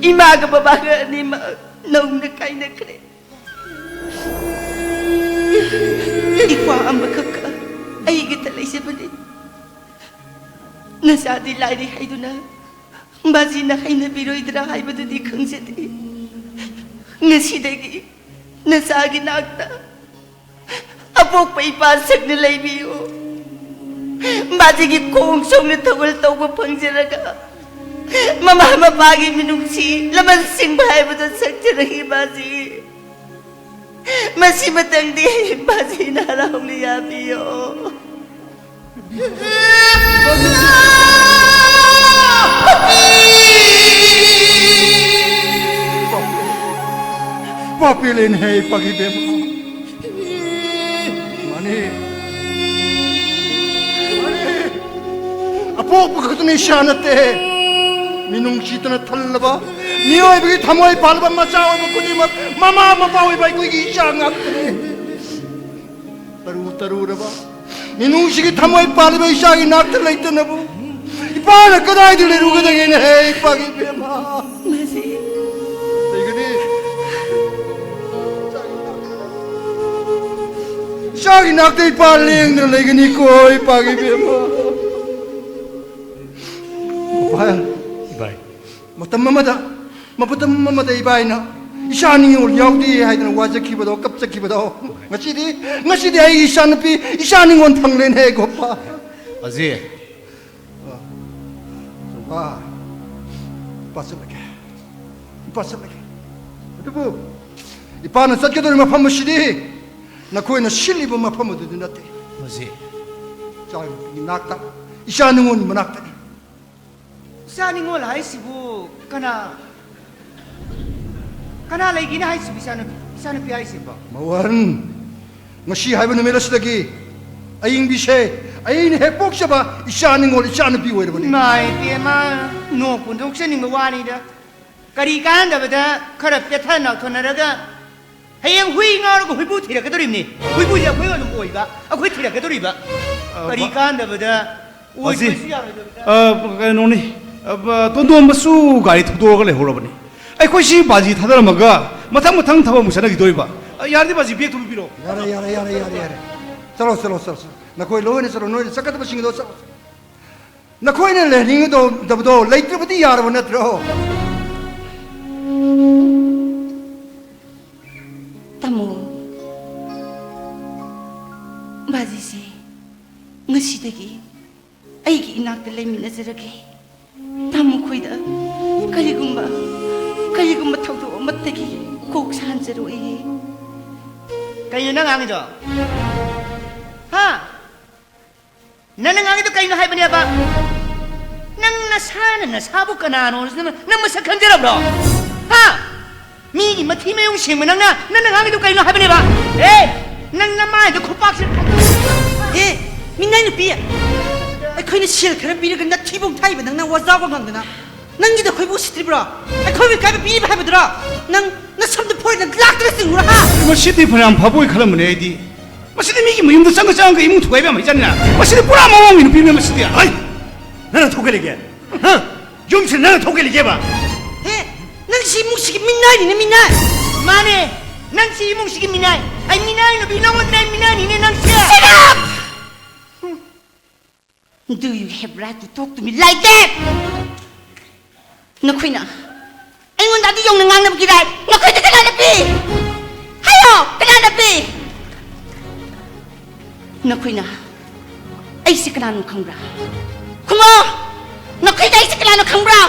ꯏꯃꯥꯒ ꯕꯕꯥꯒ ꯑꯅꯤꯃꯛ ꯅꯧꯅ ꯀꯥꯏꯅꯈ꯭ꯔꯦ꯫ ꯏꯄ꯭ꯋꯥ ꯑꯃꯈꯛꯀ ꯑꯩꯒꯇ ꯂꯩꯖꯕꯅꯤ꯫ ꯅꯆꯥꯗꯤ ꯂꯥꯏꯔꯤ ꯍꯥꯏꯗꯨꯅ ꯕꯥꯖꯤꯅ ꯍꯩꯅꯕꯤꯔꯣꯏꯗ꯭ꯔꯥ ꯍꯥꯏꯕꯗꯨꯗꯤ ꯈꯪꯖꯗꯦ꯫ ꯉꯁꯤꯗꯒꯤ ꯅꯆꯥꯒꯤ ꯅꯥꯛꯇ ꯑꯄꯣꯛꯄ ꯏꯄꯥ ꯁꯛꯅ ꯂꯩꯕꯤꯌꯨ꯫ ꯕꯥꯖꯤꯒꯤ ꯈꯣꯡ ꯁꯣꯛꯅ ꯊꯧꯒꯜ ꯇꯧꯕ ꯐꯪꯖꯔꯒ ꯃꯃꯥ ꯃꯄꯥꯒꯤ ꯃꯤꯅꯨꯡꯁꯤ ꯂꯃꯟ ꯁꯤꯡꯕ ꯍꯥꯏꯕꯗꯨ ꯁꯛꯆꯔꯒꯦ ꯕꯥꯖꯤ꯫ ꯃꯁꯤꯃꯇꯪꯗꯤ ꯕꯥꯖꯤꯅ ꯍꯔꯥꯎꯅ ꯌꯥꯕꯤꯌꯣ꯫ ꯄꯥꯄꯤꯂꯦꯟ ꯍꯦ ꯄꯥꯒꯤ ꯕꯦꯝꯃ꯫ ꯃꯥꯅꯤ꯫ ꯃꯥꯅꯤ꯫ ꯑꯄꯣꯛꯄ ꯈꯛꯇꯅ ꯏꯁꯥ ꯅꯠꯇꯦ꯫ ꯃꯤꯅꯨꯡꯁꯤꯇꯅ ꯊꯜꯂꯕ, ꯃꯤꯑꯣꯏꯕꯒꯤ ꯊꯃꯣꯏ ꯄꯥꯜꯂꯕ ꯃꯆꯥ ꯑꯣꯏꯕ ꯈꯨꯗꯤꯡꯃꯛ ꯃꯃꯥ ꯃꯄꯥ ꯑꯣꯏꯕ ꯑꯩꯈꯣꯏꯒꯤ ꯏꯆꯥ ꯉꯥꯛꯇꯅꯤ꯫ ꯇꯔꯨ ꯇꯔꯨꯔꯕ ꯃꯤꯅꯨꯡꯁꯤꯒꯤ ꯊꯃꯣꯏ ꯄꯥꯜꯂꯤꯕ ꯏꯆꯥꯒꯤ ꯅꯥꯛꯇ ꯂꯩꯇꯅꯕꯨ ꯏꯄꯥꯅ ꯀꯗꯥꯏꯗ ꯂꯩꯔꯨꯒꯗꯒꯦꯅꯦ? ꯍꯦ ꯏꯄꯥꯒꯤ ꯏꯕꯦꯝꯃ꯫ ꯂꯩꯒꯅꯤ꯫ ꯏꯆꯥꯒꯤ ꯅꯥꯛꯇ ꯏꯄꯥ ꯂꯦꯡꯗꯅ ꯂꯩꯒꯅꯤꯀꯣ ꯏꯄꯥꯒꯤ ꯏꯕꯦꯝꯃ꯫ ꯒꯣꯄꯥꯜ, ꯏꯕꯥꯏ꯫ ꯃꯇꯝ ꯑꯃꯗ ꯑꯃꯗ ꯏꯕꯥꯏꯅ ꯏꯆꯥ ꯅꯤꯉꯣꯜ ꯌꯥꯎꯗꯦ ꯍꯥꯏꯗꯅ ꯋꯥꯖꯈꯤꯕꯗꯣ, ꯀꯞꯆꯈꯤꯕꯗꯣ, ꯉꯁꯤꯗꯤ, ꯉꯁꯤꯗꯤ ꯑꯩ ꯏꯆꯥꯅꯨꯄꯤ, ꯏꯆꯥ ꯅꯤꯉꯣꯜ ꯐꯪꯂꯦꯅꯦ, ꯒꯣꯄꯥ꯫ ꯑꯖꯤ꯫ ꯒꯣꯄꯥ, ꯏꯄꯥ ꯆꯠꯂꯒꯦ꯫ ꯏꯄꯥ ꯆꯠꯂꯒꯦ꯫ ꯑꯗꯨꯕꯨ ꯏꯄꯥꯅ ꯆꯠꯀꯗꯧꯔꯤꯕ ꯃꯐꯝ ꯑꯁꯤꯗꯤ ꯅꯈꯣꯏꯅ ꯁꯤꯜꯂꯤꯕ ꯃꯐꯝ ꯑꯗꯨꯗꯤ ꯅꯠꯇꯦ꯫ ꯑꯖꯤ꯫ ꯏꯆꯥ ꯅꯨꯄꯤꯒꯤ ꯅꯥꯛꯇ, ꯏꯆꯥ ꯅꯤꯉꯣꯜꯒꯤ ꯃꯅꯥꯛꯇꯅꯤ꯫ ꯏꯆꯥ ꯅꯤꯉꯣꯜ ꯍꯥꯏꯁꯤꯕꯨ ꯀꯅꯥ? ꯀꯅꯥ ꯂꯩꯒꯦꯅ ꯍꯥꯏꯁꯤꯕꯨ ꯏꯆꯥꯅꯨꯄꯤ, ꯏꯆꯥꯅꯨꯄꯤ ꯍꯥꯏꯁꯤꯕꯣ? ꯃꯋꯥꯔꯟ, ꯉꯁꯤ ꯍꯥꯏꯕ ꯅꯨꯃꯤꯠ ꯑꯁꯤꯗꯒꯤ ꯑꯌꯤꯡꯕꯤꯁꯦ ꯑꯩꯅ ꯍꯦꯛ ꯄꯣꯛꯆꯕ ꯏꯆꯥ ꯅꯤꯉꯣꯜ, ꯏꯆꯥꯅꯨꯄꯤ ꯑꯣꯏꯔꯕꯅꯤ꯫ ꯏꯃꯥ ꯏꯕꯦꯝꯃ, ꯅꯣꯛꯄꯨ ꯅꯣꯛꯆꯅꯤꯡꯕ ꯋꯥꯅꯤꯗ꯫ ꯀꯔꯤ ꯀꯥꯟꯅꯗꯕꯗ ꯈꯔ ꯄꯦꯊ ꯅꯥꯎꯊꯅꯔꯒ ꯍꯌꯦꯡ ꯍꯨꯏ ꯉꯥꯎꯔꯒ ꯍꯨꯏꯕꯨ ꯊꯤꯔꯛꯀꯗꯧꯔꯤꯕꯅꯤ꯫ ꯍꯨꯏꯕꯨꯁꯦ ꯑꯩꯈꯣꯏ ꯑꯣꯏꯅ ꯑꯣꯏꯕ, ꯑꯩꯈꯣꯏ ꯊꯤꯔꯛꯀꯗꯧꯔꯤꯕ꯫ ꯑ, ꯀꯔꯤ ꯕ-, ꯀꯥꯟꯗꯕꯗ ꯑꯣꯏꯕꯁꯨ ꯌꯥꯔꯣꯏꯗꯕꯗ꯫ ꯑ, ꯀꯩꯅꯣꯅꯤ, ꯑ, ꯕ-, ꯇꯣꯟꯗꯣꯝꯕꯁꯨ ꯒꯥꯔꯤ ꯊꯧꯗꯣꯛꯑꯒ ꯂꯩꯍꯧꯔꯕꯅꯤ꯫ ꯑꯩꯈꯣꯏ ꯁꯤ ꯕꯥꯖꯤ ꯊꯥꯗꯔꯝꯃꯒ ꯃꯊꯪ ꯃꯊꯪ ꯊꯕꯛ ꯑꯃꯨꯛ ꯆꯠꯅꯈꯤꯗꯣꯏꯕ꯫ ꯑ, ꯌꯥꯔꯗꯤ ꯕꯥꯖꯤ ꯕꯦꯒꯇꯨ ꯄꯤꯕꯤꯔꯣ꯫ ꯌꯥꯔꯦ, ꯌꯥꯔꯦ, ꯌꯥꯔꯦ, ꯌꯥꯔꯦ, ꯌꯥꯔꯦ꯫ ꯆꯠꯂꯣ, ꯆꯠꯂꯣ, ꯆꯠꯂꯣ, ꯆꯠꯂꯣ꯫ ꯅꯈꯣꯏ ꯂꯣꯏꯅ ꯆꯠꯂꯣ, ꯅꯣꯏꯅ ꯆꯠꯀꯗꯕꯁꯤꯡꯗꯣ ꯆꯠꯂꯣ꯫ ꯅꯈꯣꯏꯅ ꯂꯩꯍꯟꯅꯤꯡꯒꯗꯕꯗꯣ ꯂꯩꯇ꯭ꯔꯕꯗꯤ ꯌꯥꯔꯕ ꯅꯠꯇ꯭ꯔꯣ? ꯇꯥꯃꯣ, ꯕꯥꯖꯤꯁꯦ ꯉꯁꯤꯗꯒꯤ ꯑꯩꯒꯤ ꯏꯅꯥꯛꯇ ꯂꯩꯃꯤꯟꯅꯖꯔꯒꯦ꯫ ꯇꯥꯃꯣ ꯈꯣꯏꯗ ꯀꯔꯤꯒꯨꯝꯕ, ꯀꯔꯤꯒꯨꯝꯕ ꯊꯧꯗꯣꯛ ꯑꯃꯠꯇꯒꯤ ꯀꯣꯛ ꯁꯥꯍꯟꯖꯔꯣꯏꯌꯦ꯫ ꯀꯩꯅꯣ ꯅꯪ ꯉꯥꯡꯉꯤꯗꯣ? ꯍꯥ? ꯅꯪꯅ ꯉꯥꯡꯉꯤꯗꯣ ꯀꯩꯅꯣ ꯍꯥꯏꯕꯅꯦꯕ? ꯅꯪ ꯅꯁꯥꯅ ꯅꯁꯥꯕꯨ ꯀꯅꯥꯅꯣ ꯅꯪ, ꯅꯪ ꯃꯁꯛ ꯈꯪꯖꯔꯕ꯭ꯔꯣ? ꯍꯥ? ꯃꯤꯒꯤ ꯃꯊꯤ ꯃꯌꯨꯡ ꯁꯦꯡꯕ ꯅꯪꯅ, ꯅꯪꯅ ꯉꯥꯡꯉꯤꯗꯣ ꯀꯩꯅꯣ ꯍꯥꯏꯕꯅꯦꯕ? ꯑꯦ, ꯅꯪ ꯅꯃꯥꯏꯗꯣ ꯈꯨꯄꯥꯛꯁꯤ꯫ ꯑꯦ, ꯃꯤꯅꯥꯏ ꯅꯨꯄꯤ, ꯑꯩꯈꯣꯏꯅ ꯁꯦꯜ ꯈꯔ ꯄꯤꯔꯒ ꯅꯊꯤꯕꯣꯡ ꯊꯥꯏꯕ ꯅꯪꯅ ꯋꯥꯖꯥꯎꯕ ꯉꯝꯗꯅ ꯅꯪꯒꯤꯗ ꯑꯩꯈꯣꯏꯕꯨ ꯎꯁꯤꯠꯇ꯭ꯔꯤꯕ꯭ꯔꯣ? ꯑꯩꯈꯣꯏꯕꯨ ꯏꯀꯥꯏꯕ ꯄꯤꯔꯤꯕ ꯍꯥꯏꯕꯗꯨꯔꯣ? ꯅꯪ ꯅꯁꯝꯗꯨ ꯐꯣꯏꯗꯅ ꯂꯥꯛꯇ꯭ꯔ ꯆꯤꯡꯉꯨꯔꯣ, ꯍꯥ? ꯃꯁꯤꯗꯤ ꯐꯅꯌꯥꯝ ꯐꯕ ꯑꯣꯏ ꯈꯜꯂꯝꯕꯅꯦ ꯑꯩꯗꯤ꯫ ꯃꯁꯤꯗꯤ ꯃꯤꯒꯤ ꯃꯌꯨꯝꯗ ꯆꯪꯉ ꯆꯪꯉꯒ ꯏꯃꯨꯡ ꯊꯨꯒꯥꯏꯕ ꯌꯥꯝ ꯍꯩꯖꯥꯠꯅꯤꯅ꯫ ꯃꯁꯤꯗꯤ ꯄꯨꯔꯥ ꯃꯑꯣꯡꯒꯤ ꯅꯨꯄꯤꯅꯦ ꯃꯁꯤꯗꯤ꯫ ꯍꯩ! ꯅꯪꯅ ꯊꯣꯛꯀꯜꯂꯤꯒꯦ? ꯍꯥ? ꯌꯨꯝꯁꯤꯗ ꯅꯪꯅ ꯊꯣꯛꯀꯜꯂꯤꯒꯦꯕ? ꯍꯦ! ꯅꯪ ꯁꯤ ꯏꯃꯨꯡꯁꯤꯒꯤ ꯃꯤꯅꯥꯏꯅꯤꯅꯦ, ꯃꯤꯅꯥꯏ! ꯃꯥꯅꯦ! ꯅꯪ ꯁꯤ ꯏꯃꯨꯡꯁꯤꯒꯤ ꯃꯤꯅꯥꯏ! ꯑꯩ ꯃꯤꯅꯥꯏ ꯅꯨꯄꯤ ꯅꯉꯣꯟꯗ ꯑꯩ ꯃꯤꯅꯥꯏꯅꯤꯅꯦ ꯅꯪꯁꯦ! Shut up! Do you have right to talk to me like that? ꯅꯈꯣꯏꯅ ꯑꯩꯉꯣꯟꯗ ꯑꯗꯨ ꯌꯧꯅ ꯉꯥꯡꯅꯕꯒꯤ right ꯅꯈꯣꯏꯗ ꯀꯅꯥꯅ ꯄꯤ? ꯍꯥꯏꯌꯣ, ꯀꯅꯥꯅ ꯄꯤ? ꯅꯈꯣꯏꯅ ꯑꯩꯁꯦ ꯀꯅꯥꯅꯣ ꯈꯪꯕ꯭ꯔꯥ? ꯈꯨꯝꯃꯣ! ꯅꯈꯣꯏꯗ ꯑꯩꯁꯦ ꯀꯅꯥꯅꯣ ꯈꯪꯕ꯭ꯔꯥ?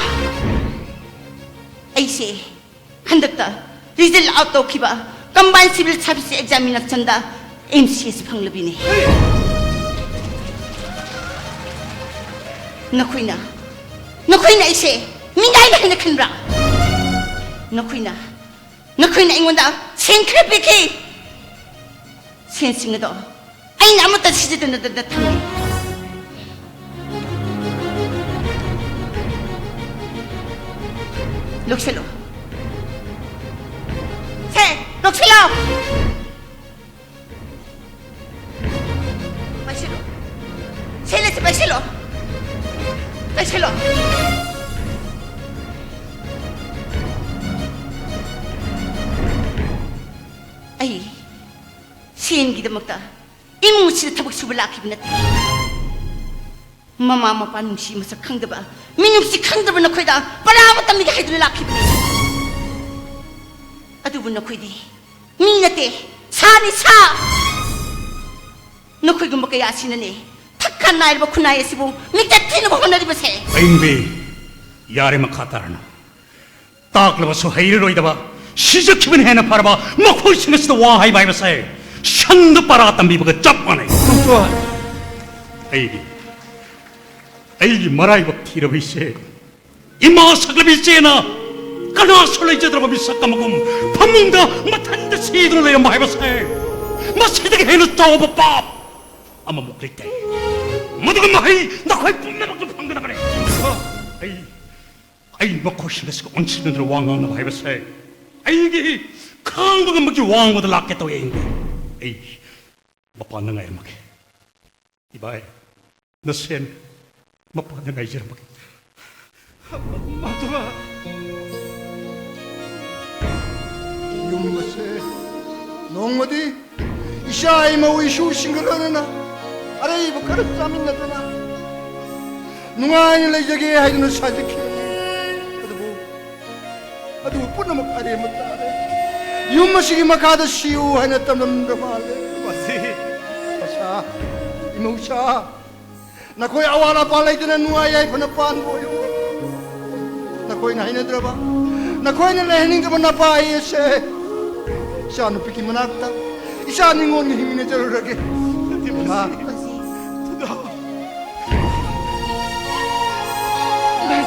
ꯑꯩꯁꯦ ꯍꯟꯗꯛꯇ result out ꯇꯧꯈꯤꯕ Combined Civil Service Examination ꯗ M C S ꯐꯪꯂꯕꯤꯅꯤ꯫ ꯅꯈꯣꯏꯅ, ꯅꯈꯣꯏꯅ ꯑꯩꯁꯦ ꯃꯤꯅꯥꯏꯅ ꯍꯥꯏꯅ ꯈꯟꯕ꯭ꯔꯥ? ꯅꯈꯣꯏꯅ, ꯅꯈꯣꯏꯅ ꯑꯩꯉꯣꯟꯗ ꯁꯦꯟ ꯈꯔ ꯄꯤꯈꯤ꯫ ꯁꯦꯟꯁꯤꯡ ꯑꯗꯣ ꯑꯩꯅ ꯑꯃꯠꯇ ꯁꯤꯖꯤꯟꯅꯗꯅ ꯊꯝꯃꯤ꯫ ꯂꯧꯁꯤꯜꯂꯣ꯫ ꯁꯦ, ꯂꯧꯁꯤꯜꯂꯣ꯫ ꯄꯥꯏꯁꯤꯜꯂꯣ꯫ ꯁꯦꯜ ꯑꯁꯤ ꯄꯥꯏꯁꯤꯜꯂꯣ꯫ ꯄꯥꯏꯁꯤꯜꯂꯣ꯫ ꯑꯩ ꯁꯦꯟꯒꯤꯗꯃꯛꯇ ꯏꯃꯨꯡ ꯑꯁꯤꯗ ꯊꯕꯛ ꯁꯨꯕ ꯂꯥꯛꯈꯤꯕ ꯅꯠꯇꯦ꯫ ꯃꯃꯥ ꯃꯄꯥ ꯅꯨꯡꯁꯤ ꯃꯁꯛ ꯈꯪꯗꯕ, ꯃꯤꯅꯨꯡꯁꯤ ꯈꯪꯗꯕ ꯅꯈꯣꯏꯗ ꯄꯔꯥ ꯑꯃ ꯇꯝꯕꯤꯒꯦ ꯍꯥꯏꯗꯨꯅ ꯂꯥꯛꯈꯤꯕꯅꯤ꯫ ꯑꯗꯨꯕꯨ ꯅꯈꯣꯏꯗꯤ ꯃꯤ ꯅꯠꯇꯦ, ꯁꯥꯅꯤ, ꯁꯥ! ꯅꯈꯣꯏꯒꯨꯝꯕ ꯀꯌꯥ ꯑꯁꯤꯅꯅꯦ ꯊꯛꯀꯥ ꯅꯥꯏꯔꯕ ꯈꯨꯟꯅꯥꯏ ꯑꯁꯤꯕꯨ ꯃꯤꯡꯆꯠ ꯊꯤꯅꯕ ꯍꯣꯠꯅꯔꯤꯕꯁꯦ꯫ ꯑꯏꯪꯕꯤ, ꯌꯥꯔꯦ, ꯃꯈꯥ ꯇꯥꯔꯅꯨ꯫ ꯇꯥꯛꯂꯕꯁꯨ ꯍꯩꯔꯔꯣꯏꯗꯕ, ꯁꯤꯖꯈꯤꯕꯅ ꯍꯦꯟꯅ ꯐꯔꯕ ꯃꯈꯣꯏꯁꯤꯡ ꯑꯁꯤꯗ ꯋꯥ ꯍꯥꯏꯕ ꯍꯥꯏꯕꯁꯦ ꯁꯟꯗ ꯄꯔꯥ ꯇꯝꯕꯤꯕꯒ ꯆꯞ ꯃꯥꯟꯅꯩ꯫ ꯇꯣꯝꯆꯧ! ꯑꯩꯒꯤ, ꯑꯩꯒꯤ ꯃꯔꯥꯏꯕꯛ ꯊꯤꯔꯕ ꯏꯆꯦ, ꯏꯃꯥ ꯁꯛꯂꯕꯤ ꯏꯆꯦꯅ ꯀꯅꯥꯁꯨ ꯂꯩꯖꯗ꯭ꯔꯕ ꯃꯤꯁꯛ ꯑꯃꯒꯨꯝ ꯐꯃꯨꯡꯗ ꯃꯊꯟꯇ ꯁꯤꯗꯨꯅ ꯂꯩꯔꯝꯕ ꯍꯥꯏꯕꯁꯦ, ꯃꯁꯤꯗꯒꯤ ꯍꯦꯟꯅ ꯆꯥꯎꯕ ꯄꯥꯞ ꯑꯃꯃꯨꯛ ꯂꯩꯇꯦ꯫ ꯃꯗꯨꯒꯤ ꯃꯍꯩ ꯅꯈꯣꯏ ꯄꯨꯝꯅꯃꯛꯇ ꯐꯪꯒꯗꯕꯅꯤ꯫ ꯑꯩ ꯑꯩ ꯃꯈꯣꯏꯁꯤꯡ ꯑꯁꯤꯒ ꯑꯣꯟꯁꯤꯟꯅꯗꯨꯅ ꯋꯥ ꯉꯥꯡꯅꯕ ꯍꯥꯏꯕꯁꯦ ꯑꯩꯒꯤ ꯈꯥꯡꯕ ꯉꯝꯕꯒꯤ ꯋꯥꯡꯃꯗ ꯂꯥꯛꯀꯦ ꯇꯧꯏ꯫ ꯑꯩ, ꯑꯩ ꯃꯄꯥꯟꯗ ꯉꯥꯏꯔꯝꯃꯒꯦ꯫ ꯏꯕꯥꯏ, ꯅꯁꯦꯟ ꯃꯄꯥꯟꯗ ꯉꯥꯏꯖꯔꯝꯃꯒꯦ꯫ ꯃꯥꯙꯕ! ꯌꯨꯝ ꯑꯁꯦ ꯅꯣꯡꯃꯗꯤ ꯏꯆꯥ ꯏꯃꯧ ꯏꯁꯨꯁꯤꯡꯒ ꯂꯣꯏꯅꯅ ꯑꯔꯩꯕ ꯈꯔ ꯆꯥꯃꯤꯟꯅꯗꯅ ꯅꯨꯡꯉꯥꯏꯅ ꯂꯩꯖꯒꯦ ꯍꯥꯏꯗꯨꯅ ꯁꯥꯖꯈꯤꯕꯅꯤ꯫ ꯑꯗꯨꯕꯨ ꯄꯨꯝꯅꯃꯛ ꯑꯔꯦꯝꯕ ꯇꯥꯔꯦ꯫ ꯌꯨꯝ ꯑꯁꯤꯒꯤ ꯃꯈꯥꯗ ꯁꯤꯌꯨ ꯍꯥꯏꯅ ꯇꯝꯂꯝꯗ꯭ꯔ ꯃꯥꯜꯂꯦ꯫ ꯃꯁꯤ ꯃꯆꯥ, ꯏꯃꯧꯆꯥ, ꯅꯈꯣꯏ ꯑꯋꯥꯠ ꯑꯄꯥ ꯂꯩꯇꯅ ꯅꯨꯡꯉꯥꯏ ꯌꯥꯏꯐꯅ ꯄꯥꯟꯕ ꯑꯣꯏꯌꯨ꯫ ꯅꯈꯣꯏꯅ ꯍꯩꯅꯗ꯭ꯔꯕ, ꯅꯈꯣꯏꯅ ꯂꯩꯍꯟꯅꯤꯡꯗꯕ ꯅꯄꯥ ꯑꯩ ꯑꯁꯦ ꯏꯆꯥ ꯅꯨꯄꯤꯒꯤ ꯃꯅꯥꯛꯇ ꯏꯆꯥ ꯅꯤꯉꯣꯜꯒ ꯍꯤꯡꯃꯤꯟꯅꯖꯔꯨꯔꯒꯦ꯫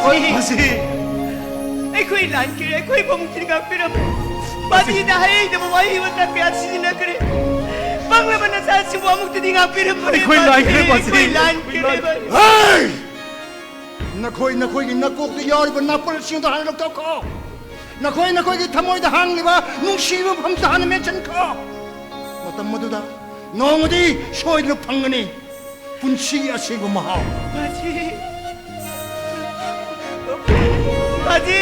ꯃꯁꯤ, ꯃꯁꯤ, ꯑꯩꯈꯣꯏ ꯂꯥꯟꯈ꯭ꯔꯦ, ꯑꯩꯈꯣꯏ ꯄꯥꯕꯨꯡꯁꯤꯅ ꯉꯥꯛꯄꯤꯔꯝꯃꯨ꯫ ꯃꯁꯤꯅ ꯍꯩꯗꯕ ꯋꯥꯍꯩ ꯋꯥꯇꯥ ꯀꯌꯥ ꯁꯤꯖꯤꯟꯅꯈ꯭ꯔꯦ꯫ ꯄꯪꯂꯕ ꯅꯆꯥꯁꯤꯕꯨ ꯑꯃꯨꯛꯇꯗꯤ ꯉꯥꯛꯄꯤꯔꯝꯃꯨ꯫ ꯑꯩꯈꯣꯏ ꯂꯥꯟꯈ꯭ꯔꯦ, ꯃꯁꯤ꯫ ꯑꯩꯈꯣꯏ ꯂꯥꯟꯈ꯭ꯔꯦ, ꯃꯁꯤ꯫ ꯍꯩ! ꯅꯈꯣꯏ ꯅꯈꯣꯏꯒꯤ ꯅꯀꯣꯛꯇ ꯌꯥꯎꯔꯤꯕ ꯅꯥꯄꯜꯁꯤꯡꯗꯣ ꯍꯥꯟꯅ ꯂꯧꯊꯣꯛꯈꯣ꯫ ꯅꯈꯣꯏ ꯅꯈꯣꯏꯒꯤ ꯊꯃꯣꯏꯗ ꯍꯥꯡꯂꯤꯕ ꯅꯨꯡꯁꯤꯕ ꯃꯐꯝꯗ ꯍꯥꯟꯅ ꯃꯦꯟꯁꯤꯟꯈꯣ꯫ ꯃꯇꯝ ꯑꯗꯨꯗ ꯅꯣꯡꯃꯗꯤ ꯁꯣꯏꯗꯅ ꯐꯪꯒꯅꯤ ꯄꯨꯟꯁꯤꯒꯤ ꯑꯁꯦꯡꯕ ꯃꯍꯥꯎ꯫ ꯃꯁꯤ, ꯃꯁꯤ,